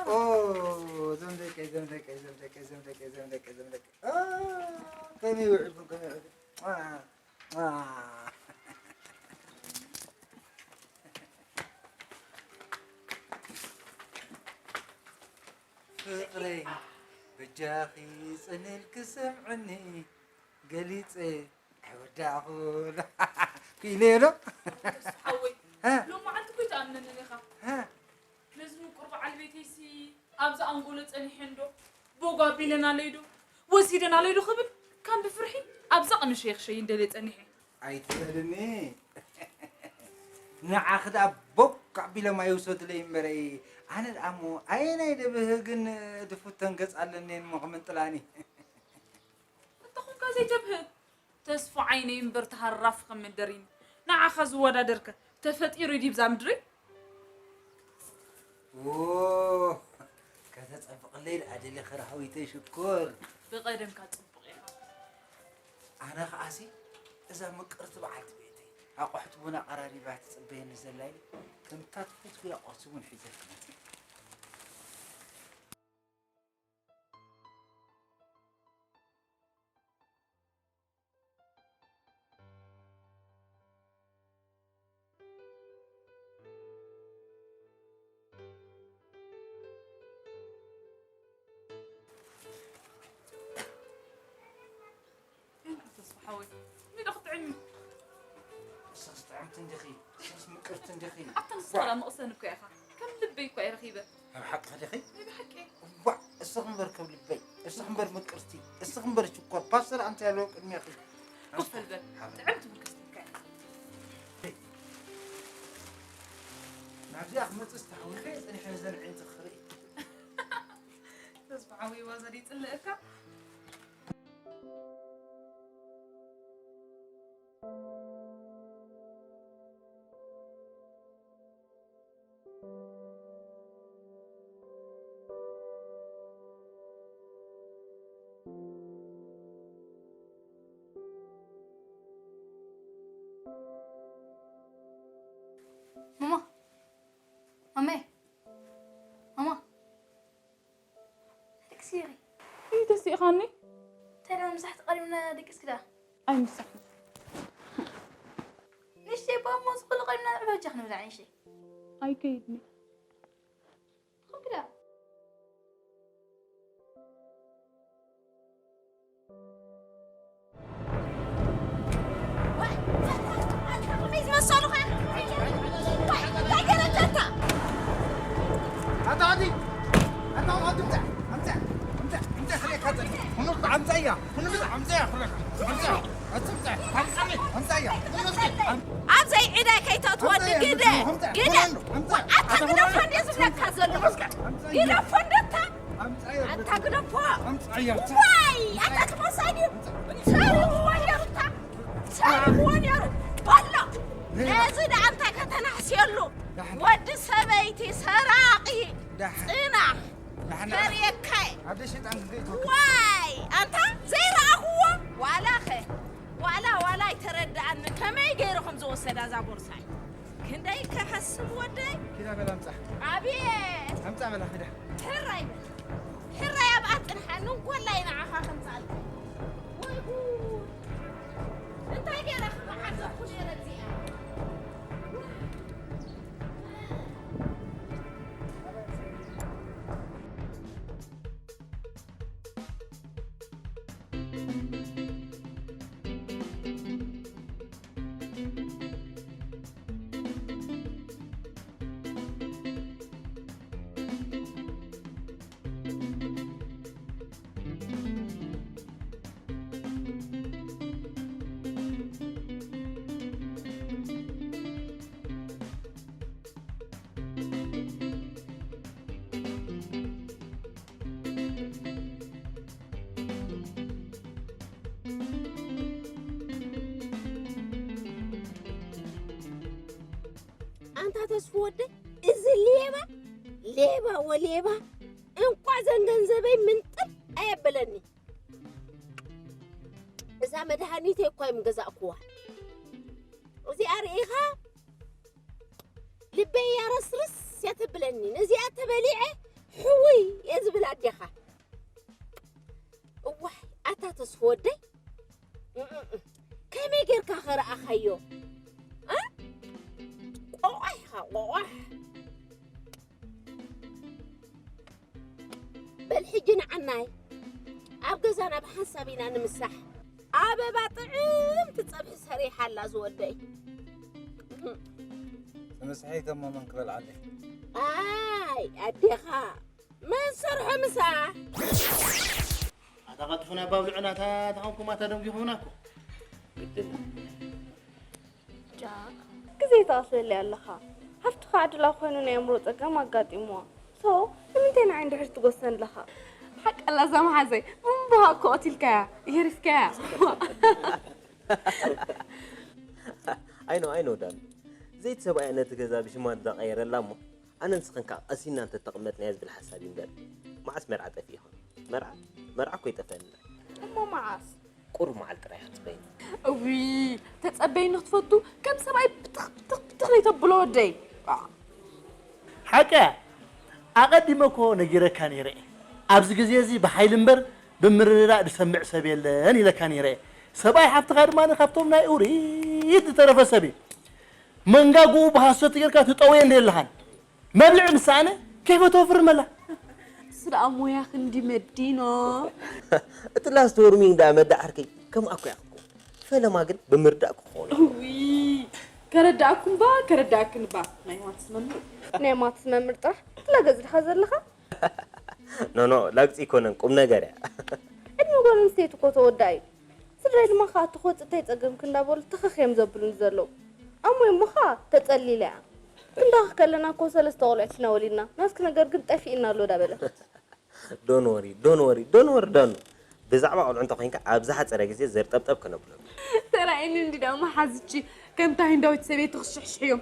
ኦ፣ እዞም ደቀይ፣ እዞም ደቀይ፣ እዞም ደቀይ፣ እዞም ደቀይ፣ እዞም ደቀይ፣ እዞም ደቀይ። ኦ፣ ከመይ ውዒልኩም፣ ከመይ ውዒልኩም? አ፣ አ። ፍቕረይ፣ በጃኺ ጽን ኢልኪ ስምዕኒ፣ ገሊጸ ኣይወዳእኹን። ክኢለዮ ዶ? ሓወይ፣ ሀ? ሎም መዓልቲ እኮ ኣይትኣምነንን ኢኻ። ሀ? ነዚ ምቁር በዓል ቤተይሲ ኣብዛ ኣንጎሎ ጸኒሐ እንዶ፣ ቦግ ኣቢለናለይ ዶ፣ ወሲደናለይ ዶ ክብል፣ ከም ብፍርሒ ኣብዛ ቅንሸይ ክሸይን ደልየ ጸኒሐ። ኣይትበልኒ። ንዓኺ ደኣ ቦግ ኣቢሎም ኣይውሰዱለይ እምበረይ፣ ኣነ ደኣ እሞ ኣየናይ ደብህ ግን ድፉተን ገጽ ኣለኒ እሞ ክምንጥላኒ። እንተ ኾንካ ዘይተብህግ፣ ተስፋ ዓይነይ እምበር ተሃራፊ ከም መንደሪኒ። ንዓኻ ዝወዳደርከ ተፈጢሩ ድዩ ብዛ ምድሪ? ዎ፣ ከተጸብቕለይ ደኣ ደሊኺ ራህዊተይ ሽኮር። ብቐደምካ ጽቡቕ ኢኻ። ኣነ ኸኣሲ እዛ ምቅርቲ በዓልቲ ቤተይ ኣቑሑት ቡን ኣቐራሪባ ትጽበየኒ ዘላ ኢለ ከምታ ትፈትውያ ቁርሲ ቡን ሒዘልኪ መጺአ። ተስፋ ሓወይ፣ ሚዶ ክትጥዕሚ? ንስኽስ ጥዕምቲ እንዲኺ፣ ንስኽስ ምቅርቲ እንዲኺ። ኣታ ንስኻ ዋ! መቕሰን እኮ ኢኻ። ከም ልበይ እኮ እየ ረኺበ። ኣብ ሓቂ ዲኺ? ናይ ብሓቂ። እዋእ፣ እስኺ እምበር ከም ልበይ፣ እስኺ እምበር ምቅርቲ፣ እስኺ እምበር ሽኮር፣ ፓስተር ኣምፅእ ኣለዎ ቅድሜኺ። ኮፍ በል በል፣ ሓበል። ጥዕምቲ ምቅርቲ እኮ እያ። ናብዚኣ ክመፅእ ዝተሓዊኸ ፀኒሐ ዘን ዕንቲ ክርኢ። ተስፋ ሓወይ ዋዛ ድዩ ይፅልእካ? ማማ፣ ማሜ፣ ማማ፣ ደቅሲ ኢኺ። እንታይ ተሲእኻኒ? እንታይ ደኣ ምሳሕ ተቐሪብና ደቂስኪ ደኣ? ኣይምሳሕን። ንእሽተይ እባ እሞ እዚ ኩሉ ቀሪብና ንዕበ በጃ ክንብላ ንእሽተይ። ኣይከይድን። ኹምኪ ደኣ። ኣብ ዘይዕዳይ ከይተእትወኒ ግደ። ግደ። ኣታ ግደፎ እንዴ ዝብለካ ዘሎ። ግደፎ እንደታ ኣምጻያ ኣታ ግደፎ። ኣምጻያ። ዋይ፣ ኣታ ትመሳይ ድዩ? ጸሪፍዎ ነይሩ እታ። ጸሪፍዎ ነይሩ። በሎ። ነዚ ደኣ እንታይ ከተናሕስየሉ? ዳሕና። ወዲ ሰበይቲ ሰራቒ። ዳሕና። ጽናሕ። ዳሕና። ከርእየካ እየ። ኣደ ሸይጣን ክንደይ ትወክል? ዋይ፣ ኣንታ ዘይረኣኽዎ? ዋላኸ፣ ዋላ፣ ዋላ ኣይተረድኣንን ከመይ ገይሩ ከም ዝወሰዳ እዛ ቦርሳይ። ክንደይ ከኸስብ ወደይ? ኪዳ በል ኣምጻ። ኣብየት! ኣምጻ በላ ኪዳ። ሕራይ በል። ሕራይ ኣብኣ ጽንሓኒ፣ እንኮላይ ንዓኻ ከምጽኣልካ። ወይ ጉድ! እንታይ ገይረ ክመዓዘኩ ነይረ እዚኣ? ተስፉ ወደይ፣ እዚ ሌባ፣ ሌባ ወሌባ፣ እንቋዕ ዘን ገንዘበይ ምንጥል ኣየበለኒ። እዛ መድሃኒተይ እኳ እዮም ገዛእኩዋ። እዚኣ ርኢኻ ልበይ እያ ረስርስ እያ ተብለኒ። ነዚኣ ተበሊዐ ሕውይ እየ ዝብል ኣዴኻ። እዋይ ኣታ ተስፉ ወደይ፣ እም፣ እም፣ እም። ከመይ ጌርካ ኸረኣኻዮ? እ? ቆቋሕ ኢኻ፣ ቆቋሕ። በል ሕጂ ንዓናይ ኣብ ገዛና ብሓንሳብ ኢና ንምሳሕ። ኣበባ ጥዕምቲ ጸብሒ ሰሪሓ ኣላ ዝወደይ። ተመስሐይ ከሞ መን ክበልዓለይ? ኣይ ኣዴኻ መን ሰርሖ ምሳ? ኣታ ቀልጥፉና ባብልዑና እታ ተኸምኩም ኣታ ደንጊኹምና እኮ። ግድን ግዜ ትኣስለለይ ኣለኻ። ሓፍትኻ ዕድላ ኮይኑ ናይ ኣእምሮ ጸገም ኣጋጢምዋ። ሶ ንምንታይ ንዓይ እንድሕር ትጎሰን ኣለኻ? ሓቀላ እዛ መሓዘይ እምብሃ እኮ ቀቲልካያ ይህሪፍካያ። ኣይኖ ኣይኖ ዳን ዘይቲ ሰብኣያ ነቲ ገዛ ብሽማ እንዳቐየረላ እሞ ኣነ ንስኽን ከዓ ቀሲና እንተተቐመጥናዮ ዝብል ሓሳብ እዩ እምበር መዓስ መርዓ ጠፊኡ ይኸውን? መርዓ መርዓ እኮ ይጠፈኣልና። እሞ መዓስ? ቁሩብ መዓልቲ ጥራይ ክትበይኒ። እዊ ተጸበይኒ ክትፈቱ ከም ሰብኣይ ብትኽ ብትኽ ብትኽ ዘይተብሎ ወደይ። ሓቀ ኣቐዲመ እኮ ነጊረካ ነይረ እየ። ኣብዚ ግዜ እዚ ብሓይሊ እምበር ብምርድዳእ ዝሰምዕ ሰብ የለን ኢለካ ነይረ እየ። ሰብኣይ ሓፍትኻ ድማ ካብቶም ናይ ኡሪት ዝተረፈ ሰብ እዩ። መንጋጉኡ ብሃሶት ጌርካ ትጠውየ እንደ የለኻን መብልዒ ምስ ሰኣነ ከይፈተወ ፍርመላ። እሱ ደኣ ሞያ ክንዲ መዲኖ። እቲ ላስት ወርሚንግ ደኣ መዳ ዓርከይ ከምኣ እኮ ያኽኩ ፈለማ ግን ብምርዳእ ክኾኑ እዊ ከረዳእኩም ባ ከረዳእክን ባ ናይ ማትስ መምህር። ናይ ማትስ መምህር ጥራሕ ትላገጽ ድኻ ዘለኻ? ኖኖ ላግጺ ይኮነን ቁም ነገር እያ። ዕድመ ጓል ኣንስተይቲ እኮ ተወዳእ እዩ። ስድራይ ድማ ከዓ እቲ ክወፅእ እንታይ ፀገምክ እንዳበሉ ትኽኽ እዮም ዘብሉኒ ዘለዉ። ኣሞይ እሞ ከዓ ተፀሊለ እያ። ክንዳኽኽ ከለና እኮ ሰለስተ ቆልዑት ኢና ወሊድና ናትኪ ነገር ግን ጠፊእና ኣሎ ዳበለት። ዶን ወሪ ዶን ወሪ ዶን ወሪ ዳኑ ብዛዕባ ቆልዑ እንተኮይንካ ኣብ ዝሓፀረ ግዜ ዘርጠብጠብ ከነብሎም። ተራእየኒ እንዲ ዳማ ሓዝቺ ከምታ ህንዳዊት ሰበይቲ ክስሕስሕዮም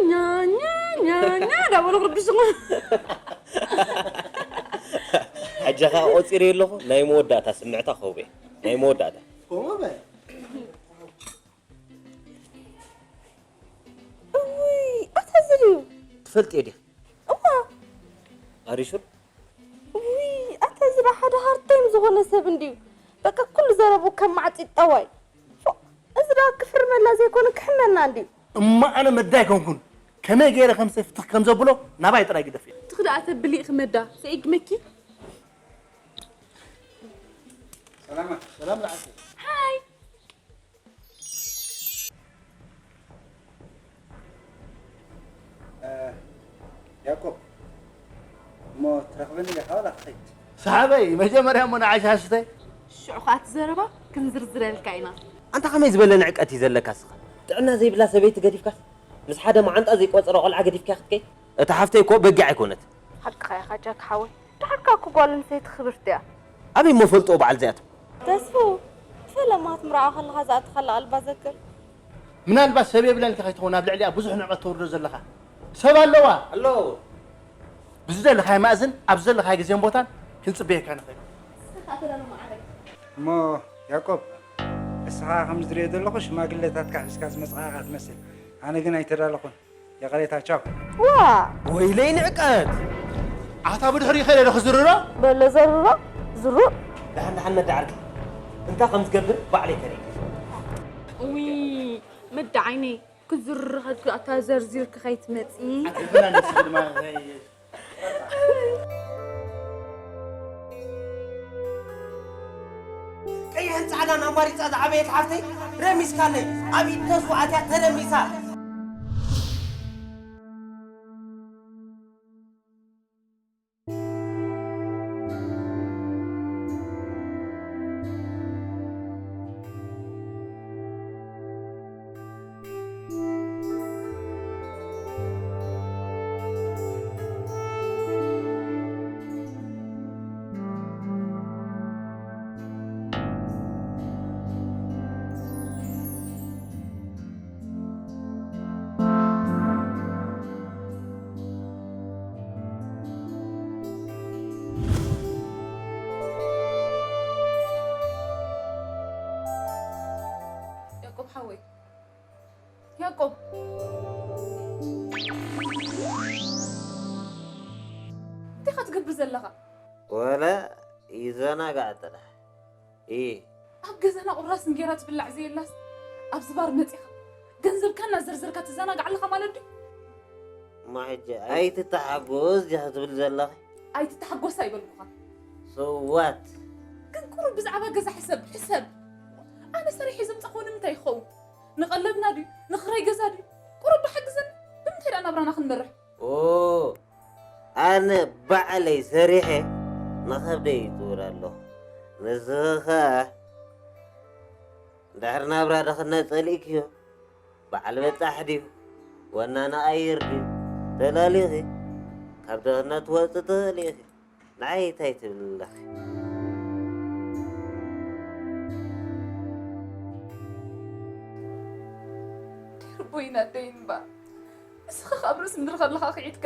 ኛኛኛኛኛ ዳበሉ ክርብሽኹ። ሕጂ ኸዓ ቆፂረ ኣለኹ ናይ መወዳእታ ስምዕታ ክህቡ እየ ናይ መወዳእታ። እውይ ኣታ ዝርዩ ትፈልጥዮ ዲኺ? እዋ ኣሪሹር እውይ ኣታ ዝራ ሓደ ሃርታይም ዝኾነ ሰብ እንድዩ። በቃ ኩሉ ዘረቡ ከም ማዕፂ ጠዋይ። ፎእ፣ እዚ ደኣ ክፍርመላ ዘይኮነ ክሕመና እንድዩ። እሞ ኣነ መዳ ኣይኮንኩን ከመይ ገይረ ከም ሰፍትኽ ከም ዘብሎ ናባይ ጥራይ ግደፍ። ትኽዳኣ ተብሊ ኢኺ መዳ ሰኢግመኪ። ሰላማ ሰላም ዝዓርከይ። ሃይ ያዕቆብ እሞ ትረኽበኒ ኢኻ ዋላ ክኸይድ? ሰሓበይ መጀመርያ እሞ ንዓይ ሻሽተይ። ሽዑ ከዓ እቲ ዘረባ ክንዝርዝረልካ ኢና። ኣንታ ከመይ ዝበለ ንዕቀት እዩ ዘለካ እስኻ? ጥዕና ዘይብላ ሰበይቲ ገዲፍካስ ምስ ሓደ መዓንጣ ዘይቆጸሮ ቆልዓ ገዲፍካ ክትከይድ? እታ ሓፍተይ እኮ በጊዕ ኣይኮነት። ሓቅኻ ኢኻ ጃክ ሓወይ። ድሓርካ እኮ ጓል ኣንስተይቲ ክብርቲ እያ። ኣበይ እሞ ፈልጥኦ በዓል እዚኣቶም? ተስፉ ፈለማ ክትምርዖ ከለኻ ዝኣተኻላ ኣልባ ዘክር። ምናልባት ሰብ የብላን ኢልካ ከይትኸውን ኣብ ልዕሊኣ ብዙሕ ንዕቀት ተውርዶ ዘለኻ። ሰብ ኣለዋ። ኣሎ። ብዝደለኻዮ መኣዝን ኣብ ዘለኻዮ ግዜን ቦታን ክንጽበየካ ንኽእል። እሞ ያዕቆብ ንስኻ ከም ዝሪኦ ዘለኹ ሽማግለታትካ ሒዝካ ዝመጽኻ ኢኻ ትመስል። ኣነ ግን ኣይተዳለኹን። ይቕሬታ ቻው። ዋ ወይለይ ንዕቀት። ኣታ ብድሕሪኡ ከይደ ዶ ክዝርሮ? በሎ ዘርሮ ዝሩእ። ደሓን ደሓን መዳ ዓርከይ እንታይ ከም ዝገብር ባዕለይ ከርኢ። እውይ መዳ ዓይነይ ክዝርረኸልኪ ኣታ ዘርዚርኪ ከይትመፂ። ቀይሕን ፃዕዳን ኣማሪፃ ዝዓበየት ሓፍተይ ረሚስካለይ ኣብ ኢድ ተስፉ ኣትያ ተረሚሳ። ትገብር ዘለኻ? ወላ ይዘናጋዕ ጥራሕ። ኢ ኣብ ገዛና ቁራስ እንጌራ ትብላዕ ዘየላስ ኣብዚ ባር መጺኻ ገንዘብካ እናዘርዘርካ ትዘናጋዕ ኣለኻ ማለት ድዩ? እሞ ሕጂ ኣይትተሓጎስ ዲኻ ትብል ዘለኺ? ኣይትተሓጎስ ኣይበልኩኻ። ስዋት ግን ቁሩብ ብዛዕባ ገዛ ሕሰብ ሕሰብ። ኣነ ሰሪሐ ዘምጻኹ ንምንታይ ይኸውን? ንቐለብና ድዩ ንኽራይ ገዛ ድዩ? ቁሩብ ዶ ሓግዘኒ። ብምንታይ ደኣ ናብራና ክንመርሕ? ኦ ኣነ ባዕለይ ሰሪሐ ንኸብደይ ይጥውር ኣለኹ። ንስኺ ኸኣ ድሕሪ ናብራ ድኽነት ጸሊእክዮ? በዓል በጻሕ ድዩ? ወናኒ ኣየር ድዩ? ተላሊኺ ካብ ድኽነት ትወጽእ ትኽእሊ ኢኺ። ንዓይ እንታይ ትብሊ ኣለኺ? ርቦይና ደይንባ ንስኻ ካብ ርእሲ ምድሪ ከለኻ ክዒድካ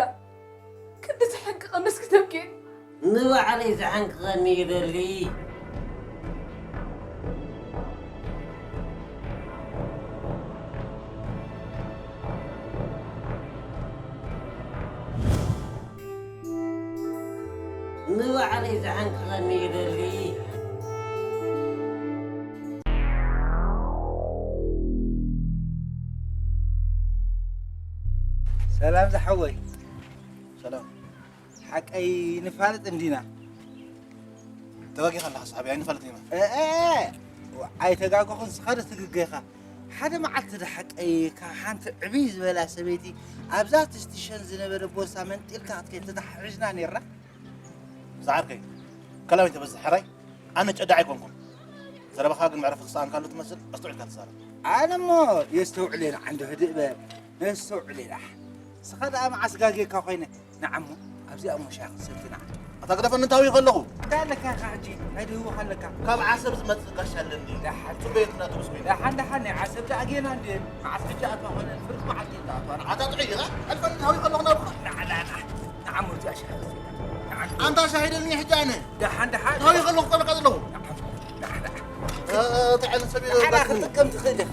ክንዲ ትሕንቅቐ መስኪ ተብኪን ንባዕለይ ዘሐንቅቐኒ ይደሊ። ንባዕለይ ዘሐንቅቐኒ ይደሊ። ሰላም ዝሓወይ። ሰላም። ሓቀይ ንፋለጥ እንዲና። ተጋጊኻ ኣለኻ ሰሓቢ ኣይንፋለጥ ኢና። እእ፣ ኣይተጋገኹን ስኻ ዶ ትግገኻ። ሓደ መዓልቲ ዶ ሓቀይ ካብ ሓንቲ ዕብይ ዝበላ ሰበይቲ ኣብዛ ትስቲሸን ዝነበረ ቦርሳ መንጢልካ ክትከይድ ተተሓሒዝና ነይርና። ዝዓርከይ ከላዊ ተበዝሕ ሕራይ ኣነ ጨዳ ኣይኮንኩን። ዘረባኻ ግን መዕረፊ ክሰኣንካሉ ትመስል ኣስተውዒልካ ትዛረብ። ኣነ እሞ የስተውዕል እየ ንዓንዶ ህድእ በል። ነስተውዕል ኢና። ንስኻ ደኣ መዓስ ጋጌካ ኮይነ ንዓሞ ኣብዚኣ እሞ ሻሂ ክንሰቲ ንዓ። ኣታ ግደፈኒ እንታይ ከለኹ እንታይ ኣለካ ኢኻ ሕጂ እንታይ ድህወኻ ኣለካ ካብ ዓሰብ ዝመጽእ ጋሻ ኣለኒ ደሓን ጽበየት ናቱ ምስ ኮይነ ደሓን ደሓን ናይ ዓሰብ ደኣ ጌና እንዴ መዓስ ሕጂ ኣትዋ ኮይነ ፍርቂ መዓልቲ እንዳ ኣትዋ ንዓ ኣታ ጥዑይ ኢኻ ሕልፈኒ እንታይ ከለኹ ናብኻ ንዓ ንዓ ንዓ ንዓሞ ኣብዚኣ ሻሂ ክንሰቲ ንዓ ኣንታ ሻሂ ደልኒ ሕጂ ኣነ ደሓን ደሓን እንታይ ከለኹ ጸልካ ዘለኹ ክትጥቀም ትኽእል ኢኻ።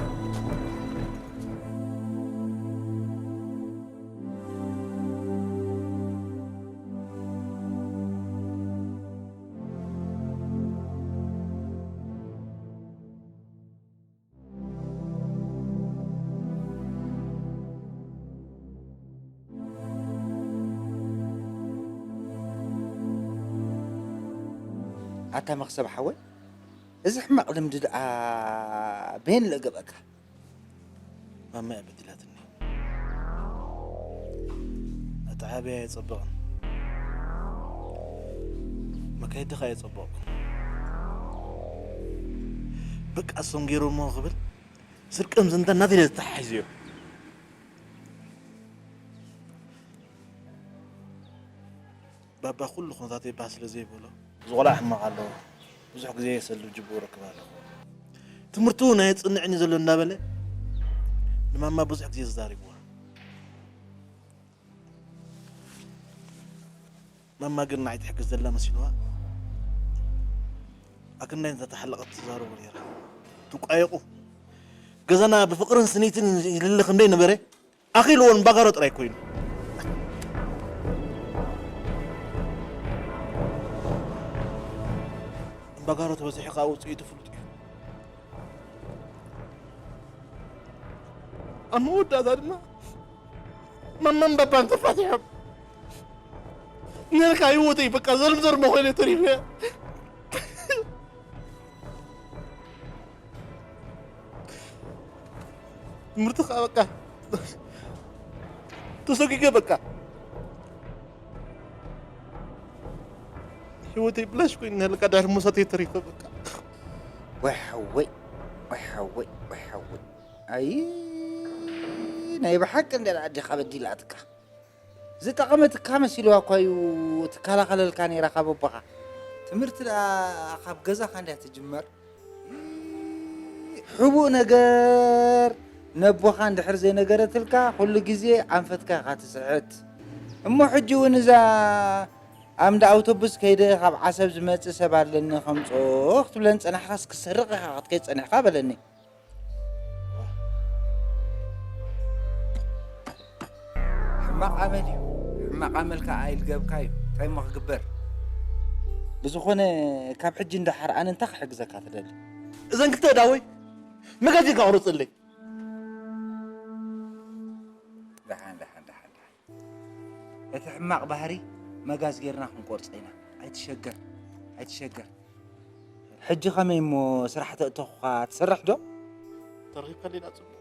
ኣታ መኽሰብ ሓወይ፣ እዚ ሕማቕ ልምዲ ደኣ በየን ለገበካ? ማማ እያ በዲላትኒ። ኣተዓብያ የጸብቕን መካይዲ ኸኣ የጸብቕን። በቃ እሶም ገይሮሞ ክብል ስርቅም ዝንተ እናተለ ዝተሓሒዝዮ። ባባ ኩሉ ኩነታተይ ባህ ስለ ዘይበሎ፣ እዚ ቆልዓ ሕማቕ ኣለዎ። ብዙሕ ግዜ የሰልብ ጅብኡ ረክብ ኣለኹ። ትምህርቱ እውን ኣየጽንዕን እዩ ዘሎ እንዳበለ ንማማ ብዙሕ ግዜ ተዛሪብዋ። ማማ ግን ንዓይ ትሕግዝ ዘላ መሲልዋ ኣክንዳይ እንዳተሓለቐት ትዛረቦ ነይራ። ትቋየቑ። ገዛና ብፍቕርን ስኒትን ይልለ ከም ዘይነበረ ኣኺልዎ እምባጋሮ ጥራይ ኮይኑ። እምባጋሮ ተበዚሑ ከዓ ውፅኢቱ ፍሉጥ እዩ። ኣብ መወዳእታ ድማ ማማን ባባን ተፋቲሖም ነርካ ህይወተይ በቃ ዘርምዘርሞ ኮይነ ተሪፈ። ትምህርቲ ከዓ በቃ ተሰጊገ በቃ ህይወተይ ብላሽ ኮይኑ ነልካ ዳር ሞሳተይ ተሪፈ በቃ። ወይ ሓወይ ወይ ሓወይ ወይ ሓወይ ኣይ ናይ ብሓቂ እንደ ኣዴኻ በዲላትካ ዝጠቐመትካ መሲልዋ እኳ እዩ ትከላኸለልካ ነይራ ካብ ኣቦኻ ትምህርቲ ደኣ ካብ ገዛኻ እንድያ ትጅመር ሕቡእ ነገር ነቦኻ እንድሕር ዘይነገረትልካ ኩሉ ግዜ ኣንፈትካ ኢኻ ትስሕት እሞ ሕጂ እውን እዛ ኣምዳ ኣውቶቡስ ከይደ ካብ ዓሰብ ዝመጽእ ሰብ ኣለኒ ከምጾ ክትብለን ጸናሕኻስ ክሰርቕ ኢኻ ክትከይድ ጸኒሕካ በለኒ ሕማቕ ኣመል እዩ ሕማቕ ኣመል ከኣ ኣይልገብካ እዩ እንታይ እሞ ክግበር? ብዝኾነ ካብ ሕጂ እንዳሓር ኣነ እንታይ ክሕግዘካ ትደሊ? እዘን ክልተ ዳወይ መጋዚንካ ቁረፅለይ። ደሓን፣ ደሓን፣ ደሓን፣ ደሓን። እቲ ሕማቕ ባህሪ መጋዝ ጌርና ክንቆርጾ ኢና። ኣይትሸገር፣ ኣይትሸገር። ሕጂ ከመይ እሞ ስራሕ ተእተኹኻ ትሰርሕ ዶ? ተረኺብካ ዲና ጽቡቕ።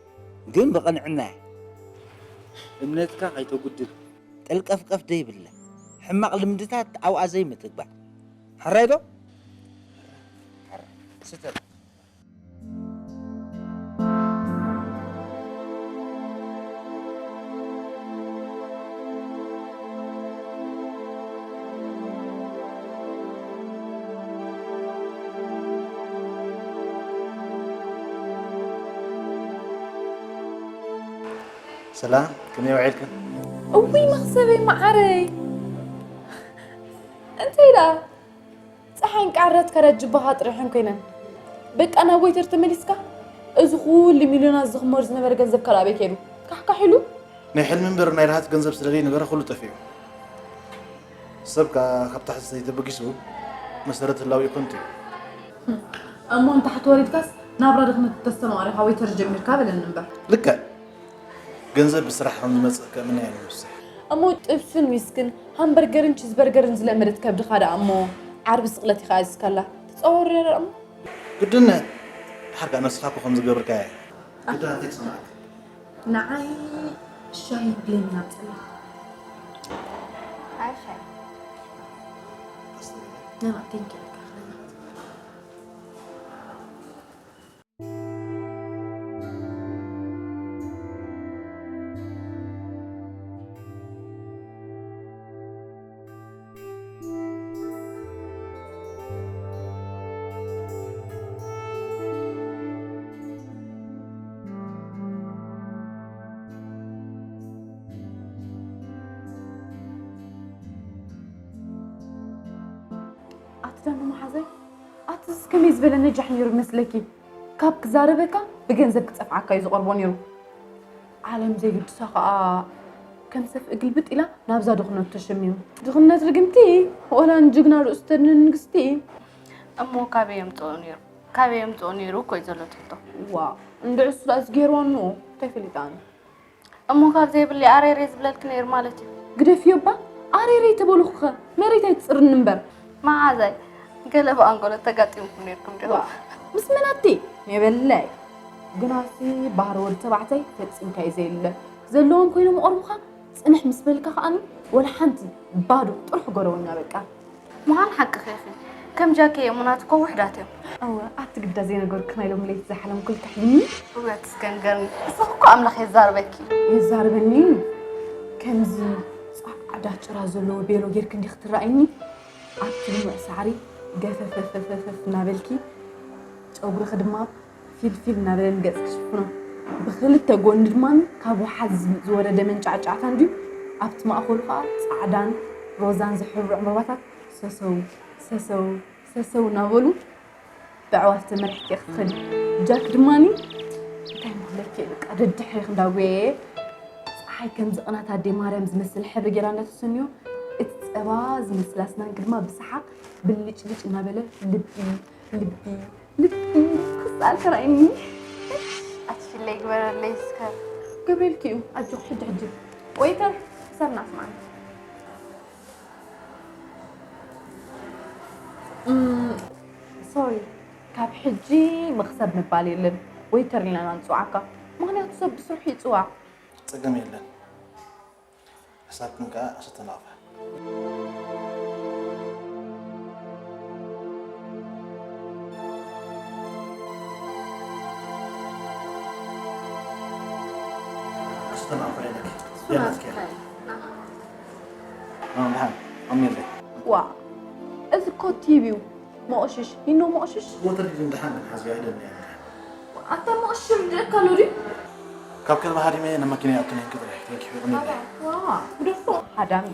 ግን ብቕንዕና እያ። እምነትካ ከይተጉድል። ጠልቀፍቀፍ ደይብለ። ሕማቕ ልምድታት ኣብኣ ዘይምትግባር። ሕራይ ዶ? ሕራይ። ስተ። ሰላም፣ ከመይ ውዒልክን? እውይ መኽሰበይ መዓረይ፣ እንታይ ደኣ? ጸሓይን ቃረት ከረጅባኻ ጥሪሐን ኮይነን። በቃ ናብ ወይተር ተመሊስካ፣ እዚ ኩሉ ሚልዮናት ዝኽመር ዝነበረ ገንዘብ ካልእ ኣበይ ከይዱ? ካሕካሕ ኢሉ? ናይ ሕልሚ እምበር ናይ ርሃት ገንዘብ ስለ ዘይነበረ ኩሉ ጠፊኡ። ሰብ ከኣ ካብ ታሕቲ ተበጊሱ መሰረት ህላዊ ይኹን እዩ። እሞ ንታሕቲ ወሪድካስ ናብራ ድኽነት ተስተማቒርካ ወይተር ጀሚርካ በለኒ እምበር። ልክዕ። ገንዘብ ብስራሕ ከም ዝመጽእ ከእምና እየ ንውስሕ። እሞ ጥብስን ዊስክን፣ ሃምበርገርን ቺዝበርገርን ዝለመደት ከብድኻ ደኣ እሞ ዓርቢ ስቕለት ኢኻ ኣዚዝካላ። ትጻወር ነይረ እሞ። ግድነት። ድሓር ከኣ ነስኻ እኮ ከም ዝገብርካ እየ። ግድነት እንታይ ክሰምዓካ? ንዓይ ሻሂ ብሌን ናብ ጸላ። ኣይ ሻሂ። ኣስተውዕል። ኖ፣ ኖ፣ ቴንክ ዩ። ኣቲ ዳኑ መሓዘይ፣ ኣቲ ከመይ ዝበለ ነጃሕ ነይሩ መስለኪ? ካብ ክዛረበካ ብገንዘብ ክጸፍዓካ እዩ ዝቐርቦ ነይሩ። ዓለም ዘይግድሳ ከኣ ከም ሰፍኢ ግልብጥ ኢላ ናብዛ ድኽነቱ ተሸሚሙ። ድኽነት ርግምቲ፣ ወላ ንጅግና ርእሱ ተድንን ንግስቲ። እሞ ካበይ የምጽኦ ነይሩ? ካበይ የምጽኦ ነይሩ እኮ እዩ ዘሎ ትሕቶ። ዋ፣ እንድዕሱ ደኣ ዝገይርዋ እንሆ፣ እንታይ ፈሊጣ ኣነ? እሞ ካብ ዘይብለይ ኣሬሬ ዝብለልኪ ነይሩ ማለት እዩ። ግደፍዮ እባ፣ ኣሬሬ ተበልኹኸ፣ መሬት ኣይትጽርኒ እምበር። መዓዛይ፣ ገለ ብኣንጎሎ ተጋጢምኩም ነይርኩም ዲኹም? ዋ፣ ምስ መን ኣቲ? የበለይ። ግናሲ ባህሪ ወዲ ተባዕታይ ፈጺምካዮ ዘየለ። ዘለዎም ኮይኖም ይቐርቡኻ፣ ጽንሕ ምስ በልካ ከኣኒ ወላ ሓንቲ ባዶ ጥርሑ ገረወኛ በቃ። ምዃን ሓቅኺ ኢኺ። ከም ጃኪ የሙናት እኮ ውሑዳት እዮም። እወ፣ ኣቲ ግዳ ዘይነገርኩ ናይ ሎሚ ለይቲ ዝሓለምኩልኪ ሕልሚ። እወ፣ ትስከንገርኒ። ንስኺ እኮ ኣምላኽ የዛርበኪ። የዛርበኒ። ከምዚ ጻዕዳ ጭራ ዘለዎ ቤሎ ጌርኪ እንዲኺ ትረኣይኒ። ኣብቲ ልሙዕ ሳዕሪ ገፈፈፈፈፍ እናበልኪ፣ ጨጉርኺ ድማ ፊልፊል እናበለ ንገጽ ክሽፍኖ። ብኽልተ ጎኒ ድማ ካብ ወሓዝ ዝወረደ መንጫዕጫዕታ እንድዩ። ኣብቲ ማእከሉ ኸኣ ጻዕዳን ሮዛን ዝሕብሩ ዕምባባታት ሰሰው፣ ሰሰው፣ ሰሰው እናበሉ ብኣዕዋፍ ተመሪሕኪ ኢኺ ትኸዲ። ጃክ ድማኒ እንታይ ምኽለኪ በቃ ደድሕሪኺ እንዳጎየየ ጸሓይ ከምዚ ቅናት ኣደይ ማርያም ዝመስል ሕብሪ ጌራ እንዳተሰንዮ እቲ ጸባ ዝመስል ኣስናንኪ ድማ ብሰሓቕ ብልጭልጭ እናበለ ልቢ፣ ልቢ፣ ልቢ ክሳል ተራእየኒ። ኣቲ ሽለይ ግበረለይ እስከ። ገብረልኪ እዩ። ኣጆኺ ሕጂ ሕጂ። ወይተር፣ ሰር ናስማዓኒ። እም፣ ሶሪ፣ ካብ ሕጂ መኽሰብ ምባል የለን። ወይተር ኢልና ኢና ንጽውዓካ። ምኽንያቱ ሰብ ብስርሑ ይጽዋዕ። ጸገም የለን። ሕሳብክን ከኣ ኣሰተናቕፋ። ኣሰተናቕፋ ኢለኪ። የላትኪ። ኣም፣ ደሓን፣ ኣም የለይ። ዋ፣ እዚ እኮ ቲቪ እዩ። መቑሽሽ፣ ይኖ መቑሽሽ። ወተር ግን ደሓን ግን ሓዝያ ኢለኒ እያ። ኣታ መቑሽሽ ይርድእካ ኣሎ ድዩ? ካብ ከለባ ሃዲመ ናብ መኪና ይኣቱ ነኝ ክጥረ። Thank you፣ ይቕኒ ኣለይ። ዋ፣ ግደፎ። ሃዳሚ።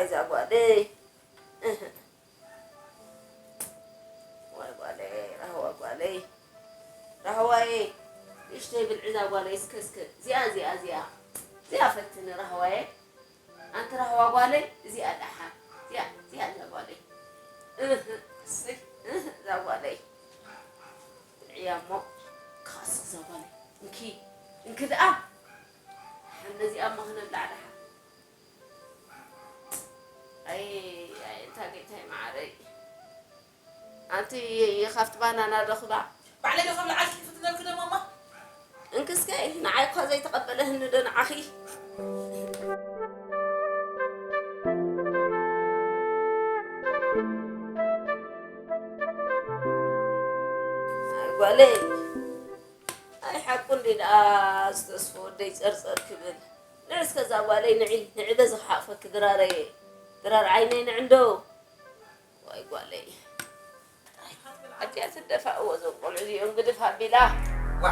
እዛ ጓለይ። እህ። ወይ ጓለይ፣ ራህዋ ጓለይ። ራህዋይ፣ ንእሽተይ ብልዒ እዛ ጓለይ፣ እስከ፣ እስከ። እዚኣ፣ እዚኣ፣ እዚኣ። እዚኣ ፈትኒ ራህዋየ። ኣንቲ ራህዋ ጓለይ፣ እዚኣ ደሓን። እዚኣ፣ እዚኣ እዛ ጓለይ። እህ፣ እስይ፣ እህ፣ እዛ ጓለይ። ብልዕያ እሞ፣ ካስ እዛ ጓለይ። እንኪ፣ እንኪ ደኣ። ሓን ነዚኣ እሞ ክነብላ ደሓን። ኣይ፣ ኣይ፣ እንታ ጌታይ መዓረይ። ኣንቲ ካብቲ ባናና ዶ ክብላ? ባዕለይ ዶ ክብላ? ዓርኪ ክትነልኪ ዶ ማማ? እንክስከ፣ ንዓይ እኳ ዘይተቐበለህኒ ዶ ንዓኺ? ኣይ ጓለይ፣ ኣይ ሓቁ እንዲ ደኣ ዝተስፎ ወደይ ጸርጸር ክብል። ንዒ እስከ እዛ ጓለይ፣ ንዒ፣ ንዒ በዚ ክሓቕፈኪ ድራረየ፣ ድራር ዓይነይ ንዕንዶ። ዋይ ጓለይ። ኣድያ ትደፋእዎ እዞም ቆልዑ እዚኦም ግድፍ ኣቢላ። ዋ!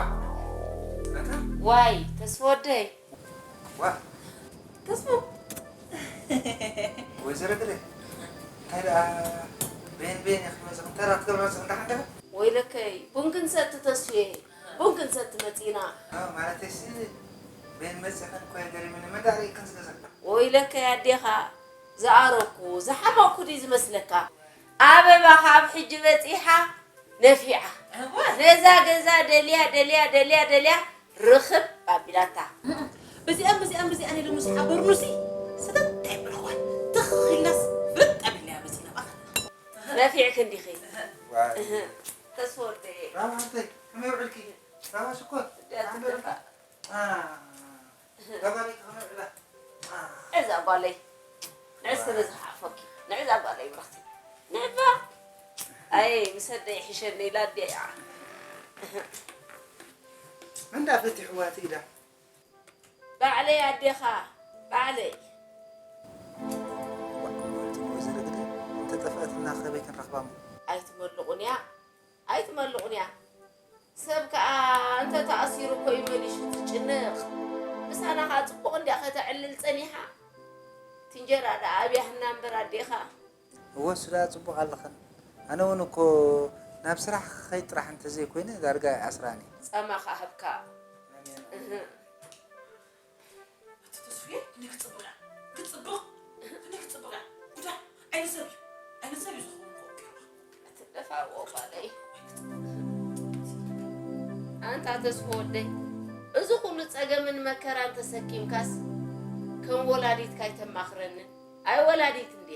ኣታ? ዋይ፣ ተስፋ ወደይ። ዋ! ተስፋ። ወይዘሮ ግደ፣ እንታይ ደኣ ቤን ቤን ኢኺ መፂኺ? እንታይ ደኣ ክትገብሪ መፂኺ? እንታይ ሓንተ? ወይለከይ፣ ቡን ክንሰቲ ተስፍየ፣ ቡን ክንሰቲ መፂና። አ፣ ማለተይሲ ቤን መፂኽን እኮ ገሪሙኒ። መን ደኣ ርኢክን ዝገዛእካ? ወይለከይ ኣዴኻ፣ ዝኣረኩ፣ ዝሓመኩ ድዩ ዝመስለካ? ኣበባ ካብ ሕጂ በጺሓ ነፊዓ። እወ። ነዛ ገዛ ደልያ፣ ደልያ፣ ደልያ፣ ደልያ ርኽብ ኣቢላታ። እም፣ በዚኣን፣ በዚኣን፣ በዚኣን ኢሉ ምስ ሓበርኑሲ፣ ሰተት ኣይበልኩዋን። ትኽ ኢልናስ ፍርጥ ኣቢልናያ መጺና ባኻ። ነፊዕኪ እንዲኺ። ዋይ። እህ፣ ተስፋ ወደየ። ራባ ሓፍተይ፣ ከመይ ውዕልኪ? ራባ ሽኮር፣ እንዴት ከመይ ውዕልኪ? ትደፋ? አ። እዛ ጓለይ፣ ንዕስ ክበዝሕ ዓፈኪ። ንዕዛ ጓለይ ብረኽቲ። ንዕባ። ኣይ፣ ምስ ኣደይ ይሕሸኒ ኢላ ኣደይ እያ። መን ደኣ ፈቲሕዋ እቲ ኢዳ? ባዕለይ ኣዴኻ፣ ባዕለይ። ወይዘሮ ግደ፣ እንተጠፍአትና ከበይ ክንረኽባ እሞ? ኣይትመልቑን እያ፣ ኣይትመልቑን እያ። ሰብ ከኣ እንተ ተኣሲሩ እኮ እዩ መሊሹ ዝጭነቕ። ምሳና ከኣ ጽቡቕ እንድያ ከተዕልል ጸኒሓ። እቲ እንጀራ ደኣ ኣብያህና እምበር ኣዴኻ። እወ፣ እሱ ደኣ ጽቡቕ ኣለኽን። ኣነ እውን እኮ ናብ ስራሕ ክኸይድ ጥራሕ እንተዘይኮይነ ዳርጋ ይኣስራኒ። ጻማ ከኣ ህብካ። ኣሜን። እህ። ኣቲ ተስፍየ፣ ክንደይ ክጽብቕ እያ። ክጽብቕ፣ ክንደይ ክጽብቕ እያ። ጉዳ፣ ዓይኒ ሰብ እዩ። ዓይኒ ሰብ እዩ ዝኸውን እኮ ጌርዋ። ኣትደፋእዎ ጓለይ። ኣንታ ተስፎ ወደይ፣ እዚ ኩሉ ጸገምን መከራን ተሰኪምካስ ከም ወላዲትካ ኣይተማኽረንን። ኣይ ወላዲት እንዴ?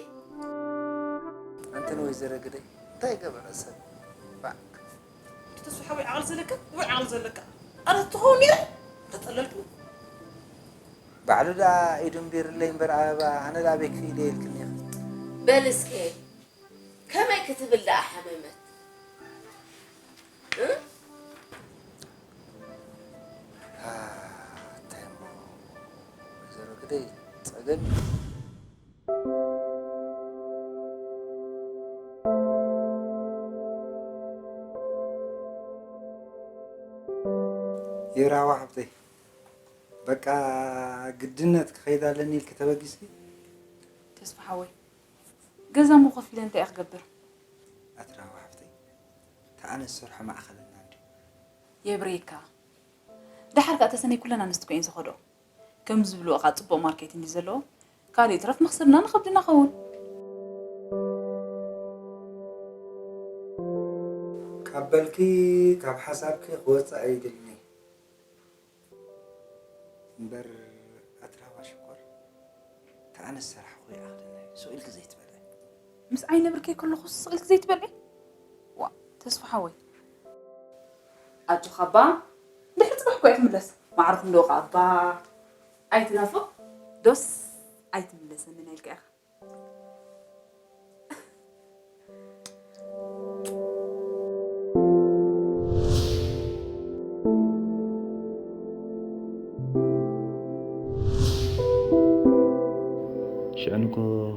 ኣንተን ወይዘሮ ግደይ፣ እንታይ ገበረ ሰብ? ባዕ። እቲ ተስፋ ሓወይ ዓቕሊ ዘለካ ወይ ዓቕሊ ዘለካ? ኣነ ትኸውን ነይረ ተጸለልኩ። ባዕሉ ደኣ ኢዱ እምቢርለይ እምበር ኣበባ፣ ኣነ ደኣ ኣበይ ክኢለ ኢልክኒ ኢኺ። በል እስከ፣ ከመይ ክትብል ደኣ ሓመመት? እ? ኣታ እሞ፣ ወይዘሮ ግደይ፣ ጸገም እዩ። የራዋ ሓብተይ፣ በቃ ግድነት ክኸይድ ኣለኒ ኢልኪ ተበጊስኪ? ተስፋ ሓወይ፣ ገዛ እሞ ኮፍ ኢለ እንታይ እየ ክገብር? ኣቲ ራህዋ ሓፍተይ፣ ተኣነ ዝሰርሖ ማእኸለና እንድዩ። የብርየካ። ደሓር ከኣ ተሰነይ ኩለን ኣንስቲ እኮ እየን ዝኸድኦ። ከም ዝብልዎ ከኣ ጽቡቕ ማርኬቲንግ እዩ ዘለዎ። ካልእ ይትረፍ መኽሰብና ንኸብድና ኸውን። ካብ በልኪ፣ ካብ ሓሳብኪ ክወጽእ ኣይደልን እየ። እምበር ኣቲ ራህዋ ሽኮር፣ ተኣነ ዝሰራሕኹ ይኣኽለና እዩ። ስቕ ኢልኪ ዘይትበልዒ። ምስ ዓይነ ብርከይ ከለኹ ስቕ ኢልኪ ዘይትበልዒ? ዋ፣ ተስፋ ሓወይ። ኣጆኻ እባ፣ ድሕሪ ጽባሕ እኮ እየ ክምለስ። ማዕረ ክንዶ እባ። ኣይትናፍቕ? ዶስ ኣይትምለሰንን ኢልካ ኢኻ። ሽዕንኮ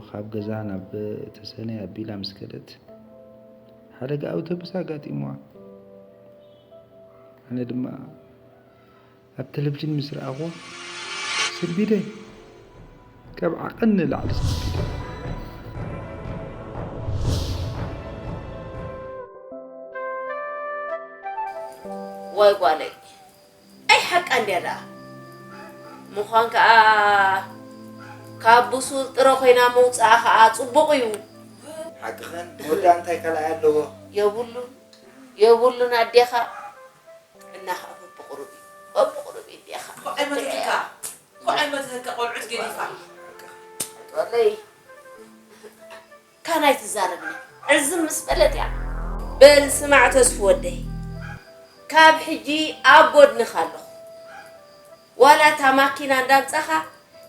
ካብ ገዛ ናብ ተሰነይ ኣቢላ ምስ ከደት፣ ሓደጋ ኣውቶቡስ ኣጋጢምዋ። ኣነ ድማ ኣብ ቴሌቪዥን ምስ ረኣኹዋ፣ ስንቢደ፣ ካብ ዓቐን ንላዕሊ ስንቢደ። ወይ ጓለይ፣ ኣይ ሓቃ እንድያ ደኣ። ምዃን ከኣ ካብ ብሱል ጥረ ኮይና ምውጻኣ ከኣ ጽቡቕ እዩ። ሓቅኸን፣ ንወዳ እንታይ ካልኣይ ኣለዎ? የብሉን፣ የብሉን ኣዴኻ። ጥዕና ከኣ በብቕሩብ እዩ፣ በብቕሩብ እዩ ኣዴኻ። ኮዓይ መተትካ፣ ኮዓይ መተትካ ቆልዑት ገዲፋ። ወለይ። ካናይ ትዛረብኒ ዕዝም ምስ በለት እያ። በል ስማዕ ተስፉ ወደይ፣ ካብ ሕጂ ኣብ ጎድንኻ ኣለኹ። ዋላ እታ ማኪና እንዳምጻኻ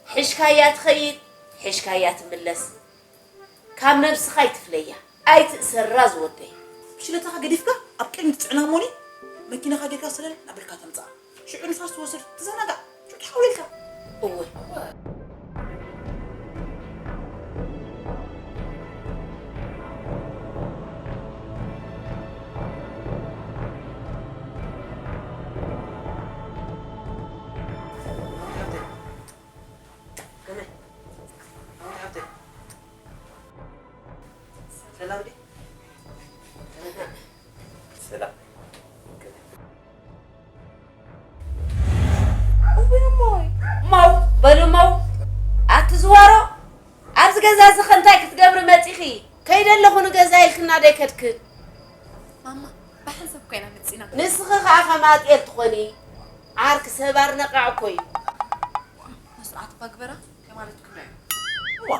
ሕሽካያ ትኸይድ፣ ሕሽካያ ትምለስ። ካብ ነብስኻ ኣይትፍለያ፣ ኣይትእሰራ ዝወደይ። ሽለታኻ ገዲፍካ ኣብ ቅድሚ ትጽዕና እሞኒ መኪናኻ ጌርካ ሰለል እናበልካ ተምጽኣ። ሽዑ ንፋስ ትወስድ፣ ትዘናጋዕ፣ ሽዑ ትሓውዮ ኢልካ። እወ። ሰላም ድዩ? ሰላም። እውይ እሞይ፣ እሞው በሉ እሞው። ኣቲ ዝዋሮ፣ ኣብዚ ገዛ እዚ ከ እንታይ ክትገብሪ መጺኺ? ከይደ ኣለኹ ንገዛ ኢልክና ዶ ኣይከድክን? ማማ፣ ብሓንሳብ ኮይና መጺና። ንስኺ ከኣ ከም ኣጥየል ትኾኒ። ዓርኪ ሰባር ነቃዕ እኮ እዩ። መስዋዕቲ ባግበራ ከማለት ክብላ እዩ። ዋ፣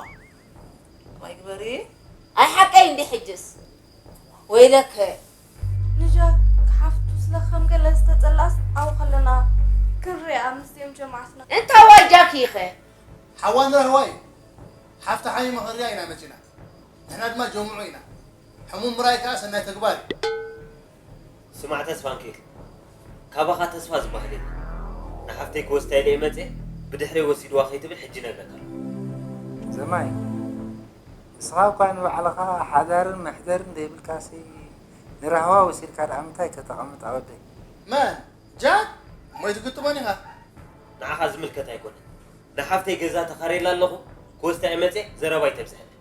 ባግበሪ። ኣይ ሓቀይ እንዲ ሕጅስ። ወይለከ። ንጃ ክሓፍቱ ስለ ከም ገለ ዝተጸላስ ኣብኡ ከለና ክንሪኣ ምስዚኦም ጀማዓትና። እንታ ዋጃኪ ኢኸ? ሓዋ ንራህዋ እዩ። ሓፍቲ ሓሚማ ክንሪኣ ኢና መጺና። ንሕና ድማ ጀምዑ ኢና። ሕሙም ምርኣይ ከኣ ሰናይ ተግባር እዩ። ስማዕ ተስፋንኪር፣ ካባኻ ተስፋ ዝበሃል የለን። ንሓፍተይ ክወስዳ ኢለ እየ መጽየ፣ ብድሕረይ ወሲድዋ ከይትብል ሕጂ እነግረካ ኣለኹ። ዘማይ፣ ንስኻ እኳ ንባዕልኻ ሓዳርን መሕደርን ዘይብልካሲ ንራህዋ ወሲድካ ደኣ ምንታይ ከተቐምጣ ወደይ? መን? ጃክ? እሞ ኣይትግጥሞን ኢኻ። ንዓኻ ዝምልከት ኣይኮነን። ንሓፍተይ ገዛ ተኻርየላ ኣለኹ፣ ክወስዳ እየ መጽየ፣ ዘረባ ኣይተብዝሐለይ።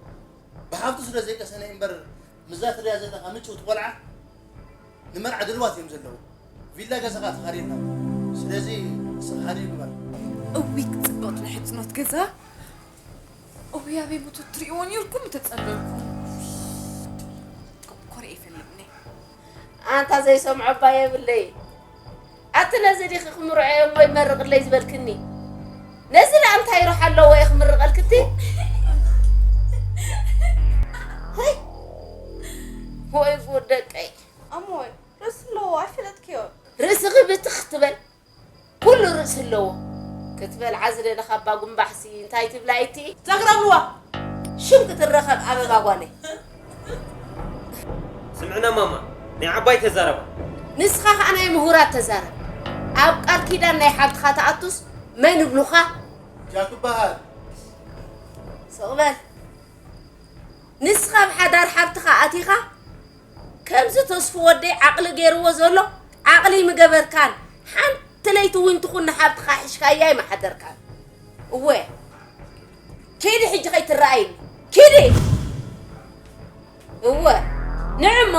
ብሓፍቱ ስለ ዘይቀሰነ እምበር፣ ምስዛ ትሪኣ ዘለኻ ምጭውቲ ቆልዓ ንመርዓ ድልዋት እዮም ዘለዉ። ቪላ ገዛኻ ተኻርየልና። ስለዚ ንስኻ ሓደ ግበር። እውይ፣ ክጽብቕቲ ናይ ሕጽኖት ገዛ። እውይ፣ ኣበይ ሙቶ ትሪእዎ ነይርኩም፣ ምተጸለልኩም። ኮረ ይፈልጥኒ። ኣንታ ዘይሰምዖ እባ የብለይ። ኣቲ ነዚ ዲኺ ክምርዖ እሞ ይመርቕለይ ዝበልክኒ? ነዚ ደኣ እንታይ ሮሕ ኣለዎ እየ ክምርቐልክቲ? ሄይ! ወይ ጉድ ደቀይ። ኣሞይ፣ ርእሲ ኣለዎ ኣይፈለጥክዮን። ርእስኺ ብትኽ ትበል። ኩሉ ርእሲ ኣለዎ። ክትበልዓ ዝደለኻ እባ ጉምባሕሲ እንታይ ትብላ ኢቲ? ዛግራ ኣለዋ። ሽም ክትረኸብ ኣበባ ጓለይ። ስምዕና ማማ፣ ናይ ዓባይ ተዛረባ። ንስኻ ኸኣ ናይ ምሁራት ተዛረብ። ኣብ ቃል ኪዳን ናይ ሓብትኻ ትኣቱስ መን እብሉኻ? ጃክ እበሃል። ስቕ በል። ንስኻ ኣብ ሓዳር ሓብትኻ ኣቲኻ ከምዚ ተስፉ ወደይ ዓቕሊ ገይርዎ ዘሎ ዓቕሊ ምገበርካን ሓንቲ ለይቲ እውን ትኹን ንሓብትኻ ሒሽካያ ኣይምሓደርካን። እወ ኪዲ ሕጂ ከይትረኣይኒ ኪዲ። እወ ንዒ እሞ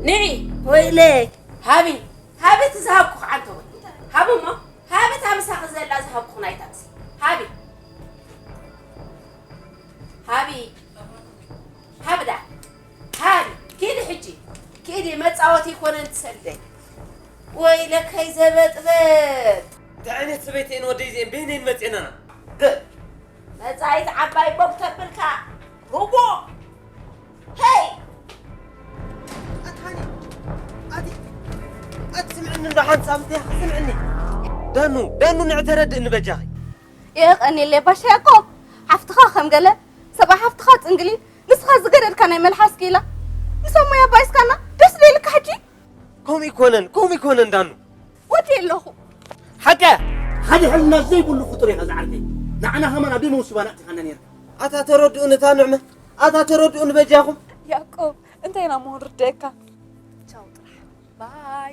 ንዒ። ወይለይ ሃቢ ሃቢ እቲ ዝሃብኩኺ ዓንተወይ ሃቢ እሞ ሃቢ እታ ምሳኺ ዘላ ዝሃብኩኺ ናይ ታክሲ ሃቢ። ሃቢ ሃብዳ ሃቢ ኪዲ ሕጂ ኪዲ መጻወቲ ይኮነን ትሰደይ። ወይለከይ ዘበጥበጥ። እንታይ ዓይነት ሰበይቲ እየን ወደይ እዚአን በይነን መጺአናና? ደ- መጻኢት ዓባይ ቦግ ተብልካ ርጎ ሄይ። ኣታኒ ኣቲ ኣቲ ስምዕኒ እንዶ ሓንሳብ እንተያ ስምዕኒ። ደኑ ደኑ ንዕተረድእኒ በጃኺ። የቐንየለይ ባሻ ያዕቆብ፣ ሓፍትኻ ከም ገለ፣ ሰብኣይ ሓፍትኻ ጽንግሊ፣ ንስኻ ዝገደድካ ናይ መልሓስ ክኢላ፣ ንሰሙይ ኣባኢስካና፣ ደስ ዶ ኢልካ ሕጂ? ከምኡ ይኮነን፣ ከምኡ ይኮነን ዳኑ። ወዲ ኣለኹ። ሓቀ! ሓደ ሕልና ዘይብሉ ፍጡር ኢኻ ዝዓርከይ። ንዓና ከማን ኣብ ደመ ውስባና ኣእቲኻና ነይርካ። ኣታ ተረድኡኒ እታ ንዕመ፣ ኣታ ተረድኡኒ በጃኹም። ያዕቆብ፣ እንታይ ኢና ምሆን ርድአካ? ቻው ጥራሕ። ባይ።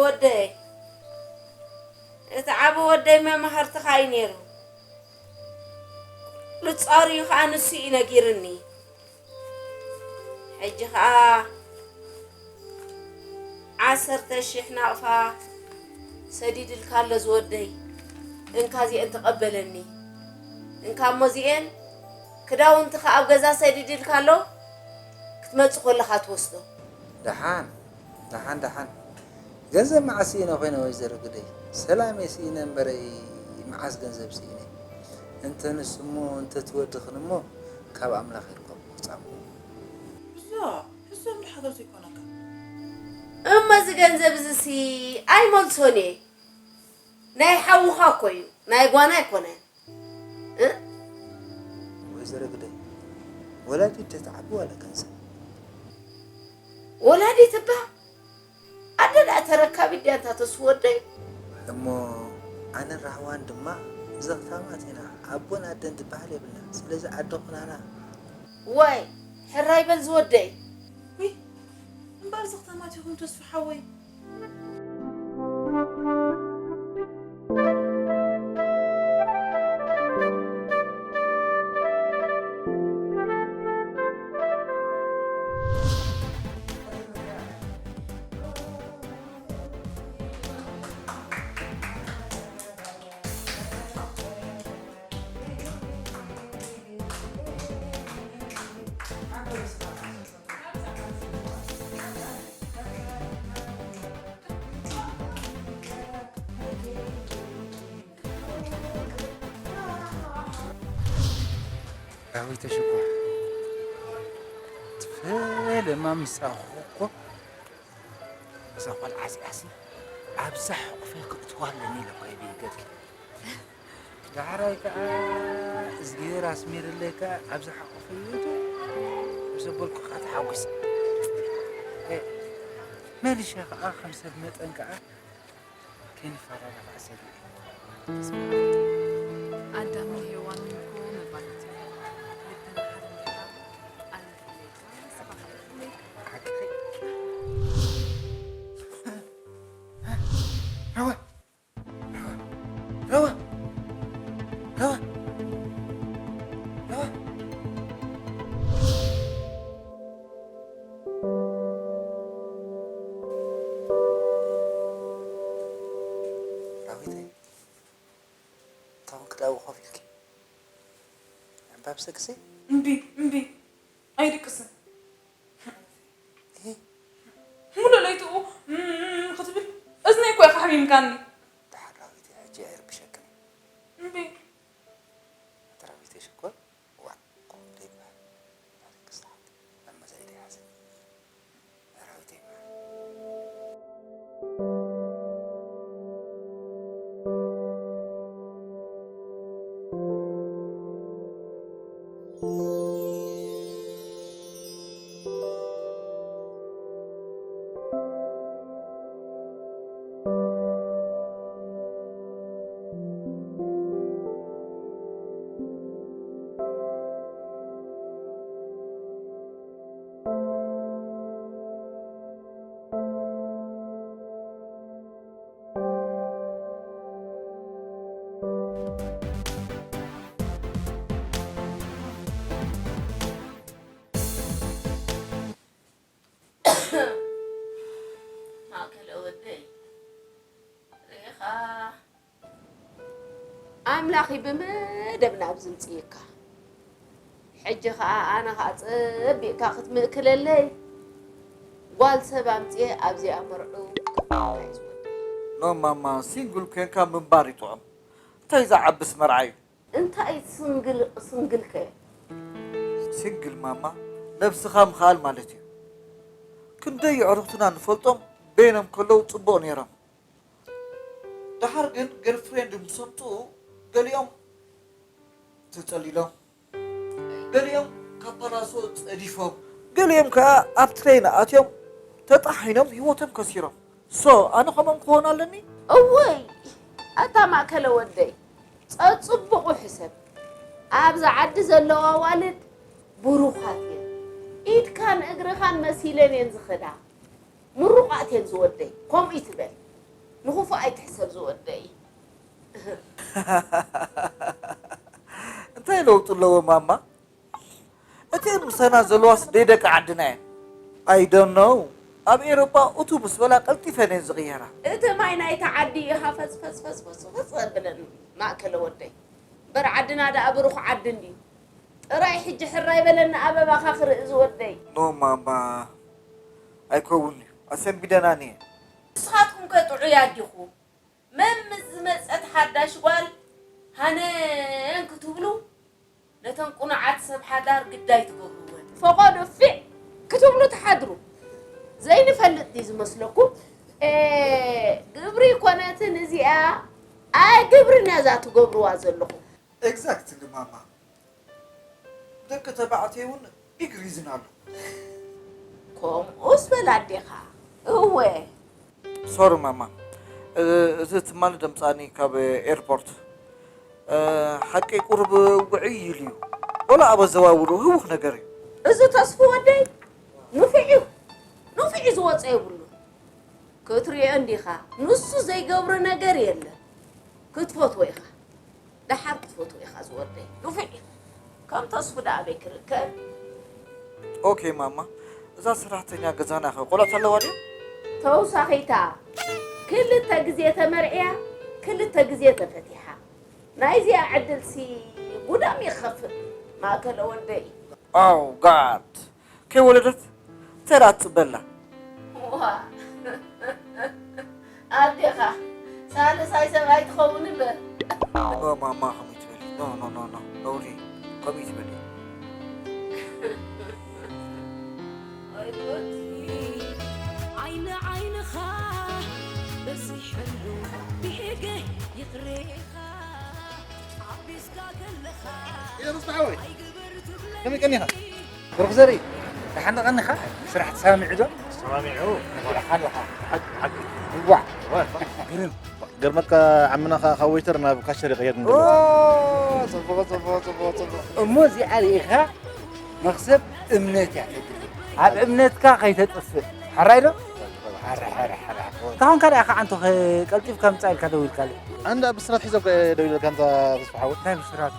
ወደይ፣ እቲ ዓቢ ወደይ መማህርትኻ እዩ ነይሩ። ልጻሩ እዩ ኸኣ ንሱ እዩ ነጊርኒ። ሕጂ ኸኣ ዓሰርተ ሽሕ ናቕፋ ሰዲድልካ ኣሎ ዝወደይ። እንካ እዚኤን ተቐበለኒ። እንካ እሞ እዚኤን ክዳውንትኻ ኣብ ገዛ ሰዲድልካ ኣሎ ክትመጽእ ከለኻ ትወስዶ። ደሓን፣ ደሓን፣ ደሓን። ገንዘብ መዓስ ስኢነ ኮይነ ወይዘሮ ግደይ? ሰላመይ ስኢነ እምበረይ መዓስ ገንዘብ ስኢነ? እንተ ንሱ እሞ እንተ ትወድኽን እሞ ካብ ኣምላኽ ይረኸብኩ ጻምኡ። እዛ፣ እዛ እንዶ ሓገዝ ዘይኮነካ። እሞ እዚ ገንዘብ እዚ ሲ ኣይመልሶን እየ። ናይ ሓውኻ እኮ እዩ፣ ናይ ጓና ኣይኮነን። እ? ወይዘሮ ግደይ፣ ወላዲት ተትዓቢ ዋላ ገንዘብ? ወላዲት እባ ኣደ ደኣ ተረካቢት ድያ እንታ ተስፉ ወደይ? እሞ ኣነን ራህዋን ድማ ዘኽታማት ኢና። ኣቦን ኣደን ዝበሃል የብልና። ስለዚ ኣደ ኩናና። ዋይ፣ ሕራይ በል ዝወደይ። ውይ፣ እምበኣር ዘኽታማት ኢኹም ተስፉ ሓወይ። ዳዊተ ሽኮር፣ ትፈለማ ምስ ረኣኹ እኮ እዛ ቆልዓ እዚኣሲ ኣብዛ ሕቑፈይ ከእትዋ ኣለኒ ኢለ እኮ እየ ብኢገድኪ። ዳሕራይ ከኣ እዝግሄር ኣስሚርለይ ከኣ ኣብዛ ሕቑፈይ እቱ ምስ ኣበልኩ ከኣ ተሓጒሰ። እ፣ መሊሸ ከኣ ከም ሰብ መጠን ከኣ ከይንፈራረቕ ኣሰሪዐ። ተስፋ ኣዳምን ሄዋንን እኮ መባልዕቲ እዮም። ልብና ሓደ ምሕዳር ኣነ ይፍለየካ፣ ንስኻ ከኣ ይፍለየካ። ሓቂ። ረዋ! ረዋ! ረዋ! ረዋ! ረዋ! ዳዊተይ፣ ታውን ክዳዊ ኮፍ ኢልኪ ዕምባብ ሰግሲ? እምቢ፣ እምቢ፣ ኣይድቅስን። እህ። ሙሉእ ለይትኡ፣ እም፣ ክትብል እዝነይ እኮ ኢኻ ሓሚምካኒ። ደሓን ዳዊተይ፣ ሕጂ ኣይርብሸክን። እምቢ። ኣቲ ዳዊተይ ሽኮር፣ ዋእ፣ ከምኡ ዘይበሃል። ክስሓት፣ ኣብ መዛይ ደይሓስብ። ኣራዊተይ መዓር። ማእከለ ወደይ ርኢኻ ኣምላኽ እዩ ብመደብ ናብ ዝምጽእካ። ሕጂ ኸኣ ኣነ ኸኣ ጸቢቕካ ክትምእክለለይ ጓል ሰብ ኣምጽኤ ኣብዚኣ መርዑ ክትብለካ እዩ ዝወደይ። ኖ ማማ፣ ሲንግል ኮንካ ምንባር ይጥዑም። እንታይ ዝዓብስ መርዓ እዩ? እንታይ ስንግል ስንግል ከ? ሲንግል ማማ፣ ነብስኻ ምኽኣል ማለት እዩ። ክንደይ ኣዕሩኽትና ንፈልጦም በይኖም ከለዉ ጽቡቕ ነይሮም። ደሓር ግን ገርልፍሬንድ ምስ ኣምጽኡ ገሊኦም ተጸሊሎም፣ ገሊኦም ካብ ፓላሶ ጸዲፎም፣ ገሊኦም ከኣ ኣብ ትሬን ኣትዮም ተጣሒኖም ህይወቶም ከሲሮም። ሶ ኣነ ከምኦም ክኾን ኣለኒ? እወይ ኣታ ማእከለ ወደይ፣ ጸጽቡቑ ሕሰብ። ኣብዚ ዓዲ ዘለዋ ኣዋልድ ብሩኻት እየን። ኢድካን እግርኻን መሲለን እየን ዝኸዳ። ምሩኽ ማእቴን ዝወደይ፣ ከምኡ ይትበል። ንኽፉእ ኣይትሕሰብ ዝወደይ። እንታይ ለውጢ ኣለዎ ማማ? እቲ ምሰና ዘለዋስ ደይ ደቂ ዓድና እየን። I don't know። ኣብ ኤሮጳ እቱ ምስ በላ ቀልጢፈን እየን ዝቕየራ። እቲ ማይ ናይቲ ዓዲ እዩ ሃፈጽ ፈጽ ፈጽ ፈጽ ፈጽ ዘብለኒ ማእከለ ወደይ። እምበር ዓድና ደኣ ብሩኽ ዓዲ እንድዩ። ጥራይ ሕጂ ሕራይ በለኒ ኣበባኻ ክርኢ ዝወደይ። No ማማ ኣይከውን እዩ። ኣሰንቢደናኒ እየን። ንስኻትኩም ከ ጥዑይ ኣዲኹም መም ምስ ዝመጸት ሓዳሽ ጓል ሃነን ክትብሉ ነተን ቁኑዓት ሰብ ሓዳር ግዳይ ትገብርወን። ፈቐዶ ፊዕ ክትብሉ ትሓድሩ። ዘይንፈልጥ ድዩ ዝመስለኩም? ኤ፣ ግብሪ ኮነትን እዚኣ ኣይ ግብርን እያ እዛ ትገብርዋ ዘለኹም። Exactly ማማ። ደቂ ተባዕትዮ እውን big reason ኣሎ። ከምኡስ በል ኣዴኻ። እወ። Sorry ማማ። እዚ ትማሊ ደምጻኒ ካብ ኤርፖርት። ሓቂ ቁሩብ ውዕይ ኢሉ እዩ። ወላ ኣብ ኣዘዋውሩ ህውኽ ነገር እዩ። እዚ ተስፉ ወደይ ንፉዕ እዩ። ንፉዕ እዩ ዝወጾ የብሉን። ክትሪኦ እንዲኻ ንሱ ዘይገብሮ ነገር የለን። ክትፈትዎ ኢኻ። ደሓር ክትፈትዎ ኢኻ ዝወደይ። ንፉዕ እዩ። ከም ተስፉ ደኣ ኣበይ ክርከብ? ኦኬ ማማ፣ እዛ ሰራሕተኛ ገዛና ኸ ቆልዑት ኣለዋ ድዩ? ተውሳኺታ ክልተ ግዜ ተመርዕያ ክልተ ግዜ ተፈቲሓ። ናይዚኣ ዕድልሲ ጉዳም ይኸፍእ ማእከለ ወደይ። Oh God! ከይወለደት እንታይ ደኣ ትጽበ ኣላ? ኣዴኻ ሳልሳይ ሰብኣይ ትኸውን እምበር። ማማ ከምኡ ትበሊ ኖ ኖ ኖ ኖ ነውሪ ከምኡ ትበሊ። ዓይኒ ዓይንኻ በዚሕሉ ብሄገ ይቕሬኻ ዓቢስካ ከለኻ ኢለ ተስፋሓወይ ከመይ ቀኒኻ? ብሩኽ ዘርኢ ደሓን ዶ ቀኒኻ? ስራሕ ተሰማሚዑ ዶ? ተሰማሚዑ። ነፊዕኻ ኣለኻ። ሓቂ ሓቂ። እዋዕ። ግርም። ገርመካ ዓምና ካብ ዌይተር ናብ ካሸር ይቕየር እንዶ። ኦ፣ ጽቡቕ ጽቡቕ ጽቡቕ ጽቡቕ። እሞ እዚኣ ርኢኻ መኽሰብ እምነት እያ ተድሊ። ኣብ እምነትካ ከይተጥፍእ። ሕራይ ዶ? ሕራይ ሕራይ ሕራይ። እንታኾንካ ደኣ ከዓ እንቶ ቀልጢፍካ ምጻእ ኢልካ ደዊልካለይ። ኣንዳ ብስራት ሒዘ እኮ እየ ደዊለልካ ኣንታ ተስፋ ሓወይ። እንታይ ብስራቱ?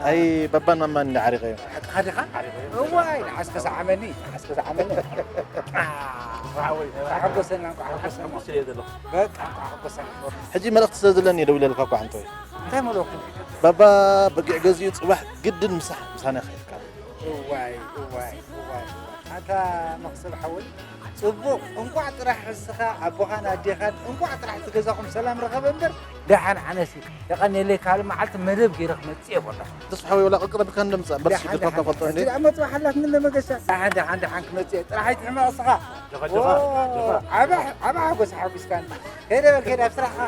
ኣይ ባባን ማማን እንዳ ዓሪቐዮም። ሓቅኻ ዲኻ? እዋይ ንዓስከ ሰዓመኒ ንዓስከ ሰዓመኒ። ተሓጎሰና እንኳዕ ሓጎሰና። በቃ እንኳዕ ሓጎሰና። ሕጂ መልእኽቲ ስለ ዘለኒ እየ ደዊለልካ እኳ ዓንቶይ። እንታይ መልእኽቱ? ባባ በጊዕ ገዚኡ ጽባሕ ግድን ምሳሕ ምሳና ክኸይድ ካብ። እዋይ እዋይ እዋይ ኣታ መኽሰብ ሓወይ ጽቡቕ እንቋዕ ጥራሕ እስኻ ኣቦኻን ኣዴኻን እንቋዕ ጥራሕ እቲ ገዛኹም ሰላም ረኸበ እምበር ደሓን ዓነሲ የቐንየለይ ካልእ መዓልቲ መደብ ገይረ ክመጽእ እየ ወላ ተስፋ ሓወይ ወላ ቅርቅር ኣቢልካ እንደምጻእ በርስ ሽግርካ ተፈልጦ እንዴ መጽእ ሓላት ምን ለመገሻ ደሓን ደሓን ደሓን ክመጽእ እየ ጥራሕ ኣይትሕመቕ እስኻ ዓባ ሓጎስ ሓጒስካኒ ከይደ በል ከይደ ኣብ ስራሕኻ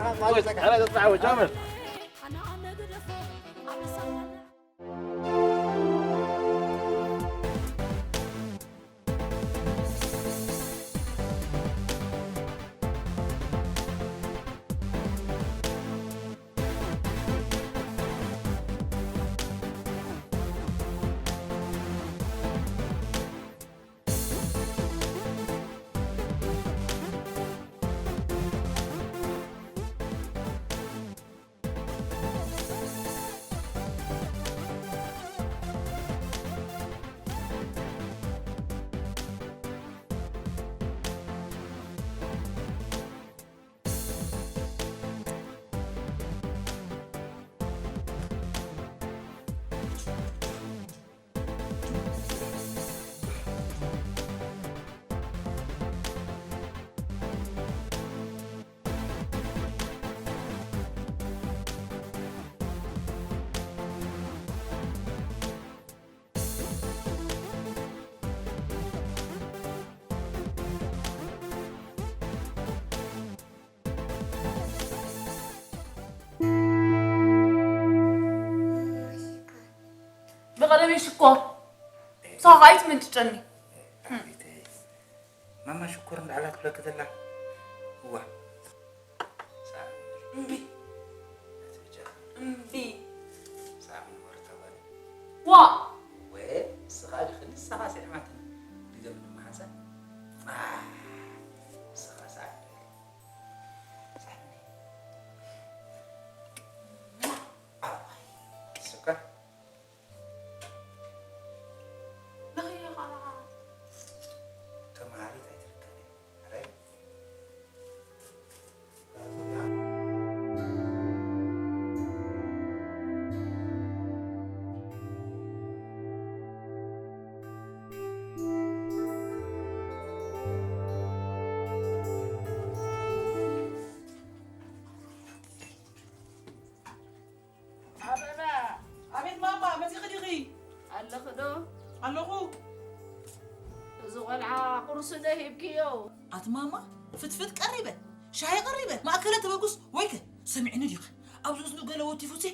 ብቐደመይ ሽኮር ሳኻ ኣይትምንጭጨኒ። ማማ ሽኮር እንዳዕላ ትብለኪ ዘላ እዋ እምቢ እምቢ ዋ ወ ስኻ ዲኺ ንስኻ ስዕማትን ዲገም ንመሓሰብ ስኻ ቆልዓ ቁርሲ ዶ ሂብክዮ? ኣቲ ማማ፣ ፍትፍት ቀሪበ፣ ሻሂ ቀሪበ፣ ማእከለ ተበጉስ ወይከ ሰሚዕኒ ዲኺ? ኣብዚ እዝኑ ገለ ወቲፉሲ፣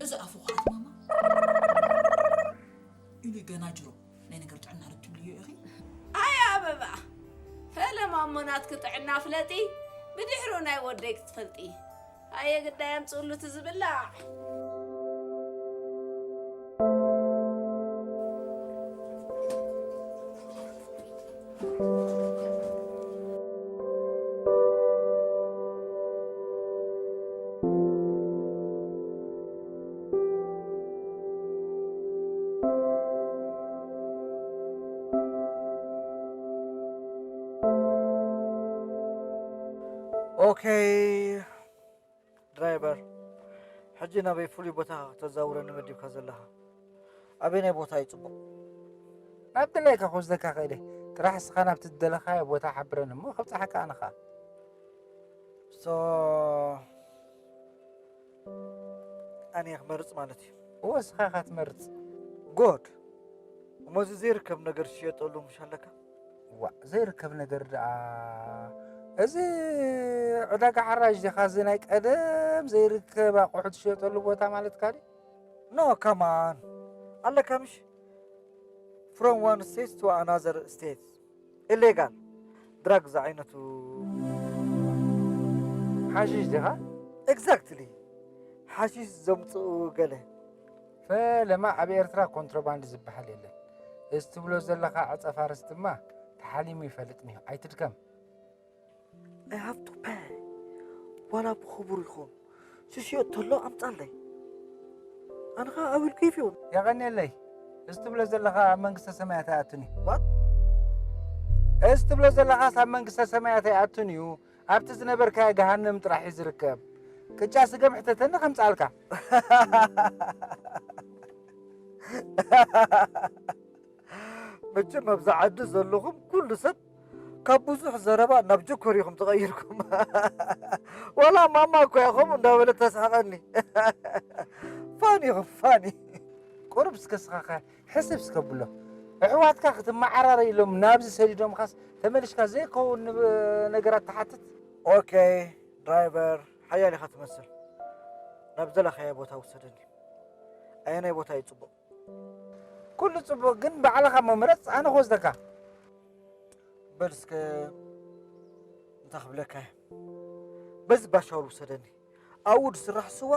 እዚ ኣፉ ኸዓ ኣቲ ማማ ኢሉ ይገናጅሮ። ናይ ነገር ጥዕና ዶ ትብልዮ ኢኺ? ኣይ ኣበባ፣ ፈለማ እሞ ናትኪ ጥዕና ፍለጢ፣ ብድሕሩ ናይ ወደይ ክትፈልጢ። ኣየ ግዳይ ኣምጽኡሉ እቲ ዝብላዕ። ኦኬ ድራይቨር፣ ሕጂ ናበይ ፍሉይ ቦታ ከተዛውረኒ መዲብካ ዘለኻ? ኣበየናይ ቦታ እዩ ጽቡቕ? ናብቲ ናይካ ክወስደካ ክእል እየ። ጥራሕ እስኻ ናብቲ ዝደለኻዮ ቦታ ሓብረኒ እሞ ከብጽሓካ ኣነ ኸኣ። ሶ ኣነ እየ ክመርጽ ማለት እዩ? እወ፣ እስኻ ኢኻ ትመርጽ። ጎድ። እሞ እዚ ዘይርከብ ነገር ዝሽየጠሉ ምሽ ኣለካ? ዋእ፣ ዘይርከብ ነገር ደኣ፣ እዚ ዕዳጋ ሓራጅ ዲኻ? እዚ ናይ ቀደም ዘይርከብ ኣቑሑት ዝሽየጠሉ ቦታ ማለትካ ድዩ? ኖ፣ ካማን። ኣለካ ምሽ? From one state to another state. ኢሌጋል ድራግ ዝዓይነቱ። ሓሺሽ ዲኻ? ኤግዛክትሊ። ሓሺሽ ዘምጽኡ ገለ። ፈለማ ኣብ ኤርትራ ኮንትሮባንድ ዝበሃል የለን። እዚ ትብሎ ዘለኻ ዕጸ ፋርስ ድማ ተሓሊሙ ይፈልጥ እኒሆ። ኣይትድከም። I have to pay። ዋላ ብኽቡር ይኹን ዝሽየጥ ተሎ ኣምጻለይ። ኣነ ኸኣ I will give you። የቐንየለይ። እዚ ትብሎ ዘለኻ ኣብ መንግስተ ሰማያት ኣይኣቱን እዩ። What? እዚ ትብሎ ዘለኻስ ኣብ መንግስተ ሰማያት ኣይኣቱን እዩ። ኣብቲ ዝነበርካዮ ገሃነም ጥራሕ እዩ ዝርከብ። ቅጫ ስገም ሕተተኒ ከምጽኣልካ። መቸም ኣብዚ ዓዲ ዘለኹም ኩሉ ሰብ ካብ ብዙሕ ዘረባ ናብ ጀኮር ኢኹም ተቐይርኩም። ዋላ ማማ እኮ እያ ከምኡ እንዳበለት ተስሕቐኒ። ፋኒ ኢኹም፣ ፋኒ። ቁሩብ እስከ ስኻኸ ሕስብ እስከ ብሎ። ኣሕዋትካ ክትመዓራረይ ኢሎም ናብዚ ሰዲዶምኻስ ተመሊስካ ዘይከውን ንብ-፣ ነገራት ትሓትት? ኦኬ ድራይቨር፣ ሓያል ኢኻ ትመስል። ናብ ዝደለኻዮ ቦታ ውሰደኒ። ኣየናይ ቦታ እዩ ጽቡቕ? ኩሉ ጽቡቕ፣ ግን ባዕልኻ እሞ ምረጽ፣ ኣነ ክወስደካ። በል እስከ እንታይ ክብለካ እየ? በዚ ባሻውል ውሰደኒ። ኣብኡ ዝስራሕ ስዋ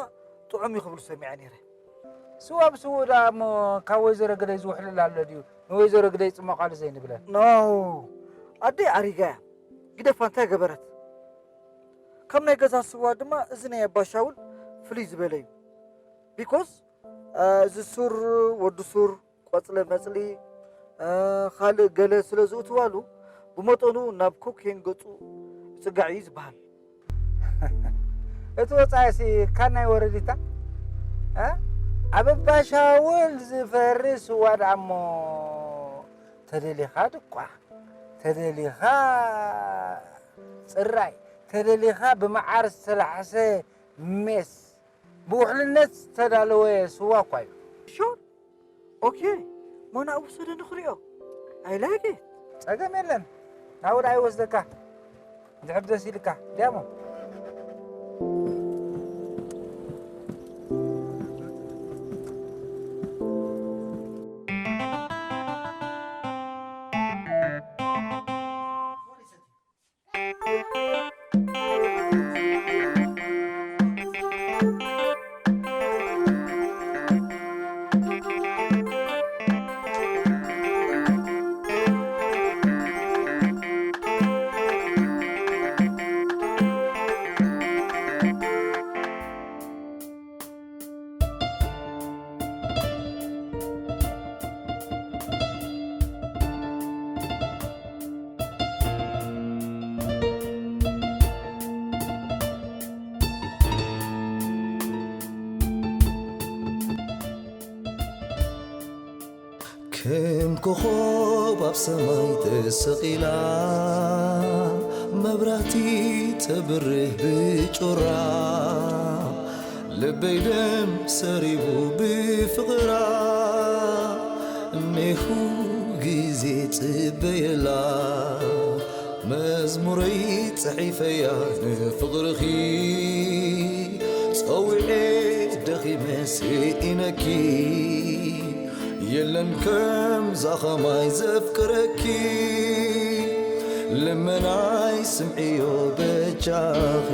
ጥዑም እዩ ክብሉ ሰሚዐ ነይረ። ስዋ ብስውኡ ደኣ እሞ ካብ ወይዘሮ ግደይ ዝውሕልል ኣሎ ድዩ? ንወይዘሮ ግደይ ጽመቋሉ ዘይንብለን። ኖ፣ ኣደይ ኣሪጋ እያ። ግደፋ፣ እንታይ ገበረት? ካብ ናይ ገዛ ስዋ ድማ እዚ ናይ ኣባሻውል ፍልይ ዝበለ እዩ። ቢኮዝ፣ እ፣ እዚ ሱር፣ ወዲ ሱር፣ ቆጽለ መጽሊ፣ እ፣ ካልእ ገለ ስለ ዝእትዋሉ፣ ብመጠኑ ናብ ኮኬን ገጹ ይጽጋዕ እዩ ዝበሃል። እቲ ወጻኢሲ ካን ናይ ወረዲታ? እ? ኣብ ኣባሻውል ዝፈሪ ስዋ ደኣ እሞ ተደሊኻ ድቋ፣ ተደሊኻ ጽራይ፣ ተደሊኻ ብመዓር ዝተላሕሰ ሜስ፣ ብውሕልነት ዝተዳለወ ስዋ እኳ እዩ። ሹር። ኦኬ፣ ሞና ውሰደ ንኽሪኦ። I like it። ጸገም የለን። ናብኡ ደኣ ይወስደካ። እንድሕር ደስ ኢልካ። ዲያሞ። ከም ኮኾብ ኣብ ሰማይ ተሰቒላ፣ መብራህቲ ተብርህ ብጩራ፣ ልበይ ደም ሰሪቡ ብፍቕራ፣ እኔሁ ግዜ ጽበየላ መዝሙረይ ጽሒፈያ ንፍቕርኺ ጸዊዐ ደኺመ ስኢነኪ የለን ከምዛ ኸማይ ዘፍቅረኪ ልመናይ ስምዕዮ በጃኺ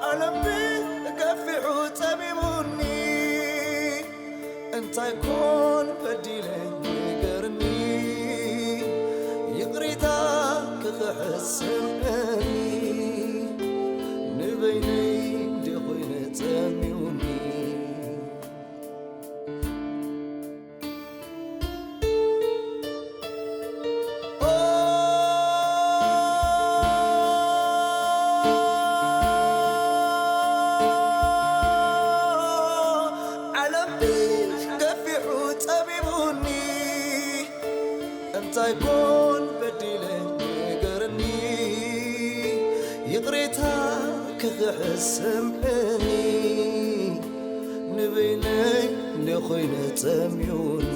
ዓለምቢ ገፊሑ ጸሚሙኒ እንታይ ኮን በዲለ ንገርኒ ይቕሬታ ክኽሕስ ስምዕኒ ንበይነይ እንደ ኮይነ ጸሚሙኒ ዓለምቢ ገፊሑ ጸቢቡኒ እንታይ ኮን በዲለ ንገርኒ ይቕሬታ ክኽሕስ ስምዕኒ ንበይነይ እንደ ኮይነ ጸሚኡኒ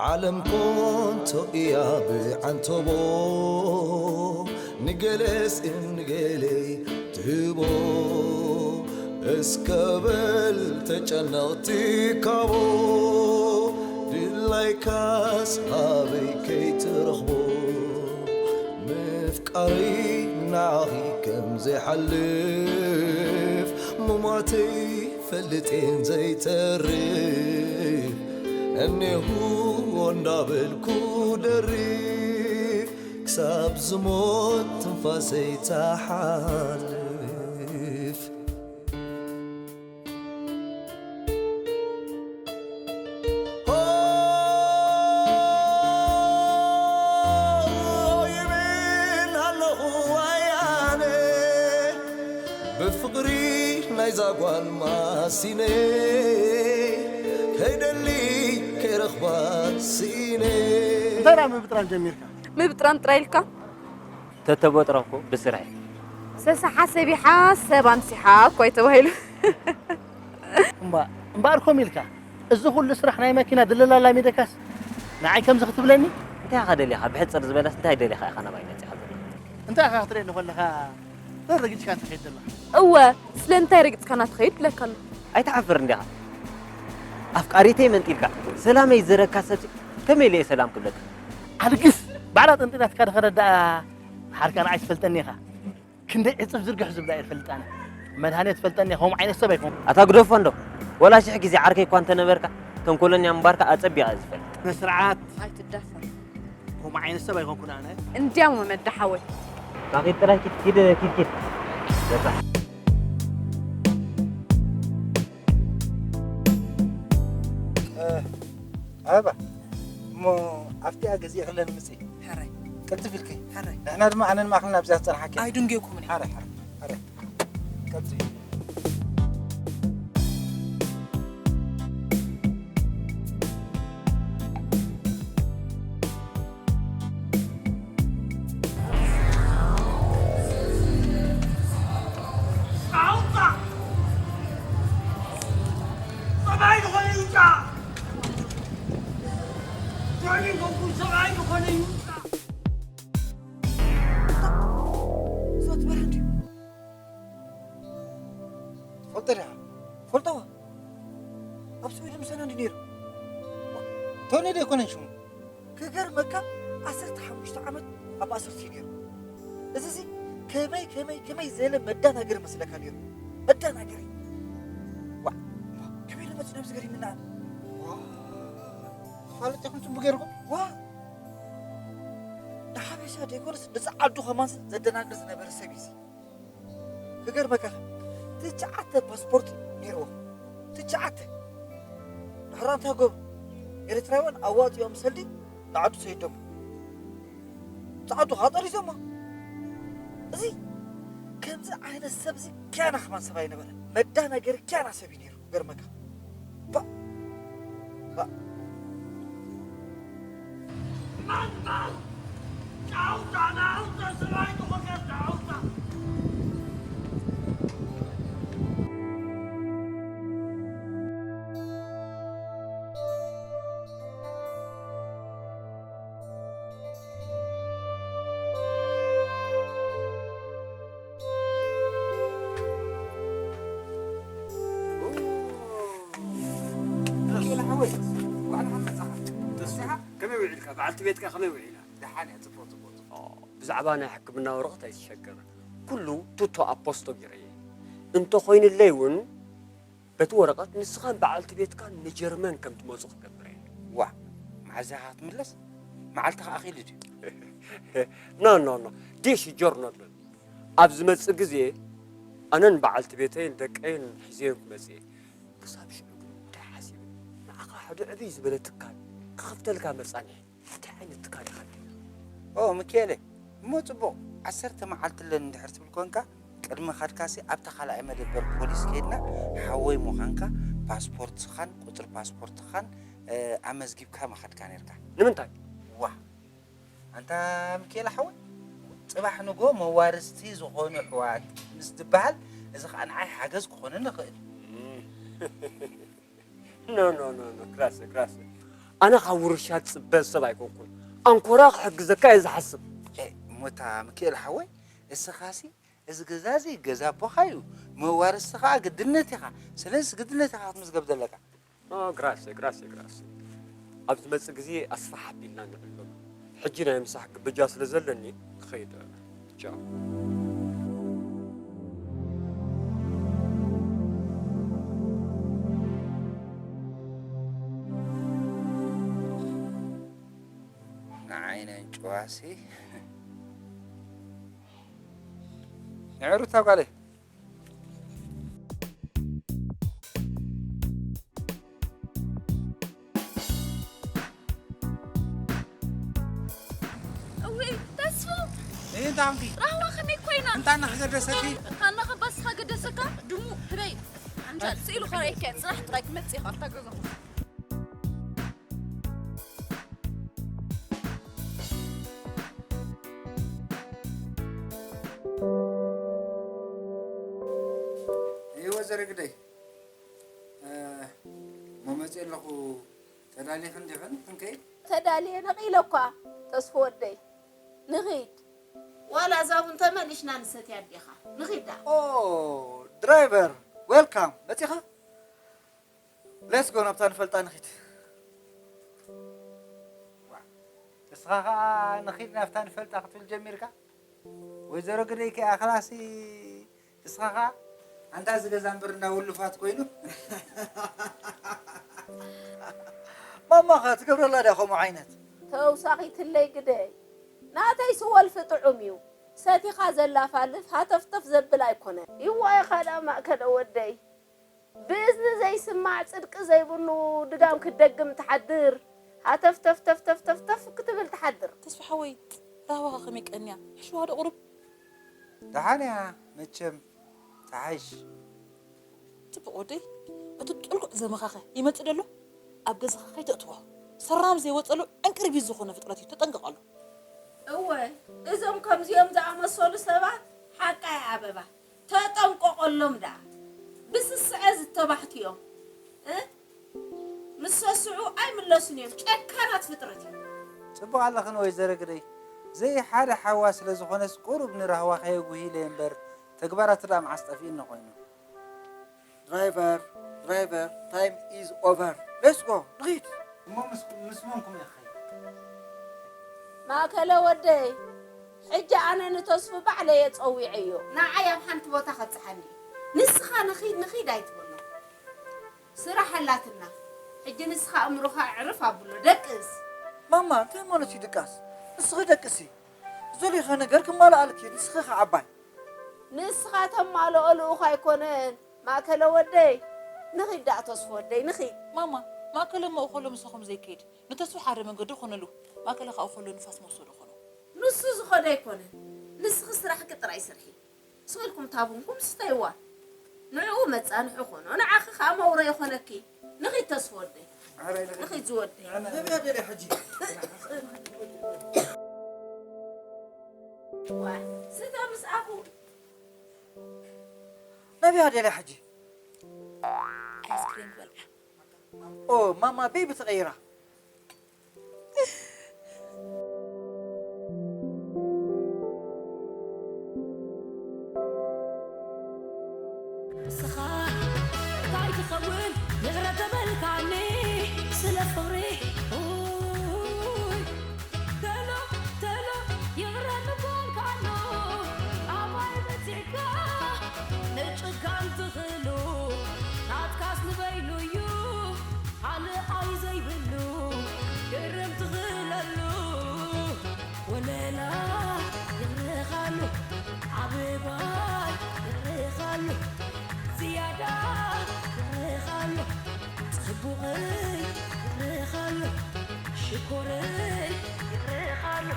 ዓለም ኮንቶ እያ ብዓንተቦ ንገለስ ንገለይ ትህቦ እስከ በል ተጨነቕ ትካቦ ድላይካስ ኣበይ ከይትረኽቦ ምፍቃረይ ንዓኺ ከም ዘይሓልፍ ምሟተይ ፈልጥ እየን ዘይተርፍ እኔሁ እንዳበልኩ ደርፍ ክሳብ ዝሞት ትንፋሰይ ትሓልፍ ሆ ይብል ኣለኹ ኣያነ ብፍቕሪ ናይዛ ጓል ማሲነ ከይደሊ ከይረኽባ ስኢነ እንታይ ደኣ ምብጥራን ጀሚርካ? ምብጥራን ጥራይ ኢልካ? ተተበጥረኩ ብስርሐ። ሰሳሓ ሰቢሓ ሰብ ኣምሲሓ እኮ እዩ ተባሂሉ። እምባ እምበኣር ከምኡ ኢልካ እዚ ኩሉ ስራሕ ናይ መኪና ድለላ ላሚደካስ ንዓይ ከምዚ ክትብለኒ? እንታይ ኢኻ ደሊኻ? ብሕጽር ዝበለስ እንታይ ደሊኻ ኢኻ ናባይ መጺኻ ዘለኻ? እንታይ ኢኻ ክትርእየኒ ከለኻ ተረጊጽካ ትኸይድ ዘለኻ? እወ፣ ስለምንታይ ረጊጽካና ትኸይድ ብለካ ኣሎ። ኣይትሓፍርን ዲኻ? ኣፍቃሪተይ መንጢልካ ሰላመይ ዝዘረግካ ሰብሲ ከመይ ኢለ እየ ሰላም ክብለካ? ኣልግስ! ባዕላ ጠንጢናትካ ዶ ከረድኣ ሓርካ ንዓይ ትፈልጠኒ ኢኻ። ክንደይ ዕጽፍ ዝርግሕ ዝብላ እየ ዝፈልጥ ኣነ። መድሃኔ ትፈልጠኒ ኢኻ፣ ከምኡ ዓይነት ሰብ ኣይኮንኩን። ኣታ ግደፎ እንዶ፣ ወላ ሽሕ ግዜ ዓርከይ እኳ እንተነበርካ፣ ተንኮለኛ ምንባርካ ኣጸቢቐ እየ ዝፈልጥ። ስነ ስርዓት። ኣይትዳፈር። ከምኡ ዓይነት ሰብ ኣይኮንኩን ኣነ። እንድያም ወመዳ ሓወይ። ካኺድ ጥራይ ኪድ፣ ኪድ፣ ኪድ፣ ኪድ። በቃ። እ፣ ኣበባ፣ እሞ ኣብቲኣ ገዚእኽለን ምጺ። ሕራይ። ቅልጥፍ ኢልኪ። ሕራይ። ንሕና ድማ ኣነን ማእኽልን ኣብዚኣ ዝጸንሓኪ። ኣይድንጌኩምን እየ። ሕራይ፣ ሕራይ፣ ሕራይ። ቀጽሊ። ኣውጣ! ሰብኣይ ዝኾነ ይውጣ! ሰብኣይ ዝኾነ ይውጣ! እዛ ትበሃል ድዩ? ትፈልጦ ዲኻ? ፈልጠዋ። ኣብ ስዊድን ምሳና እንዲ ነይሩ። ቶኒ ዶ ኣይኮነን ሽሙ? ክገርመካ፣ ዓሰርተ ሓሙሽተ ዓመት ኣብ ማእሰርቲ እዩ ነይሩ። እዚ እዚ ከመይ፣ ከመይ፣ ከመይ ዝበለ መደናገሪ መስለካ ነይሩ? መደናገሪ። ዋእ፣ ከመይ ኢሉ መፂኡ ነብዚ ገሪሙና? ዋእ፣ ፋለጥ ኢኹም ጽቡቕ ገይርኩም። ዋእ፣ ንሓበሻ ደይኮነስ ንጸዓዱ ከማን ዘደናግር ዝነበረ ሰብ እዩ እዚ። ክገርመካ፣ ትሽዓተ ፓስፖርት ነይርዎ። ትሽዓተ። ዳ ሕራንታ ጎብ ኤርትራውያን ኣዋፂኦም ሰልዲ ንዓዱ ሰይዶም። ፃዕዱ ኻጠር ይዞሞ። እዚ ከምዚ ዓይነት ሰብ እዚ ኪያና ከማን ሰብ ኣይነበረ። መዳ ነገር ኪያና ሰብ እዩ ነይሩ። ገርመካ። ባ ባ ሚካኤል ሓወይ፣ እንኳዕ ደሓን መጻኻ። ተስፋ፣ ከመይ ውዒልካ? በዓልቲ ቤትካ ከመይ ውዒላ? ደሓን እያ፣ ጽቡቕ፣ ጽቡቕ፣ ጽቡቕ። ኦ፣ ብዛዕባ ናይ ሕክምና ወረቐት ኣይትሸገር። ኩሉ ቱቶ ኣፖስቶ ገይረየ። እንተኾይኑለይ እውን፣ በቲ ወረቐት ንስኻን በዓልቲ ቤትካን ንጀርመን ከም ትመጹ ክገብር እየ። ዋእ፣ መዓዝ ኢኻ ክትምለስ? መዓልትኻ ኣኺሉ ድዩ? ኖ፣ ኖ፣ ኖ። ዲሽ ጆርኖ ኣሎ። ኣብ ዝመጽእ ግዜ ኣነን በዓልቲ ቤተይን ደቀይን ሒዘዮም ክመጽእ እየ። ክሳብ ሽዑ ግን እንታይ ሓሲበ ንዓኻ ሓደ ዕብይ ዝበለ ትካል ክኸፍተልካ መጻንሒ። እንታይ ዓይነት ትካል ኢኻ ድዩ? ኦ፣ ሚኪኤለ፣ እሞ ጽቡቕ፣ ዓሰርተ መዓልቲ ኣለኒ እንድሕር ትብል ኮንካ፣ ቅድሚ ምኻድካሲ ኣብታ ካልኣይ መደበር ፖሊስ ከይድና ሓወይ ምዃንካ፣ ፓስፖርትኻን ቁጽሪ ፓስፖርትኻን፣ እ፣ ኣመዝጊብካ ምኻድካ ነይርካ። ንምንታይ? ዋእ፣ ኣንታ ሚኪኤለ ሓወይ፣ ጽባሕ ንግሆ መዋርስቲ ዝኾኑ ኣሕዋት ምስ ትበሃል፣ እዚ ኸኣ ንዓይ ሓገዝ ክኾነኒ ይኽእል። እም። ኖ፣ ኖ፣ ኖ፣ ኖ፣ ክላሰ፣ ክላሰ። ኣነ ካብ ውርሻ ዝጽበ ሰብ ኣይኮንኩን። ኣንኮራ ክሕግዘካ እየ ዝሓስብ። ኤ፣ እሞ እታ ሚኪኤለ ሓወይ፣ እስኻሲ እዚ ገዛ እዚ ገዛ ኣቦኻ እዩ፣ መዋርስቲ ኸኣ ግድነት ኢኻ። ስለዚስ ግድነት ኢኻ ክትምዝገብ ዘለካ። ኦ፣ ግራሴ፣ ግራሴ፣ ግራሴ። ኣብ ዝመጽእ ግዜ ኣስፍሕ ኣቢልና ንዕለሉ። ሕጂ ናይ ምሳሕ ግብጃ ስለ ዘለኒ ክኸይድ። ቻው። ንዓይ ነንጭዋሲ። ንዕሩታ ጓለይ። እውይ ተስፉ እንታይ ኾንኪ? ራህዋ ከመይ ኮይና? እንታይ እናኸገደሰኪ? እንታ እናኸባስኻ ገደሰካ ድሙ ህበይ ዓንጃል ስኢሉ ኸረይከ ጽራሕ ጥራይ ክመጽእ ኢኻ ኣብታ ገዛኹም። እወ ዘረግደይ እሞ መፅእ ኣለኹ። ተዳሊኽን ዲኽን ክንከይድ? ተዳልየ ነቒለ እኳ ተስፉ ወደይ። ንኺድ። ዋላ እዛ ቡን ተመሊሽና ንሰትያ ኣዴኻ። ንኺድ ደኣ። ኦ ድራይቨር ዌልካም መፂኻ? ሌትስ ጎ ናብታ ንፈልጣ ንኺድ። እስኻ ኸዓ ንኺድ ናብታ ንፈልጣ ክትብል ጀሚርካ? ወይዘሮ ግደይ ከኣ ኸላሲ እስኻ ኸዓ ኣንታ እዚ ገዛ እምበር እንዳ ውሉፋት ኮይኑ። ማማኸ ትገብረላ ድያ ከምኡ ዓይነት? ተውሳኺትለይ ግደይ። ናተይሲ ወልፊ ጥዑም እዩ። ሰቲኻ ዘላፋልፍ ሃተፍተፍ ዘብል ኣይኮነን። ይዋይ ኻዳ ማእከለ ወደይ። ብእዝኒ ዘይስማዕ ጽድቂ ዘይብሉ ድጋም ክትደግም ትሓድር። ሃተፍተፍ ተፍተፍ ተፍተፍ ክትብል ትሓድር። ተስፋ ሓወይ ራህዋኻ ከመይ ቀንያ? ሕሽዋ ዶ ቁሩብ? ደሓን እያ መቸም ትሓይሽ። ጽቡቕ ወደይ፣ እቲ ጥልቁዕ ዘመኻኸ ይመጽእ ደሎ? ኣብ ገዛኻ ከይተእትዎ። ሰራም ዘይወጸሉ ዕንቅርቢት ዝኾነ ፍጥረት እዩ፣ ተጠንቀቐሉ። እወ፣ እዞም ከምዚኦም ዝኣመሰሉ ሰባት ሓቃይ ኣበባ ተጠንቀቐሎም ደኣ። ብስስዐ ዝተባሕቱ እዮም። እ? ምስ ሰስዑ ኣይምለሱን እዮም። ጨካናት ፍጥረት እዮም። ጽቡቕ ኣለኽን ወይዘሮ ግደይ። ዘይሓደ ሓዋ ስለ ዝኾነስ ቁሩብ ንራህዋ ከየጉሂለ እምበር ተግባራቱ ደኣ መዓስ ጠፊኡኒ ኮይኑ። Driver, driver, time is over. Let's go. ንኺድ። እሞ ምስ ምስ መንኩም እየ ክኸይድ? ማእከለ ወደይ፣ ሕጂ ኣነ ንተስፉ ባዕለየ ጸዊዐዮ። ንዓይ ኣብ ሓንቲ ቦታ ከብጽሓኒ እዩ። ንስኻ ንኺድ ንኺድ ኣይትበሎ። ስራሕ ኣላትና። ሕጂ ንስኻ ኣእምሮኻ ኣዕርፍ ኣብሎ። ደቅስ። ማማ፣ እንታይ ማለት እዩ ድቃስ? ንስኺ ደቅሲ። ዝደለኻ ነገር ክማልኣልኪ፣ ንስኺ ኢኺ ዓባይ። ንስኻ ተማልኦ ልኡኽ ኣይኮነን ማእከለ ወደይ። ንኺድ ደኣ ተስፉ ወደይ፣ ንኺድ። ማማ፣ ማእከለ እሞ እኸሎ ምሳኹም ዘይከይድ፣ ንተስፉ ሓደ መንገዲ ኾነሉ። ማእከለ ኸኣ እኸሎ ንፋስ መውሰዱ ኾኖ። ንሱ ዝኾነ ኣይኮነን። ንስኺ ስራሕኪ ጥራይ ስርሒ። ስቕ ኢልኩም ታቡንኩም ስተይዋ። ንዕኡ መጻንሒ ኾኖ፣ ንዓኺ ኸኣ መውረ ይኾነኪ። ንኺድ ተስፉ ወደይ። ንኺድ ዝወደይ። ነብያ ደልያ ሕጂ። ዋ፣ ስተ ምስ ኣፉ። ነብያ ደልያ ሕጂ። ኣይስክሬም ክበልዓ። ኦ ማማ ቤቢ ተቐይራ። ንስኻ እንታይ ትኸውን ይቕረ ተበልካኒ ስለ ፍቕሪ ኡይ ተሎ ተሎ ይቕረ ምባልካኖ ኣባይ መጺእካ ንጭካን ትኽእሉ ናትካስ ንበይኑ እዩ ካልኣይ ዘይብሉ ግርም ትኽእለሉ ወለላ ይቕርኻሉ ዓብባይ ይቕርኻሉ ዝያዳ ይቕርኻሉ ጽቡቕይ ይቕርኻሉ ሽኮርይ ይቕርኻሉ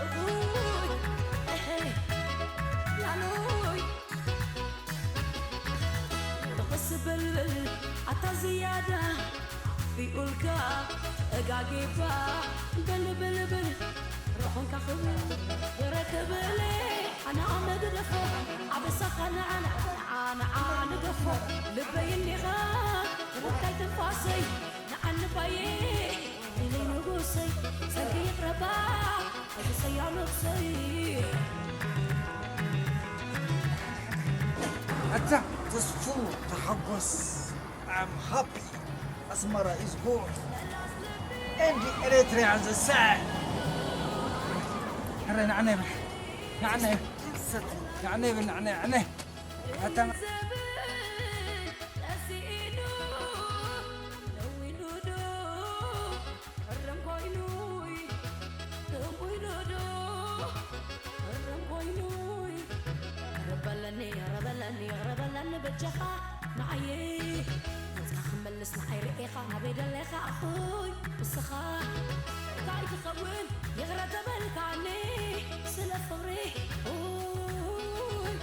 እኹይ እሐ ላሉይ ንቕስ በልበል ኣታ ዝያዳ ቢኡልካ ተጋጊባ በልበልበል ርሑንካ ክብል ወረ ክብል ኣነ ኣመግደፎ ኣበሳኻ ንዓና ንዓና ንገፎ ልበይ እንዲኻ ትብካይ ትንፋሰይ ንዓንባየ ኢለይ ንጉሰይ ጸጊ ይቕረባ ኣዝሰያ ነብሰይ ኣታ ተስፉ ተሓጎስ I'm happy Asmara is good and Eritrea is sad ሕረ ንዓና ይብል ንዓና ይብል ንዓና ይብል ንዓና ንዓና ኣታ በለኒ ረ በለኒ ረ በለኒ በጃኻ ንዓየይ ናትካ ክመልስ ንዓይ ርኤኻ ናበይ ደለኻ ኣኹይ ንስኻ እንታይ ትኸውን ይቕረ ተበልካኒ ስለ ፍቕሪ ኡይ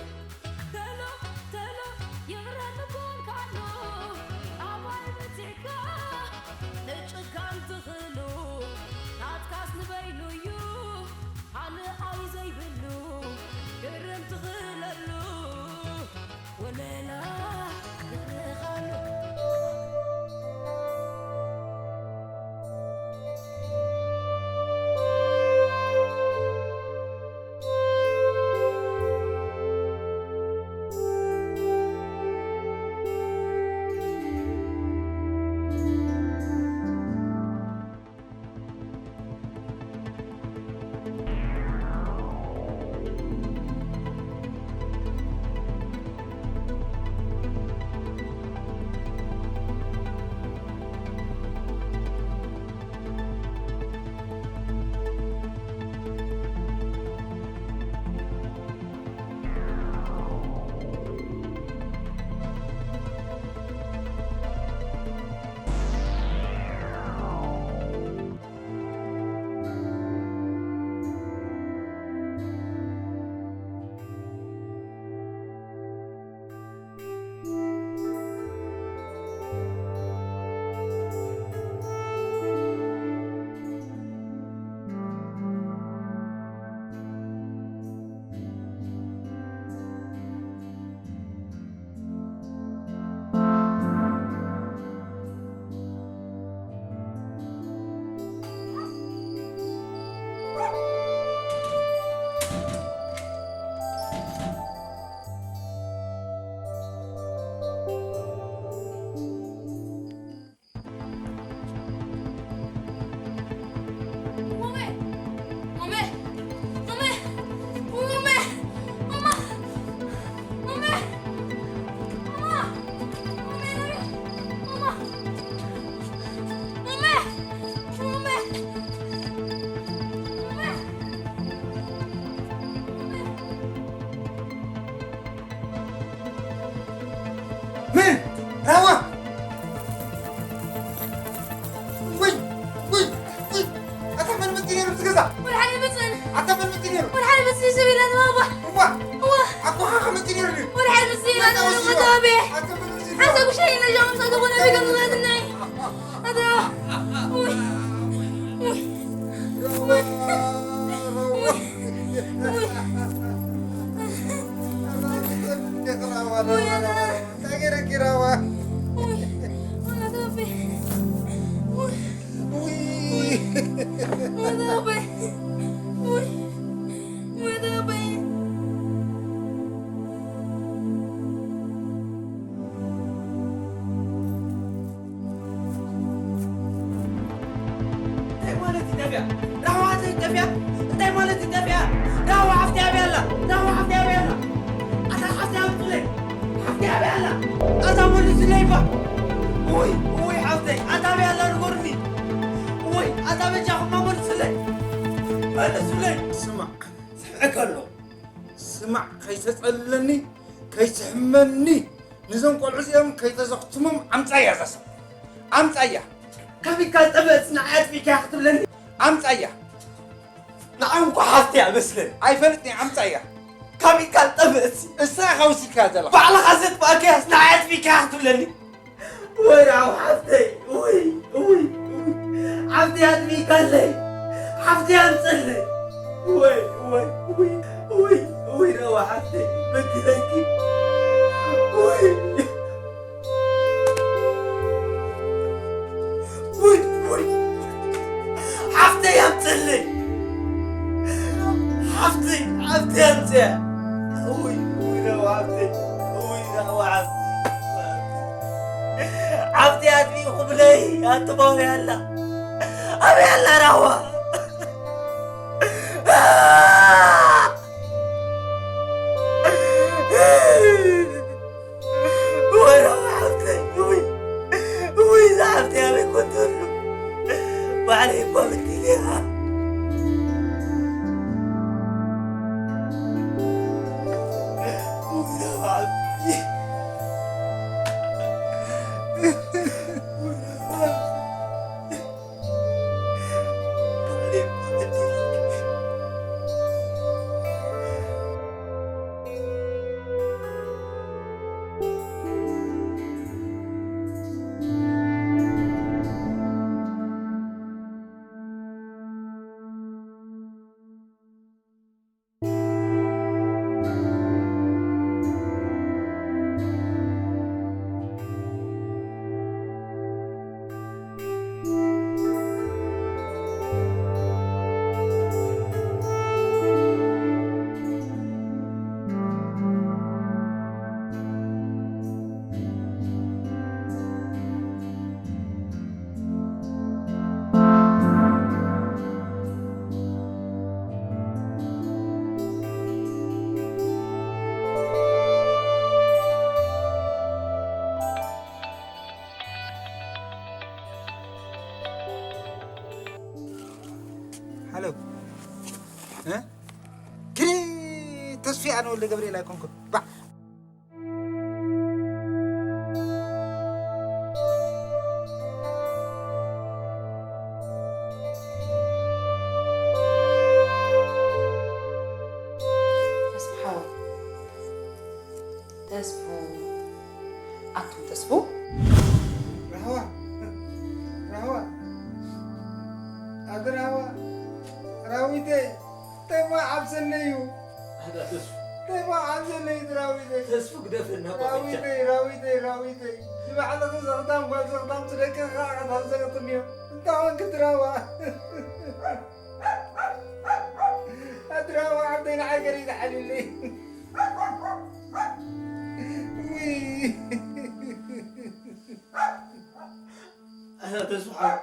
ተሎ ተሎ ይቕረ ምባልካኖ ኣባይ መጺእካ ንጭካን ትኽእሉ ናትካስ ንበይኑ እዩ ካልኣይ ዘይብሉ ግርም ትኽእለሉ ወለላ ይኽእልኻሉ ወደ ሓደ መጽን። ኣታ በል መጽን ነይሩ። ወደ ሓደ መጽን ይስብ ኢለን ባባ። እዋ። እዋ። ኣቦኻ ከመጽእ ነይሩ ድዩ? ወደ ሓደ መጽን ኢለን መጣ ወሲዋ። ባባ። ኣታ በል መጽን ሓንሳ ነይሩ። ጉሻይ ኢለ ጃም ሰው ተጎነ ቢገን ማለት ነይ። ኣታ። ውይ። ውይ። ረዋ፣ ረዋ። ውይ። ውይ። ረዋ፣ ረዋ። ውይ፣ ኣታ። እንታይ ገይረኪ ረዋ? ውይ። ኣታ በይ። ውይ። ውይ። እንታይ ማለት እዩ ጠፍያ? ራህዋ እንታይ ጠፍያ? እንታይ ማለት እዩ ጠፍያ? ራህዋ ሓፍቲ ኣበይ ኣላ? ራህዋ ሓፍቲ ኣበይ ኣላ? ኣታ ሓፍቲ ኣምጡለይ። ሓፍቲ ኣበይ ኣላ? ኣታ መልሱለይ እባ። ውይ፣ ውይ ሓፍተይ፣ ኣታ ኣበይ ኣላ ንገሩኒ። ውይ፣ ኣታ በጃኹም መልሱለይ። መልሱለይ። ስማዕ፣ ስምዐካ ኣሎ። ስማዕ፣ ከይተጸልለኒ፣ ከይትሕመኒ፣ ንዞም ቆልዑ እዚኦም ከይተዘኽትሞም ኣምጻያ እዛ ሰብ። ኣምጻያ። ካብ ኢድካ ዝጠፍእስ ንዓይ ኣጥፊእካያ ክትብለኒ? ኣምጻያ። ንዓይ እንኳ ሓፍቲ እያ መስለኒ። ኣይፈልጥን እየ፣ ኣምጻያ። ካብ ኢድካ ዝጠፍእስ? እሳ ኢኻ ወሲድካያ ዘለኻ። ባዕልኻ ዘጥፋእካያስ ንዓይ ኣጥፊእካያ ክትብለኒ? ወይ ራው ሓፍተይ፣ ውይ፣ ውይ፣ ውይ። ሓፍተይ ኣጥፊእካለይ። ሓፍተይ ኣምጽለይ። ወይ፣ ወይ፣ ውይ፣ ውይ፣ ውይ፣ ራው ሓፍተይ፣ በድለኪ። ውይ። ውይ፣ ውይ። ሓፍተይ ኣምጽለይ። ሓፍተይ፣ ሓፍተይ ኣምጽያ። ውይ፣ ውይ፣ ራው ሓፍተይ። ውይ፣ ራው ሓፍተይ። ሓፍተይ ኣጥፊኡ ክብለይ ኣትባውሪ ኣላ። ኣበይ ኣላ ራዋ? ወይ ራዋ ሓፍተይ፣ ውይ፣ ውይ፣ እዛ ሓፍተይ ኣበይ ኮን ትህሉ? ባዕለይ እኳ በዲለያ። ውይ ራዋ ሓፍተይ። ሓለው። እ? ክሪ ተስፊ ኣነ ወልደ ገብርኤል ኣይኮንኩን። ባዕ። ተስፋ ሓወይ። ተስፉ። ኣቱም ተስፉ። ራህዋ። ራህዋ። ኣደ ራህዋ። ራዊተ። ተማ ዓብሰለይ እዩ። ኣታ ተስፉ። ተማ ዓብሰለይ እዩ ራዊተይ። ተስፉ ግደፈና እኮ ብቻ። ራዊተይ፣ ራዊተይ፣ ራዊተይ። ንባዕልኺ ዘኽታም ጓል ዘኽታም ትደቅኺ ከዓ ዘኽትም እዮም። እንታይ ኾንኪ ድራዋ? ኣድራዋ ዓደይ ንዓይ ገሪዛ ሓሊለይ። ውይ። ኣታ ተስፋ ሓወይ፣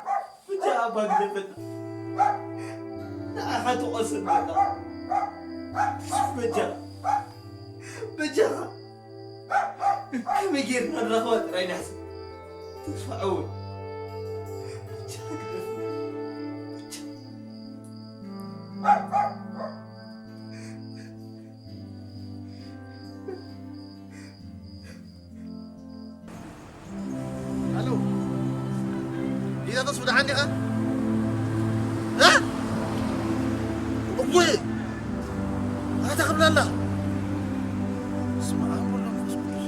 ብጃ ኣባ ግደፈና። ንዓኻ ትቖስል በቃ። ተስፋ በጃ። በጃኻ። ከመይ ጌርና ንረኽባ ጥራይ ንሕሰብ። ተስፋ ሓወይ። በጃኻ ግደፈና። በጃ። ኣሎ። ዲዛ ተስፉ ደሓን ዲኻ? እ? ወይ ኣታ ክብለላ ስማ ኣምሮ መንፈስ ቅዱስ።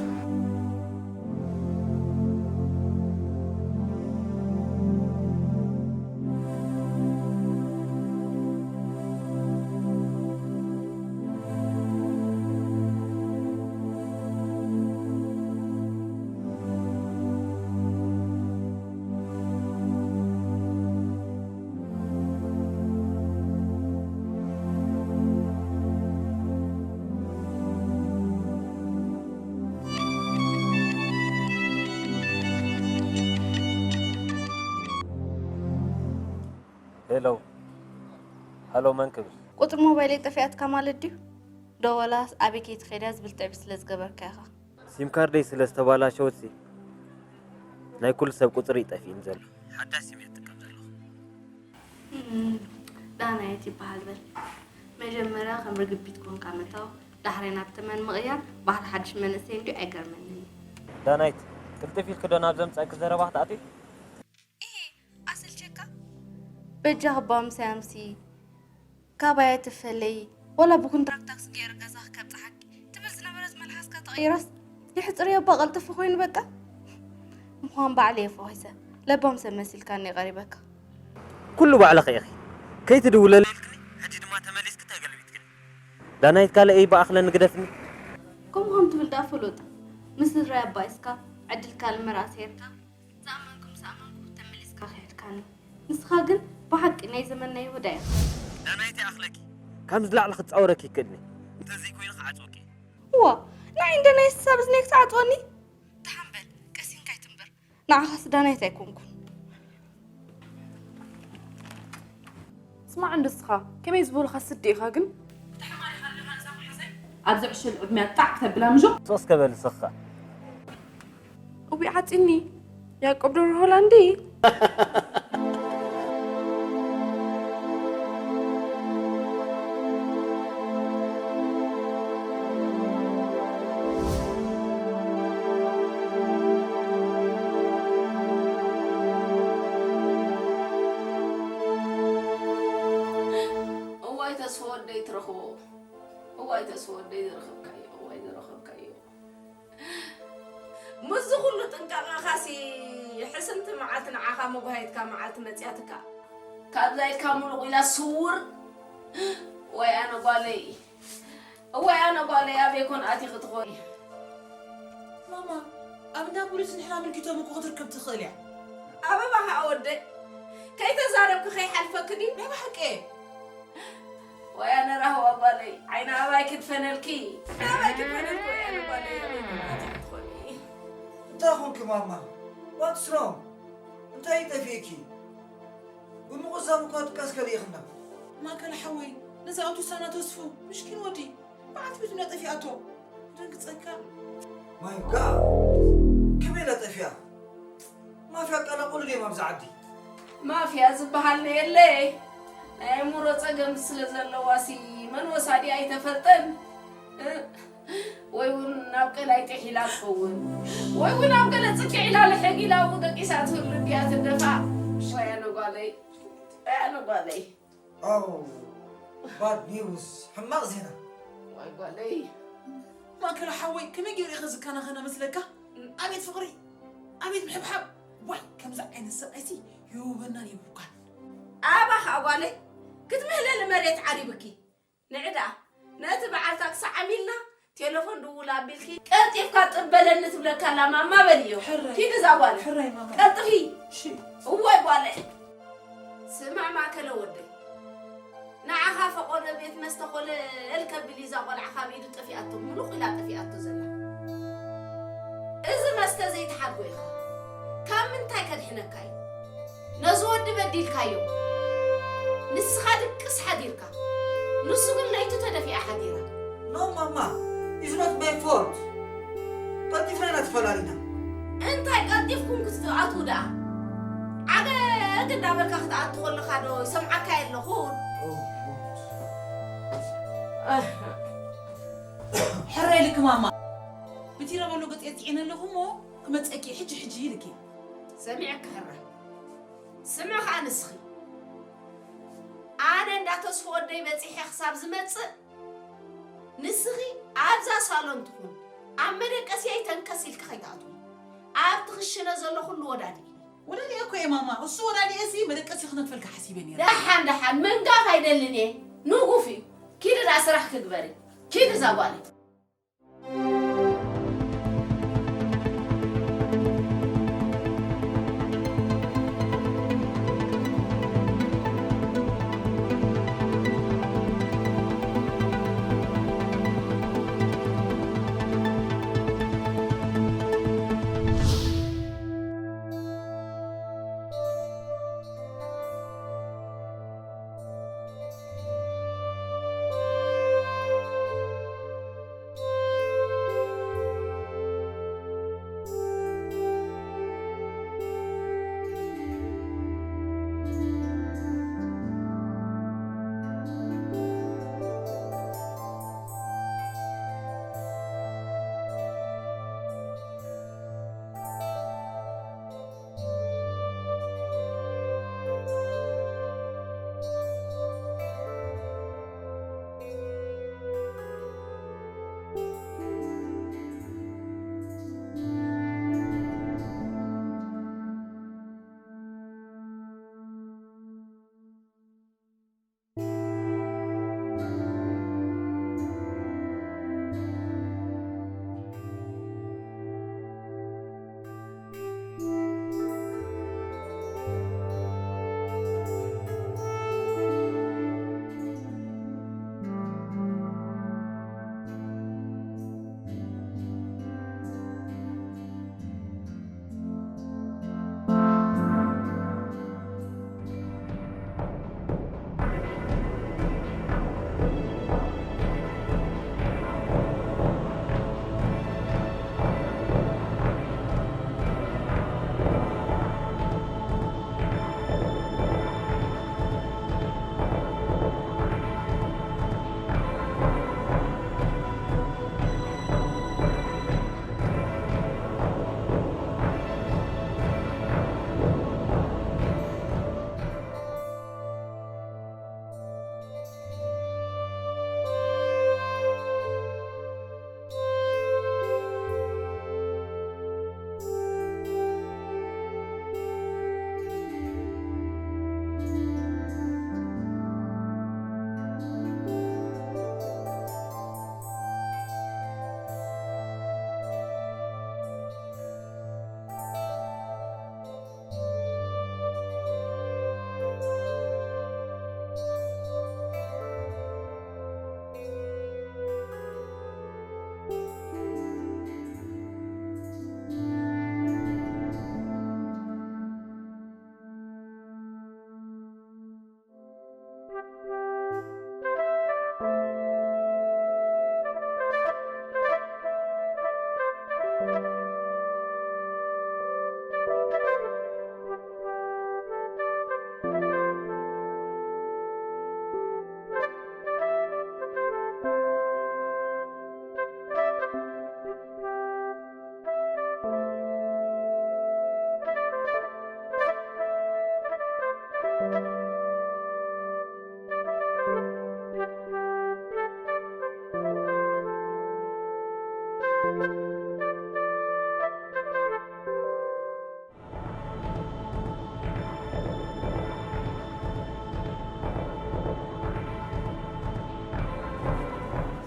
ሄሎ። ሃሎ፣ መን ክብል? ቁጽሪ ሞባይለይ ጠፊኣትካ ማለት ድዩ? ዶ ወላስ ኣበይ ከይትኸይድ እያ ዝብል ትዕቢት ስለ ዝገበርካ ኢኻ። ሲም ካርደይ ስለ ዝተባላሸወትሲ ናይ ኩሉ ሰብ ቁጽሪ እዩ ጠፊእኒ ዘሎ። ሓዳሽ ሲም እየ ዝጥቀም ዘለኹ። እም፣ ዳናይት ይበሃል በል። መጀመርያ ከም ርግቢት ኮንካ ምእታው፣ ዳሕራይ ናብ ተመን ምቕያር፣ ባህሊ ሓድሽ መንእሰይ እንድዩ ኣይገርመንን እዩ። ዳናይት፣ ቅልጥፍ ኢልኪ ዶ ናብ ዘምጸእኪ ዘረባ ክትኣትዊ? ኢሂ፣ ኣሰልቸካ? በጃ ክባ ምሳይ ኣምሲ፣ ካባይ ኣይትፈለዪ፣ ወላ ብኩንትራክ ታክሲ ገይረ ገዛኺ ከብጽሓኪ ትብል ዝነበረት መልሓስካ ተቐይራስ፣ የሕጽርዮ እባ ቀልጥፊ ኮይኑ በቃ። ምዃን ባዕለይ እየ ፈኺሰ፣ ለባም ሰብ መሲልካኒ እየ ቀሪበካ። ኩሉ ባዕልኺ ኢኺ። ከይትድውለለይ ኢልክኒ፣ ሕጂ ድማ ተመሊስኪ እንታይ ገልቢጥክኒ? ዳናይት ካልእ እይ ብኣኽለኒ ግደፍኒ። ከምኡ ከም ትብል ደኣ ፍሉጥ። ንስድራይ ኣባኢስካ፣ ዕድልካ ንምርኣስ ሄርካ፣ ዝኣመንኩ ምስ ኣመንኩ ተመሊስካ ክሕድካኒ። ንስኻ ግን ብሓቂ ናይ ዘመንና ይሁዳ ኢኻ። ዳናይት ይኣኽለኪ። ካብ ዝላዕሊ ክጻወረኪ ይክእልኒ። እንተዘይኮይኑ ክዓጽወኪ። እዋ፣ ንዓይ እንደ ናይ ስሳብ እዝነይ ክትዓጽወኒ? ደሓን በል፣ ቀሲንካ ኣይትንበር። ንዓኻስ ዳናይት ኣይኮንኩን። ስማዕ እንዶ እስኻ፣ ከመይ ዝበሉኻ ስዲ ኢኻ ግን? ተሓማሪኻ ኣለኻ ነዛ መሓዛይ? ኣብዚ ዕሸል ዕድመያ ጣዕ ክተብላ ምሾ? ሶስ ከበል ስኻ። እዊ ዓጺኒ፣ ያዕቆብ ዶር ሆላንዲ። እዋይ ተስፎ ወደይ ትረኽቦ፣ እዋይ ተስፎ ወደይ ዝረኸብካዮ፣ እዋይ ዝረኸብካዮ። ምስዚ ኩሉ ጥንቃቐኻሲ ሕስንቲ መዓልቲ ንዓኻ መጓየትካ መዓልቲ መጽያትካ። ካብዛ ኢድካ ሙሉቕ ኢላ ስውር። ወይ ኣነ ጓለይ፣ እዋይ ኣነ ጓለይ ኣበይ ኮን ኣቲኺ ትኾኒ? ማማ፣ ኣብ እንዳ ፖሊስ ንሕና ኣመልኪቶም እኮ ክትርከብ ትኽእል እያ። ኣበባ ኸኣ ወደይ፣ ከይተዛረብኪ ከይሓልፈኪ ድዩ? ናይ ብሓቂ እየ። ወይ ኣነ ራህዋ ጓለይ፣ ዓይኒ ኣባይ ክድፈነልኪ። ኣባይ ክድፈነልኪ ወይ ኣነ ጓለይ፣ ኣበይ ኮን ኣቲኺ ትኾኒ? እንታይ ኾንኪ ማማ? What's wrong? እንታይ እዩ ጠፊእኪ? ብምቑዛም እኳ ድቃስ ከሊእኽና። ማእከል ሓወይ፣ ነዚ ኣውቶሳና ተስፉ፣ ምሽኪን ወዲ፣ ብዓትቤቱ እንድያ ጠፊኣቶ። ደንግጸካ። My God! ከመይ ኢላ ጠፊኣ? ማፍያ ኣቀላቕሉ ድዮም ኣብዚ ዓዲ? ማፍያ ዝበሃል የለ። ናይ ኣእምሮ ጸገም ስለ ዘለዋሲ መን ወሳዲ ኣይተፈልጠን። እ? ወይ እውን ናብ ቀላይ ጥሒላ ትኸውን፣ ወይ እውን ኣብ ገለ ጽግዕ ኢላ ልሕግ ኢላ ኣብኡ ደቂሳ ትህሉ እንድያ ትደፋ። ወይ ኣነ ጓለይ፣ ወይ ኣነ ጓለይ። ኣው፣ bad news፣ ሕማቕ ዜና። ዋይ ጓለይ። ማእከል ሓወይ፣ ከመይ ገይሩ ኢኸ ዝከናኸና መስለካ? ኣቤት ፍቕሪ፣ ኣቤት ምሕብሓብ። ዋይ፣ ከምዚ ዓይነት ሰብኣይሲ ይህውበናን ይህብካን። ኣባ ኸኣ ጓለይ፣ ክትምህለሊ መሬት ዓሪብኪ። ንዒ ደኣ፣ ነቲ በዓልታ ክሳዕ ኣሚልና፣ ቴለፎን ድውል ኣቢልኪ፣ ቀልጢፍካ ጥበለኒ ትብለካ ኣላ ማማ በልዮ። ሕራይ። ኪዲ እዛ ጓል። ሕራይ ማማ። ቀልጥፊ። እሺ። እዋይ ጓለይ። ስማዕ ማእከለ ወደይ። ንዓኻ ፈቖዶ ቤት መስተ ኮለል ከብል እዛ ቆልዓ ካብ ኢዱ ጠፊኣቶ፣ ሙሉቕ ኢላ ጠፊኣቶ ዘላ። እዚ መስተ ዘይትሓድጎ ኢኻ። ካብ ምንታይ ከድሕነካ እዩ? ነዚ ወዲ በዲልካዮ። ንስኻ ድቅስ ሓዲርካ። ንሱ ግን ለይቱ ተደፊኣ ሓዲራ። No ማማ, it's not my fault። ቀልጢፍና ኢና ተፈላሊና። እንታይ ቀልጢፍኩም ክትኣትዉ ደኣ? ዓገግ እንዳበልካ ክትኣቱ ከለኻ ዶ ይሰምዓካ የለኹን? ሕራይ ኢልኪ ማማ። ብቲረበሎ ገጽ የጽዒነ ኣለኹ እሞ ክመጸኪ ሕጂ ሕጂ ኢልኪ። ሰሚዐኪ ሕራይ። ስምዒ ኸኣ ንስኺ። ኣነ እንዳ ተስፎ ወደይ በጺሐ ክሳብ ዝመጽእ ንስኺ ኣብዛ ሳሎን ትኹን ኣብ መደቀስየይ ተንከስ ኢልኪ ከይትኣትዊ። ኣብቲ ክሽነ ዘሎ ኩሉ ወዳድእኒ። ወዳድየ እኮ እየ ማማ፣ እሱ ወዳድየ እዚ መደቀሲ ክነጥፈልካ ሓሲበ ነይረ። ደሓን ደሓን ምንጋፍ ኣይደልን እየ። ንጉፍ እዩ። ኪዲ ደኣ ስራሕ ክግበሪ። ኪዲ እዛ ጓለይ።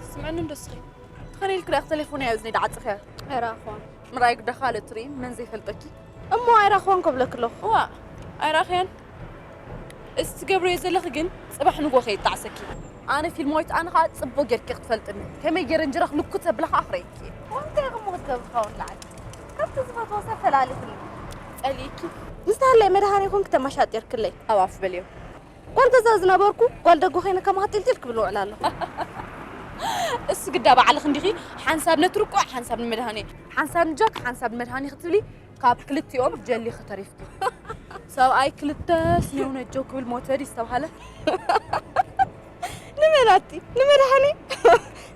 ስምዕኒ እንዶ እስኺ። ትኸነ ኢልኪ ደኣ ተሌፎን እያ እዝኒ ደዓጽኽያ። ኣይረኣኽዋን። ምርኣይ ግዳ ካልእ ትርኢ፣ መን ዘይፈልጠኪ? እሞ ኣይረኣኽዋን ክብለኪ ኣለኹ። እዋ፣ ኣይረኣኽያን። እዚ ትገብርዮ ዘለኺ ግን ጽባሕ ንግሆ ከየጣዕሰኪ። ኣነ ፊልማዊት ኣነ ኸኣ ጽቡቕ ጌርኪ ክትፈልጥኒ። ከመይ ገይረ እንጀራ ክልኩት ዘብላ ኸኣ ክርእየኪ እየ። እንታይ ኢኹም ክትገብሩ ትኸውን ለዓል? ካብቲ ዝፈትዎ ሰብ ፈላሊኽኒ። ጸሊእኪ። ምስ ተሃለየ መድሃኒ ይኹን ክተመሻጢርክለይ። ኣብ ኣፍ በልዮ። ጓል ገዛ ዝነበርኩ ጓል ደጉ ኸይነ ከማኻ ጢልጢል ክብል ውዕል ኣለኹ። እሱ ግዳ ባዕልኺ እንዲኺ ሓንሳብ ነትርቆ፣ ሓንሳብ ንመድሃኒ፣ ሓንሳብ ንጃክ፣ ሓንሳብ ንመድሃኒ ክትብሊ ካብ ክልቲኦም ጀሊኺ ተሪፍኪ። ሰብኣይ ክልተ ስኒው ነጆ ክብል ሞተ ድዩ ዝተባህለ? ንመናቲ ንመድሃኒ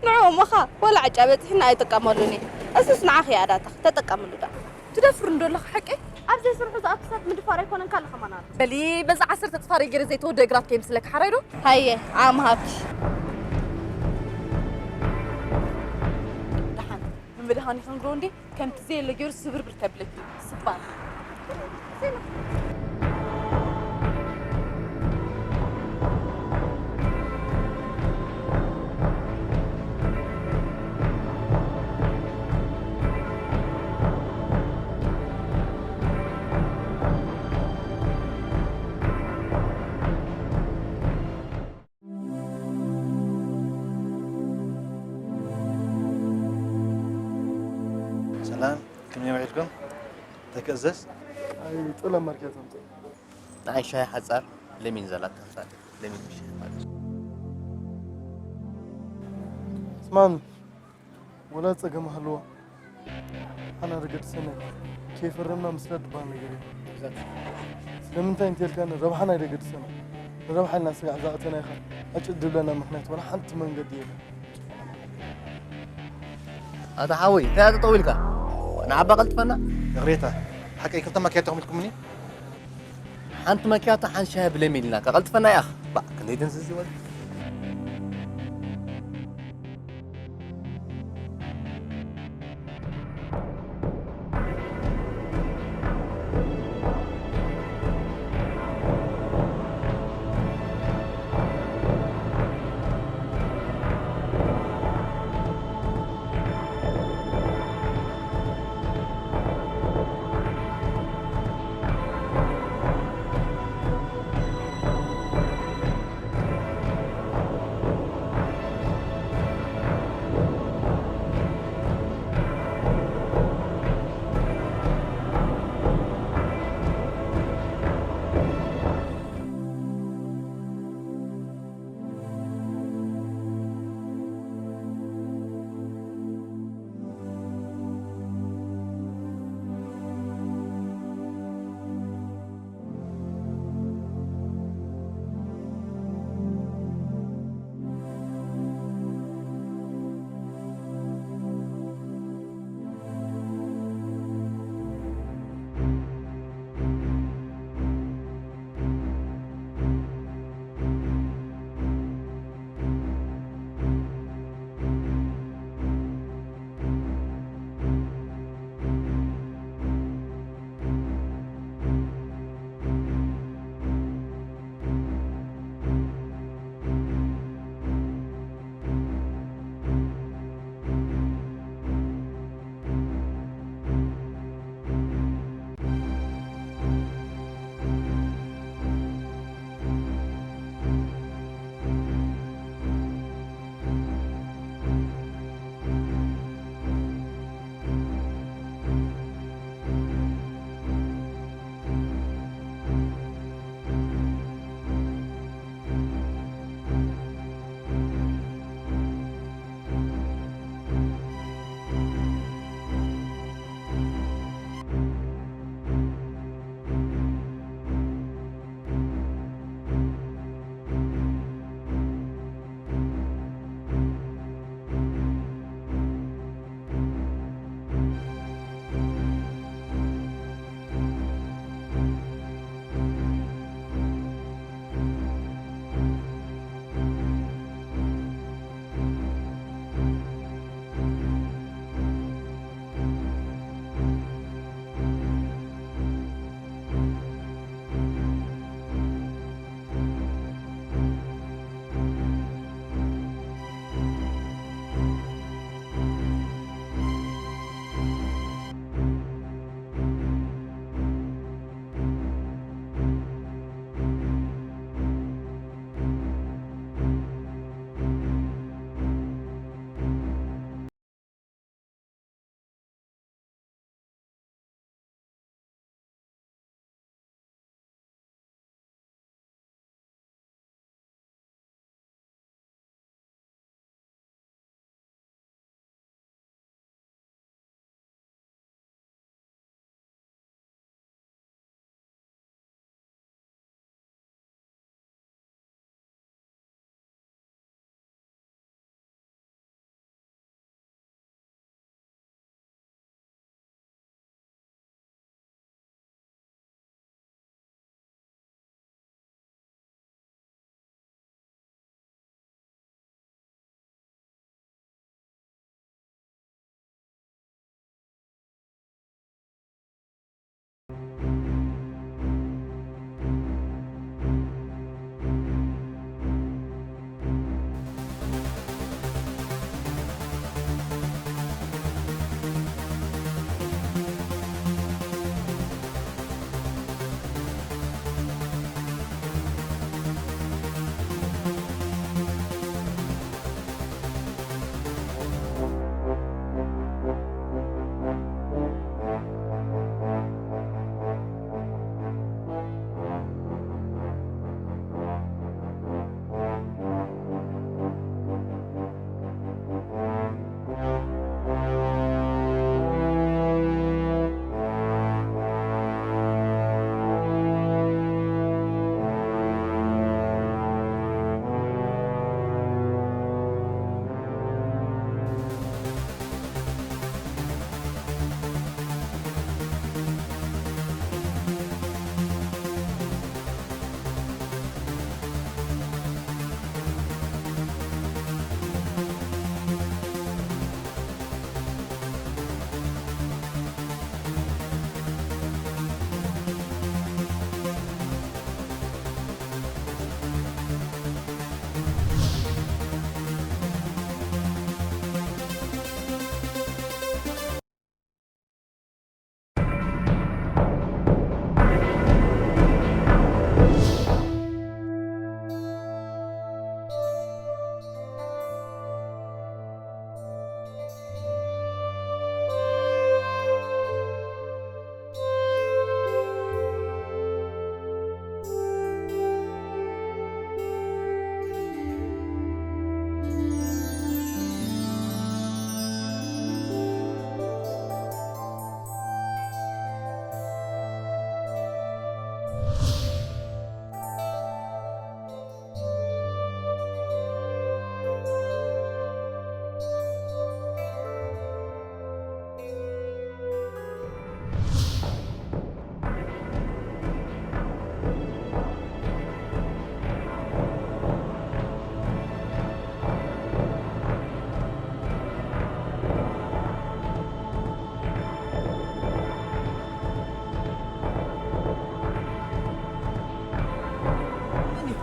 ንዕኦም ኸ ወላ ዕጫ በጺሕና ኣይጥቀመሉን እየ። እሱስ ንዓኺ እያ ኣዳታ ተጠቀምሉ ዳ። ትደፍር እንዶ ኣለኻ ሓቀይ? ኣብ ዘይስርሑ ዝኣቱ ሰብ ምድፋር ኣይኮነን ካልእ ከማን ኣሎ። በሊ በዛ ዓሰርተ ጽፋር ገይረ ዘይተወደአ ግራት ከይምስለካ ሓራይ ዶ? ሃየ ዓቕሚ ሃብቲ። ደሓን ብመድሃኒ ክንግሮ እንዴ ከምቲ ዘየለ ገይሩ ስብርብር ከብለኪ ስባር። ሰላም፣ ከመይ ውዒልኩም? እንታይ ክእዘዝ? ኣይ፣ ጸላም ማርኪያ ተምጽእ። ንዓይ ሻሂ ሓጻር ለሚን ዘላ ተምጻእ። ለሚን ሻሂ ማለት እዩ። ስማኒ፣ ወላ ጸገም ሃልዋ ሓና ርገድሰና ኢኻ። ከይፈረምና ምስላ ድበሃል ነገር የለን። ስለምንታይ እንተልካኒ ረብሓና ኣይደገድሰና። ንረብሓ ኢልና ስጋዕ ዝኣተና ኢኻ ኣጭድ ድብለና ምኽንያት ወላ ሓንቲ መንገዲ የለን። ኣታ ሓወይ እንታይ ኣጠጠው ኢልካ ንዓባ ቀልጥፈና። ይቕሬታ ሓቀይ ክልተ ማኪያቶ ክምልኩምኒ። ሓንቲ ማኪያቶ ሓንቲ ሻሂ ብለሚን ኢልና ከቐልጥፈና ኢኻ። ባእ ክንደይ ድንስ እዚ ወዲ።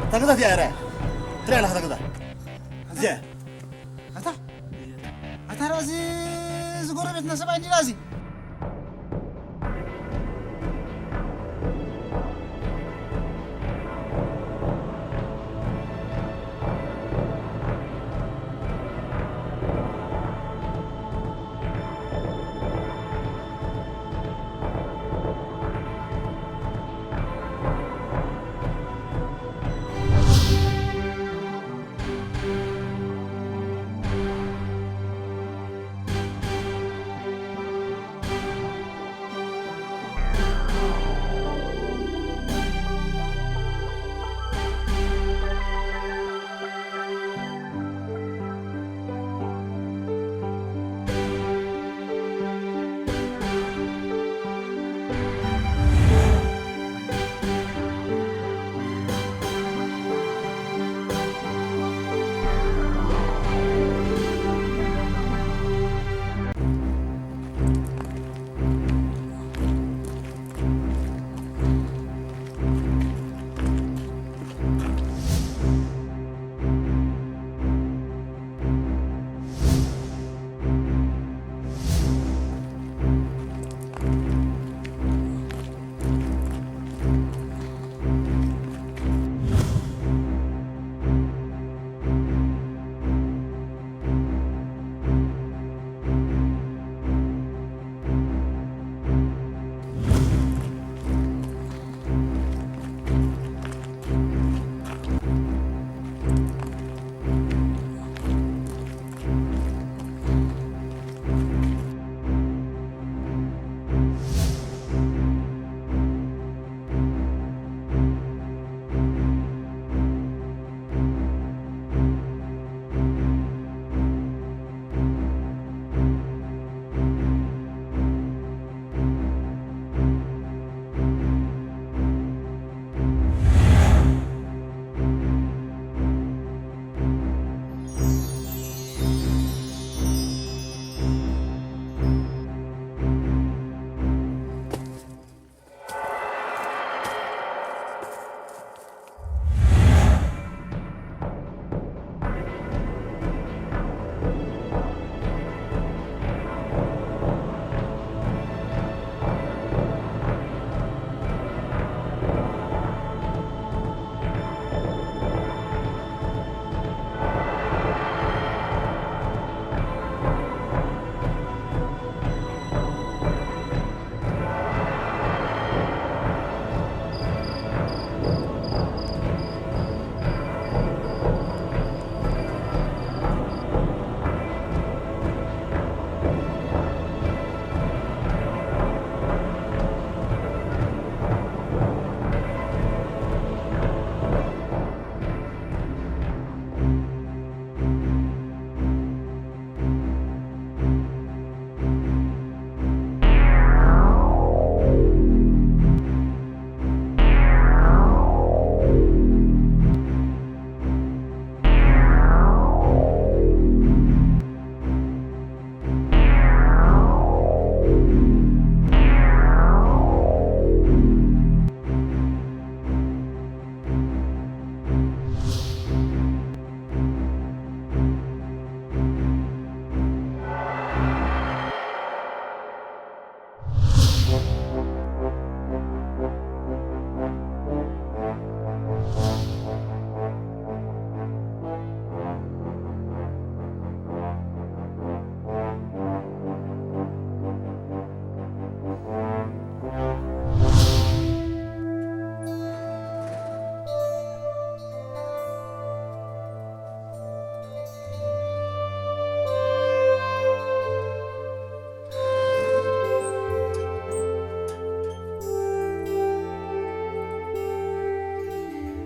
እታ ገዛ እዚኣ እያ። ትሪኣ ኣለኻ እታ ገዛ። እዚኣ። ኣታ፣ ኣታ ራዚ ዝጎረቤትና ሰብኣይ እንዲና እዚ።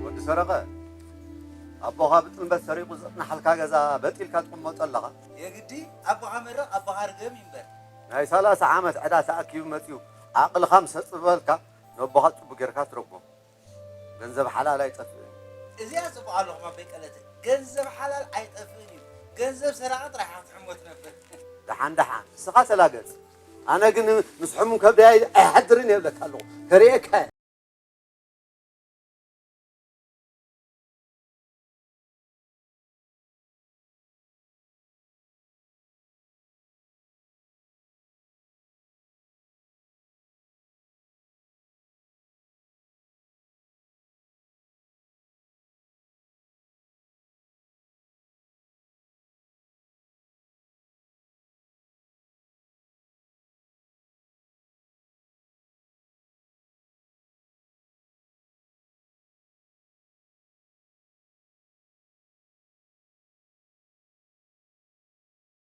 ወዲ ሰረቐ፣ ኣቦኻ ብጥምበት ሰሪቑ ዘጽንሓልካ ገዛ በጥ ኢልካ ትቕመጦ ኣለኻ። የግዲ ኣቦኻ መረቕ ኣቦኻ ርገም እዩ እምበር። ናይ ሰላሳ ዓመት ዕዳ ተኣኪቡ መጺኡ፣ ዓቕልኻ ምስ ኣጽበበልካ፣ ነቦኻ ጽቡቕ ጌርካ ትረግሞ። ገንዘብ ሓላል ኣይጠፍእን። እዚኣ ጽቡቕ ኣለኹም ኣቦይ ቀለተ። ገንዘብ ሓላል ኣይጠፍእን እዩ። ገንዘብ ሰራቒ ጥራሕ ክትሕሞ ትነብር። ደሓን ደሓን፣ ንስኻ ተላገጽ። ኣነ ግን ምስ ሕሙም ከብደይ ኣይሓድርን እየ እብለካ ኣለኹ። ከርእየካ እየ።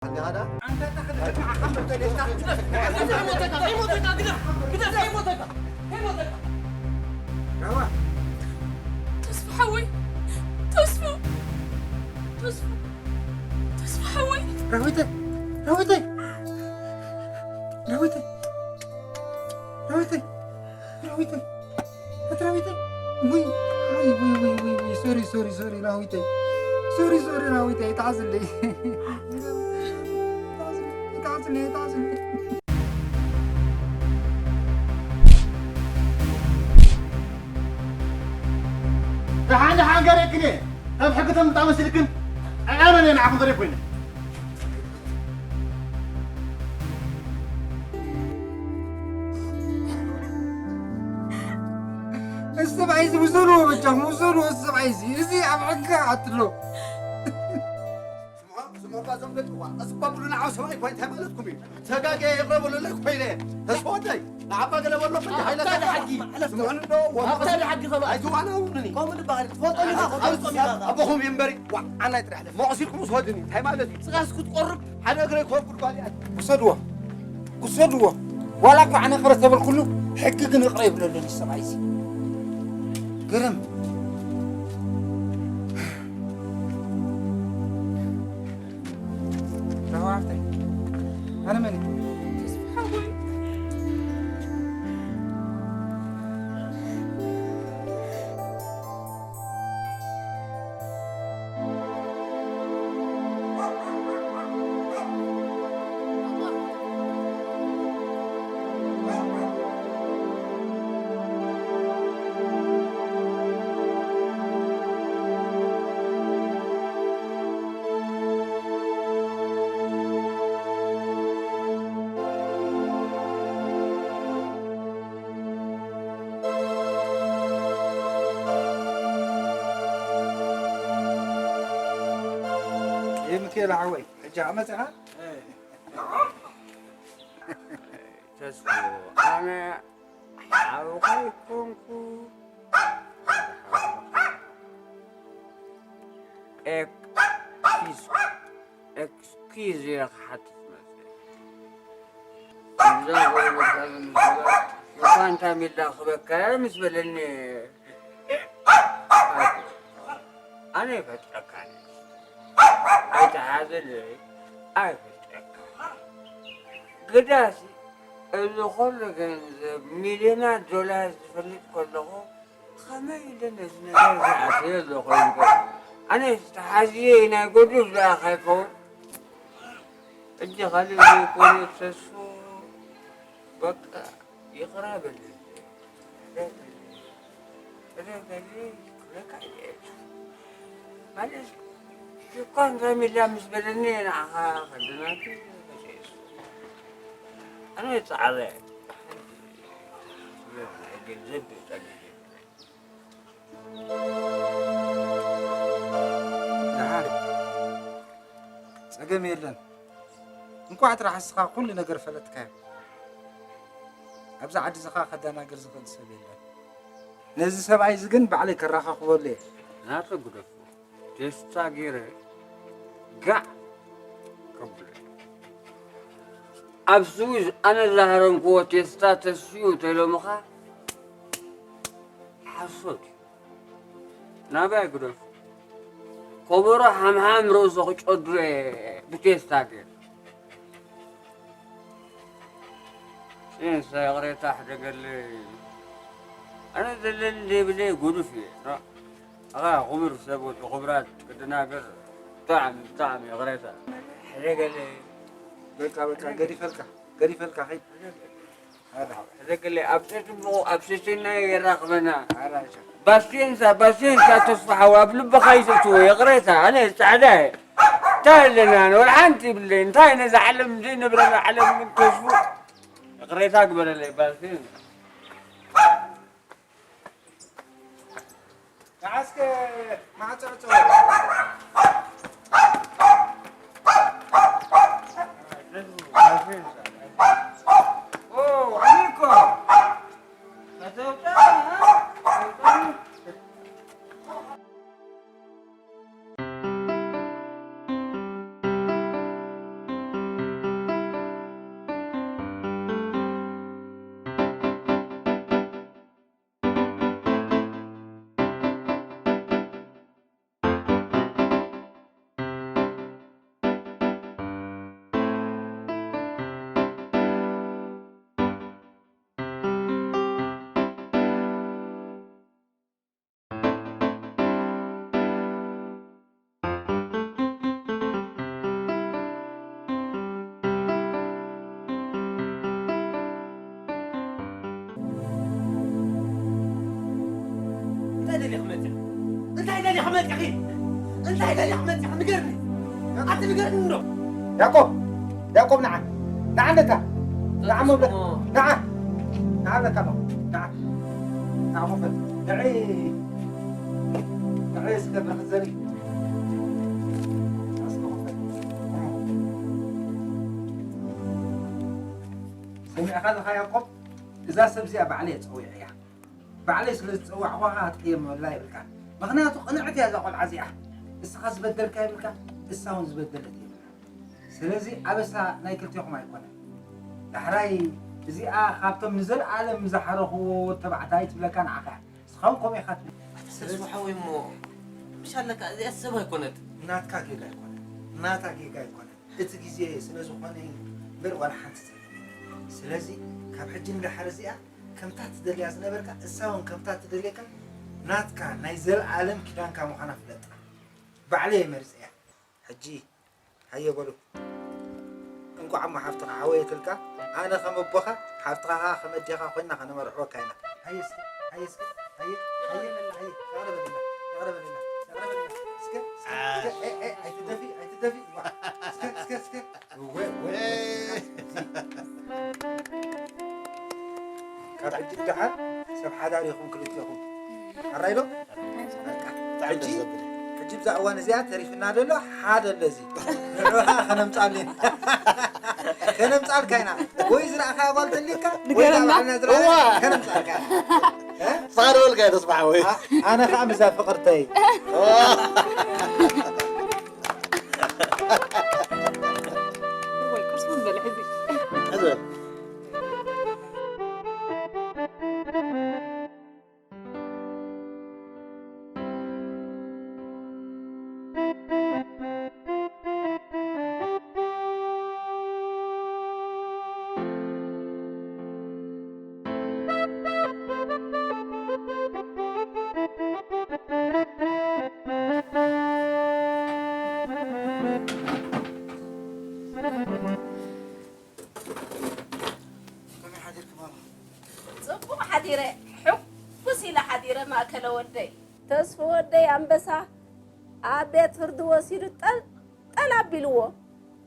ኣንታ ተኽእል ንዓኻ መበለታ ግደፍ። ግደፍ፣ ኣይሞተካ፣ ኣይሞተካ፣ ግደፍ፣ ግደፍ፣ ኣይሞተካ፣ ኣይሞተካ። ተስፋ ሓወይ፣ ተስፋ፣ ተስፋ፣ ተስፋ ሓወይ። ራዊተይ፣ ራዊተይ፣ ራዊተይ፣ ራዊተይ፣ ራዊተይ። ኣቲ ራዊተይ፣ ውይ፣ ውይ፣ ውይ፣ ውይ፣ ውይ፣ ውይ፣ ሶሪ፣ ሶሪ፣ ሶሪ፣ ራዊተይ። ሶሪ፣ ሶሪ፣ ራዊተይ፣ ይትሓዝለይ። ይትሓዝለይ፣ ይትሓዝለይ። ደሓን፣ ደሓን፣ ገሬክን እየ። ካብ ሕጊ ተምጣ መሲልክን፣ ኣነ እየ ንዓኹም ገሬ ኮይነ። እዚ ሰብኣይ እዚ ውሰድዎ በጃኹም፣ ውሰድዎ እዚ ሰብኣይ እዚ። እዚ ኣብ ሕጊ ኣትሎ። ስምዑ፣ ስምዑ፣ እባ እዞም ደቂ፣ ዋ፣ እዚ እኳ ብሉ ንዓው ሰብኣይ እኳ እንታይ ማለትኩም እዩ? ተጋግየ ይቕረ በሉለይ እኮ ኢለ። ተስፋ ወደይ፣ ንዓባ ገለ በሎ፣ ፍንጭ ኣታ ሓይለ ድሓጊ። ስምዑኒ ዶ? ኣታ ድሓጊ ሰብኣይ። ኣይትዋናውኑኒ። ከምኡ ዝበሃል ትፈልጦ ኢኻ፣ ከምኡ ትፈልጦ ኢኻ። ኣቦኹም እዩ እምበሪ። ዋ፣ ኣናይ ጥራሕ ለፍ። መቑሲልኩም ዝወድኒ፣ እንታይ ማለት እዩ? ስጋስ ክትቆርብ ሓደ እግረይ ክወርድ ጓል እያ። ውሰድዎ፣ ውሰድዎ። ዋላ እኮ ኣነ ቅረ ተበልኩሉ፣ ሕጊ ግን ይቕረ ይብለሉን እዩ ሰብኣይ እዚ። ግርም። ራህዋ ሓፍተይ፣ ኣነ መን እዩ? ተስፋ ሓወይ። ይምክኤል ሓወይ፣ ሕጂ መጺኻ? ተስፉ፣ ኣነ ሓውኻ ኣይኮንኩ። ኤክስኪዝ፣ ኤክስኪዝ ኢለ ክሓትት መጽእ። እዛ ጎረቤትካ ዝምስላ፣ እንኳን ታሚላ ክበካ ምስ በለኒ፣ ኣነ ይፈልጠካ፣ ኣይትሓዝለይ፣ ኣይፈልጠካ። ግዳሲ፣ እዚ ኩሉ ገንዘብ፣ ሚልዮናት ዶላር ዝፈልጥ ከለኹ፣ ከመይ ኢለ ነዚ ነገር ዝኣትየ ኣለኹ? ኣነ ተሓዝየ ናይ ጎዱፍ ደኣ ከይከውን፣ ሕጂ ካልእ ዘይኮነ ተስፉ፣ በቃ፣ ይቕረ በለለይ። ይቕረ በለለይ። ይቕረ በለለይ። ክብለካ እየ። ማለት፣ ሽኳን ካሚላ ምስ በለኒ ንዓኻ ከደናግር መቸስ። ኣነ ጻዕረ። ገንዘብ ጠሊበ። ደሓን። ጸገም የለን። እንቋዕ ጥራሕ እስኻ ኩሉ ነገር ፈለጥካዮ። ኣብዚ ዓዲ እዚ ኸኣ ከደናግር ዝኽእል ሰብ የለን። ነዚ ሰብኣይ እዚ ግን ባዕለይ ከራኻኽበሉ እየ። ናተ ግደፎ። ቴስታ ገይረ ጋዕ ከብሎ። ኣብ ስዊዝ ኣነ ዝሃረምክዎ ቴስታ ተስፍዩ ተይሎምኻ ሓሶት እዩ። ናባይ ግደፉ። ከበሮ ሓምሓም ርእሱ ክጨዱ እየ ብቴስታ ገይረ። ጭንሳ ይቕሬታ ሕደገለይ። ኣነ ዘለኒ ዘይብለይ ጉዱፍ እየ። ኖ። ኣኻ ክቡር ሰብ ወዲ ክቡራት ክደናገር ብጣዕሚ፣ ብጣዕሚ ይቕሬታ። ሕደገለይ። በቃ፣ በቃ፣ ገዲፈልካ፣ ገዲፈልካ፣ ኸይድ። ኣረ። ሕደገለይ፣ ኣብ ጽቡቕ፣ ኣብ ስስና የራኽበና። ኣረ፣ ኣረ። ባስቴንሳ፣ ባስቴንሳ ተስፋ ሓው፣ ኣብ ልብኻ ይዘእትዎ፣ ይቕሬታ፣ ኣነ ጻዕዳ እየ። እንታይ ኣለና፣ ኣነ ወላ ሓንቲ ይብለይ፣ እንታይ ነዛ ዓለም ዘይነብረላ ዓለም ግን ተስፉ፣ ይቕሬታ ግበረለይ፣ ባስቴንሳ። ንዓስከ ማዕጾ ዕጸው። ኦ፣ ኣሚርኮ። ደሊኺ መፂኺ? እንታይ ደሊኺ መፂኺ? ንገርኒ። ኣቲ ንገርኒ እንዶ። ያዕቆብ፣ ያዕቆብ፣ ንዓ። ንዓ፣ እንደታ። ንዓ፣ መብለ-፣ ንዓ። ንዓ፣ እንደታ፣ ንዓ። ንዓ፣ ኮፈል። ንዒ። ንዒ፣ እስከ ብርክ ዘሪ። እስከ ኮፈል። ሰሚዕኻ ኣለኻ ያዕቆብ? እዛ ሰብ እዚኣ ባዕለይ እየ ጸዊዐያ። ባዕለይ ስለ ዝጸዋዕኳ ኸኣ ክትቅየመላ የብልካን። ምኽንያቱ ቅንዕቲ እያ እዛ ቆልዓ እዚኣ። እስኻ ዝበደልካ የብልካ፣ እሳ እውን ዝበደለት የብላ። ስለዚ ኣበሳ ናይ ክልቴኹም ኣይኮነን። ዳሕራይ እዚኣ ካብቶም ንዘለኣለም ዝሓረኽዎ ተባዕታይ ትብለካ ንዓኻ እያ። ንስኻ እውን ከምኡ ኢኻ ትብል። ኣታ ተስፉ ሓወይ እሞ፣ ምሽ ኣለካ፣ እዚኣ ሰብ ኣይኮነት። ናትካ ጌጋ ኣይኮነን። ናታ ጌጋ ኣይኮነን። እቲ ግዜ ስለ ዝኾነ እዩ እምበር ዋላ ሓንቲ ጸገም የለን። ስለዚ ካብ ሕጂ ንደሓር እዚኣ ከምታ ትደልያ ዝነበርካ፣ እሳ እውን ከምታ ትደልየካ ናትካ ናይ ዘለኣለም ኪዳንካ ምዃና ፍለጣ። ባዕለይ እየ መሪጸያ። ሕጂ ሃየ በሉ። እንቋዕ እሞ ሓፍትኻ ሓወየትልካ። ኣነ ከም ኣቦኻ፣ ሓፍትኻ ኸኣ ከም ኣዴኻ ኮይንና ኸነመርሕወካ ኢና። ሃየ እስከ፣ ሃየ እስከ፣ ሃየ፣ ሃየ፣ ሃየ። ይቕረ በለላ፣ ይቕረ በለላ፣ ይቕረ በለላ። እስከ፣ እስከ፣ እስከ፣ ኤ፣ ኤ፣ ኣይትደፊ፣ ኣይትደፊ። ዋ፣ እስከ፣ እስከ፣ እስከ። እወ፣ እወ፣ እወ። ካብ ሕጂ ንደሓር ሰብ ሓዳር ኢኹም ክልቴኹም። ኣራይ ዶ? በቃ። ሕጂ፣ ሕጂ ብዛ እዋን እዚኣ ተሪፍና ዘሎ ሓደ ኣሎ እዚ። ንዑ ከነምጻሉ ኢና። ከነምጻልካ ኢና። ወይ ዝረኣኻያ ጓል ተልካ፣ ወይ ንገረና። ንባዕልና ዝረኣና እዋ። ከነምጻልካ ኢና። እ? ጻዕዳ ወልካ እየ ተስፋ ሓወይ። ኣ-፣ ኣነ ኸኣ ምዛ ፍቕርተይ። ወይ ቁርሲ ምን በለ ሕዚ? ሕዚ በል። ከመይ ሓዲርኪ ማማ? ጽቡቕ ሓዲረ፣ ሕጉስ ኢለ ሓዲረ ማእከለ ወደይ። ተስፉ ወደይ ኣንበሳ ኣብ ቤት ፍርዲ ወሲዱ ጠልጠል ኣቢልዎ፣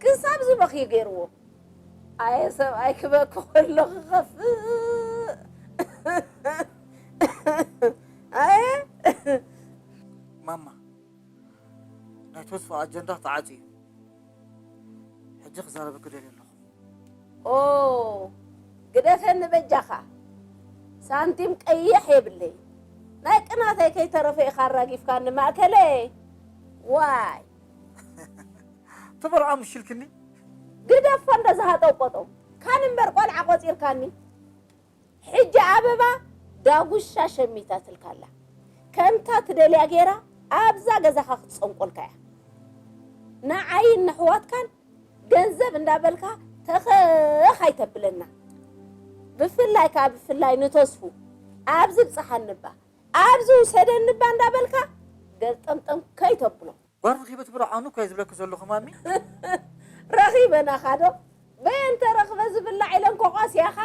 ክሳብ ዝበኽዩ ገይርዎ። ኣየ ሰብኣይ ክበኪ ከሎ ክኸፍእ። ኣየ። ማማ፣ ናይ ተስፉ ኣጀንዳ ተዓጽዩ። ሕጂ ክዛረበኪ ደልየ ኣለኹ። ኦ፣ ግደፈኒ በጃኻ። ሳንቲም ቀይሕ የብለይ። ናይ ቅናተይ ከይተረፈ ኢኻ ኣራጊፍካኒ ማእከለይ። ዋይ። ተበርዖ ምሽልክኒ? ግደፎ እንዶ ዝሃጠው ቆጠው። ካን እምበር ቆልዓ ቆጺርካኒ። ሕጂ ኣበባ ዳጉሻ ሸሚታትልካ ኣላ። ከምታ ትደልያ ገይራ ኣብዛ ገዛኻ ክትጸንቆልካ እያ። ንዓይን ንሕዋትካን ገንዘብ እንዳበልካ ተኸኽ ኣይተብለና። ብፍላይ ከኣ ብፍላይ ንተስፉ ኣብዚ ብጽሓኒ እባ፣ ኣብዚ ውሰደኒ እባ እንዳበልካ ገልጠምጠም ከይተብሎ። ጓል ረኺበ ትብሎ ዓኑ እኮ እየ ዝብለኪ ዘለኹ ማሚ። ረኺበናኻ ዶ? በየን ተረኽበ ዝብላዕ ኢለን ኮቋስያኻ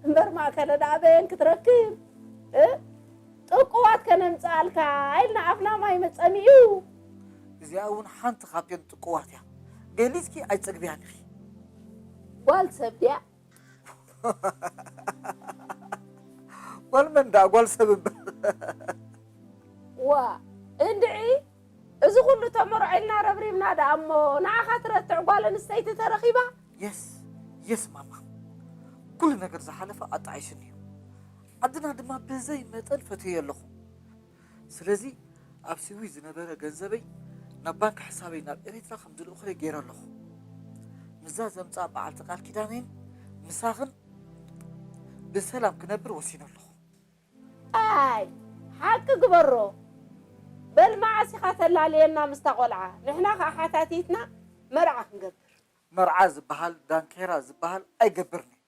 እምበር ማእከለ ደኣ በየን ክትረክብ? እ? ጥቁዋት ከነምጽኣልካ ኢልና ኣፍና ማይ መጸሚኡ። እዚኣ እውን ሓንቲ ካብተን ጥቁዋት እያ። ገሊጽኪ ኣይጸግብያን ኢኺ። ጓል ሰብ ድያ? ጓል መን ደኣ? ጓል ሰብ እምበር። ዋ፣ እንድዒ፣ እዚ ኩሉ ተመርዖ ኢልና ረብሪብና ደኣ እሞ፣ ንዓኻ ትረትዕ ጓል ኣንስተይቲ ተረኺባ? የስ፣ የስ ማማ። ኩሉ ነገር ዝሓለፈ ኣጣዒሱኒ እዩ። ዓድና ድማ ብዘይ መጠን ፈትየ ኣለኹ። ስለዚ ኣብ ስዊዝ ዝነበረ ገንዘበይ ናብ ባንክ ሕሳበይ ናብ ኤሪትራ ከም ዝልእኹለይ ገይረ ኣለኹ። ምስዛ ዘምጽኣ በዓልቲ ቃል ኪዳነይን ምሳኽን ብሰላም ክነብር ወሲነ ኣለኹ። ኣይ፣ ሓቂ ግበሮ። በል መዓስ ኢኻ ተላልየና ምስታ ቆልዓ? ንሕና ኸኣ ሓታቲትና መርዓ ክንገብር። መርዓ ዝበሃል ዳንኬራ ዝበሃል ኣይገብርን እየ።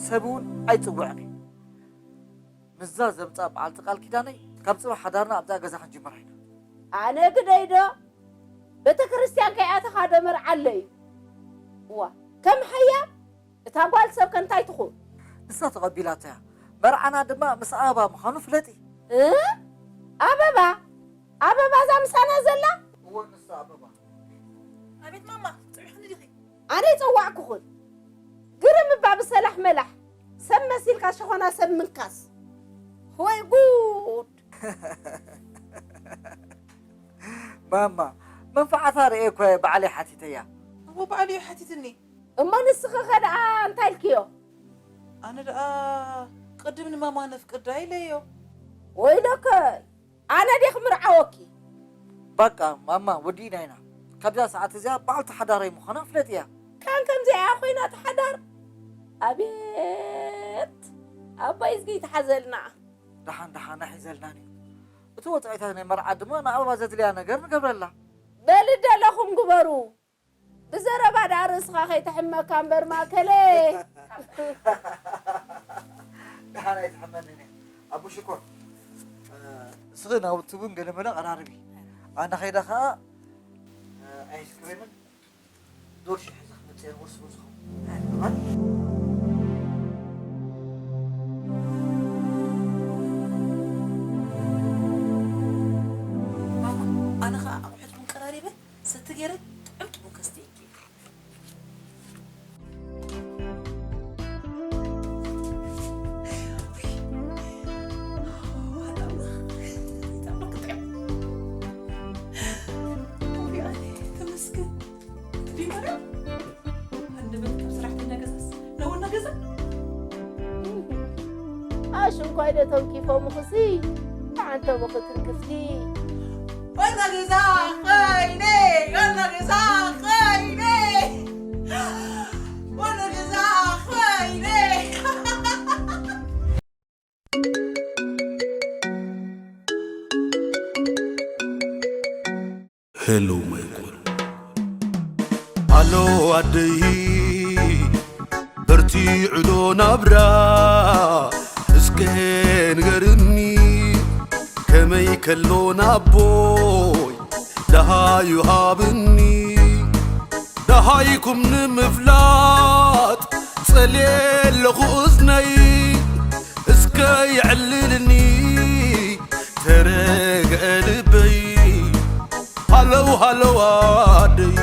ሰብ እውን ኣይጽውዕን እየ። ምስዛ ዘምጻ በዓልቲ ቃል ኪዳነይ ካብ ጽባሕ ሓዳርና ኣብዛ ገዛ ክንጅምራ ኢና። ኣነ ግደይ ዶ? ቤተ ክርስቲያን ከይኣተኻ ዶ መርዓ ኣሎ እዩ? እዋ፣ ከም ሓያም እታ ጓል ሰብ ከ እንታይ ትኹን? ንሳ ተቐቢላቶ እያ። መርዓና ድማ ምስ ኣበባ ምዃኑ ፍለጢ። እ? ኣበባ? ኣበባ እዛ ምስ ሸኾና ሰብ ምንካስ። ወይ ጉድ! ማማ፣ መንፍዓታ ርእየ እኮ እየ ባዕለይ ሓቲተያ። እሞ ባዕሉ እዩ ሓቲትኒ። እሞ ንስኺ ኸ ደኣ እንታይ ኢልክዮ? ኣነ ደኣ ቅድም ንማማ ነፍቅዳ ኢለዮ። ወይለከ፣ ኣነ ድየ ክምርዓወኪ? በቃ ማማ፣ ወዲእና ኢና። ካብዛ ሰዓት እዚኣ በዓልቲ ሓዳረይ ምዃና ፍለጥያ። ካን ከምዚኣ ኮይና ትሓዳር? ኣቤት! ኣባይ እዝጊ ይትሓዘልና። ደሓን ደሓን ኣይሕዘልናን እዩ። እቲ ወጻኢታት ናይ መርዓ ድማ ንኣበባ ዘድልያ ነገር ንገብረላ። በሊ ደለኹም ግበሩ። ብዘረባ ደኣ ርእስኻ ከይተሕመካ እምበር ማእከለይ። ደሓን ኣይትሕመንን እየ። ኣቦ ሽኮር፣ እ፣ እስኺ ናውቲ እውን ገለመለ ቀራርቢ። ኣነ ከይደ ኸዓ፣ እ፣ ኣይስክሬምን ዶርሽ ሒዘ ክመጽእ እየ፣ ንቁርሲ እውን ዝኸውን። ማማ፣ ኣነ ኸዓ ኣቑሑት ቡን ቀራሪበ ሰቲ ገይረ ጥዕምቲ ቡን ከስትየኪ እየ። ተመስገን። እንድበል ካብ ሰራሕተኛ ገዛስ ነውና ገዛ። ኣሽ እንኳይ ዶ ተንኪፎምኽሲ፣ ተዓንተምኺ ትንክፍቲ። ዋና ገዛ ኸይነ፣ ዋና ገዛ ኸይነ፣ ዋና ገዛ ኸይነ። ሄሎ ማይኮል። ሃሎ ኣደይ፣ በርቲዑ ዶ ናብራ? እስከ ንገርኒ፣ ከመይ ከሎ ናቦይ ደሃዩ ሃብኒ። ደሃይኩም ንምፍላጥ ጸልየ ኣለኹ እዝነይ፣ እስከ የዕልልኒ ተረግአ ልበይ። ሃለው ሃለው ኣደይ።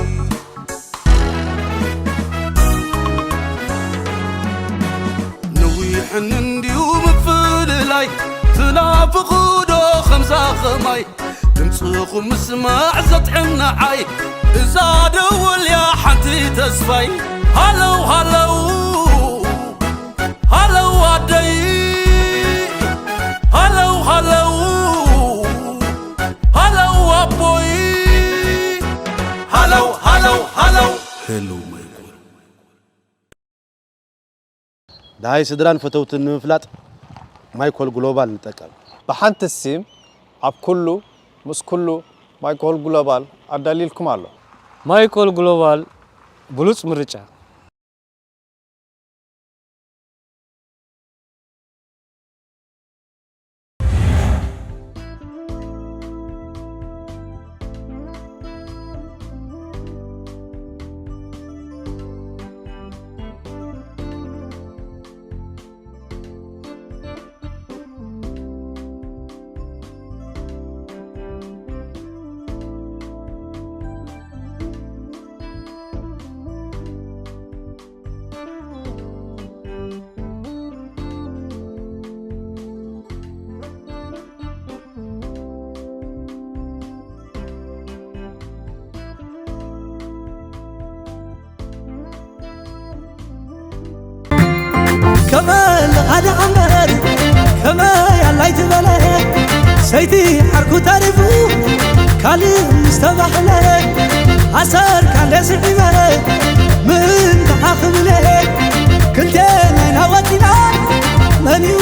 ነዊሕን እንድዩ ምፍልላይ፣ ትናፍቑ ዶ ከምዛ ኸማይ? ድምፅኹም ምስማዕ ዘጥዕም ንዓይ፣ እዛ ደወል እያ ሓንቲ ተስፋይ። ሃለው ሃለው፣ ሃለው ኣደይ፣ ሃለው ሃለው፣ ሃለው ኣቦይ፣ ሃለው ሃለው ሃለው። ሄሎ ማይኮል። ደሃይ ስድራን ፈተውትን ንምፍላጥ ማይኮል ግሎባል ንጠቀም። ብሓንቲ ሲም ኣብ ኩሉ ምስ ኩሉ ማይኮል ግሎባል ኣዳልይልኩም ኣሎ። ማይኮል ግሎባል ብሉጽ ምርጫ። ከመይ ለኻደ ኣምበር ከመይ ኣላይ ትበለ ሰይቲ ዓርኩ ተሪፉ ካልእ ምስ ተባህለ ኣሰርካ እንደ ስዒበ ምን ተሓኽብለ ክልቴና ኢና ወፂና መን እዩ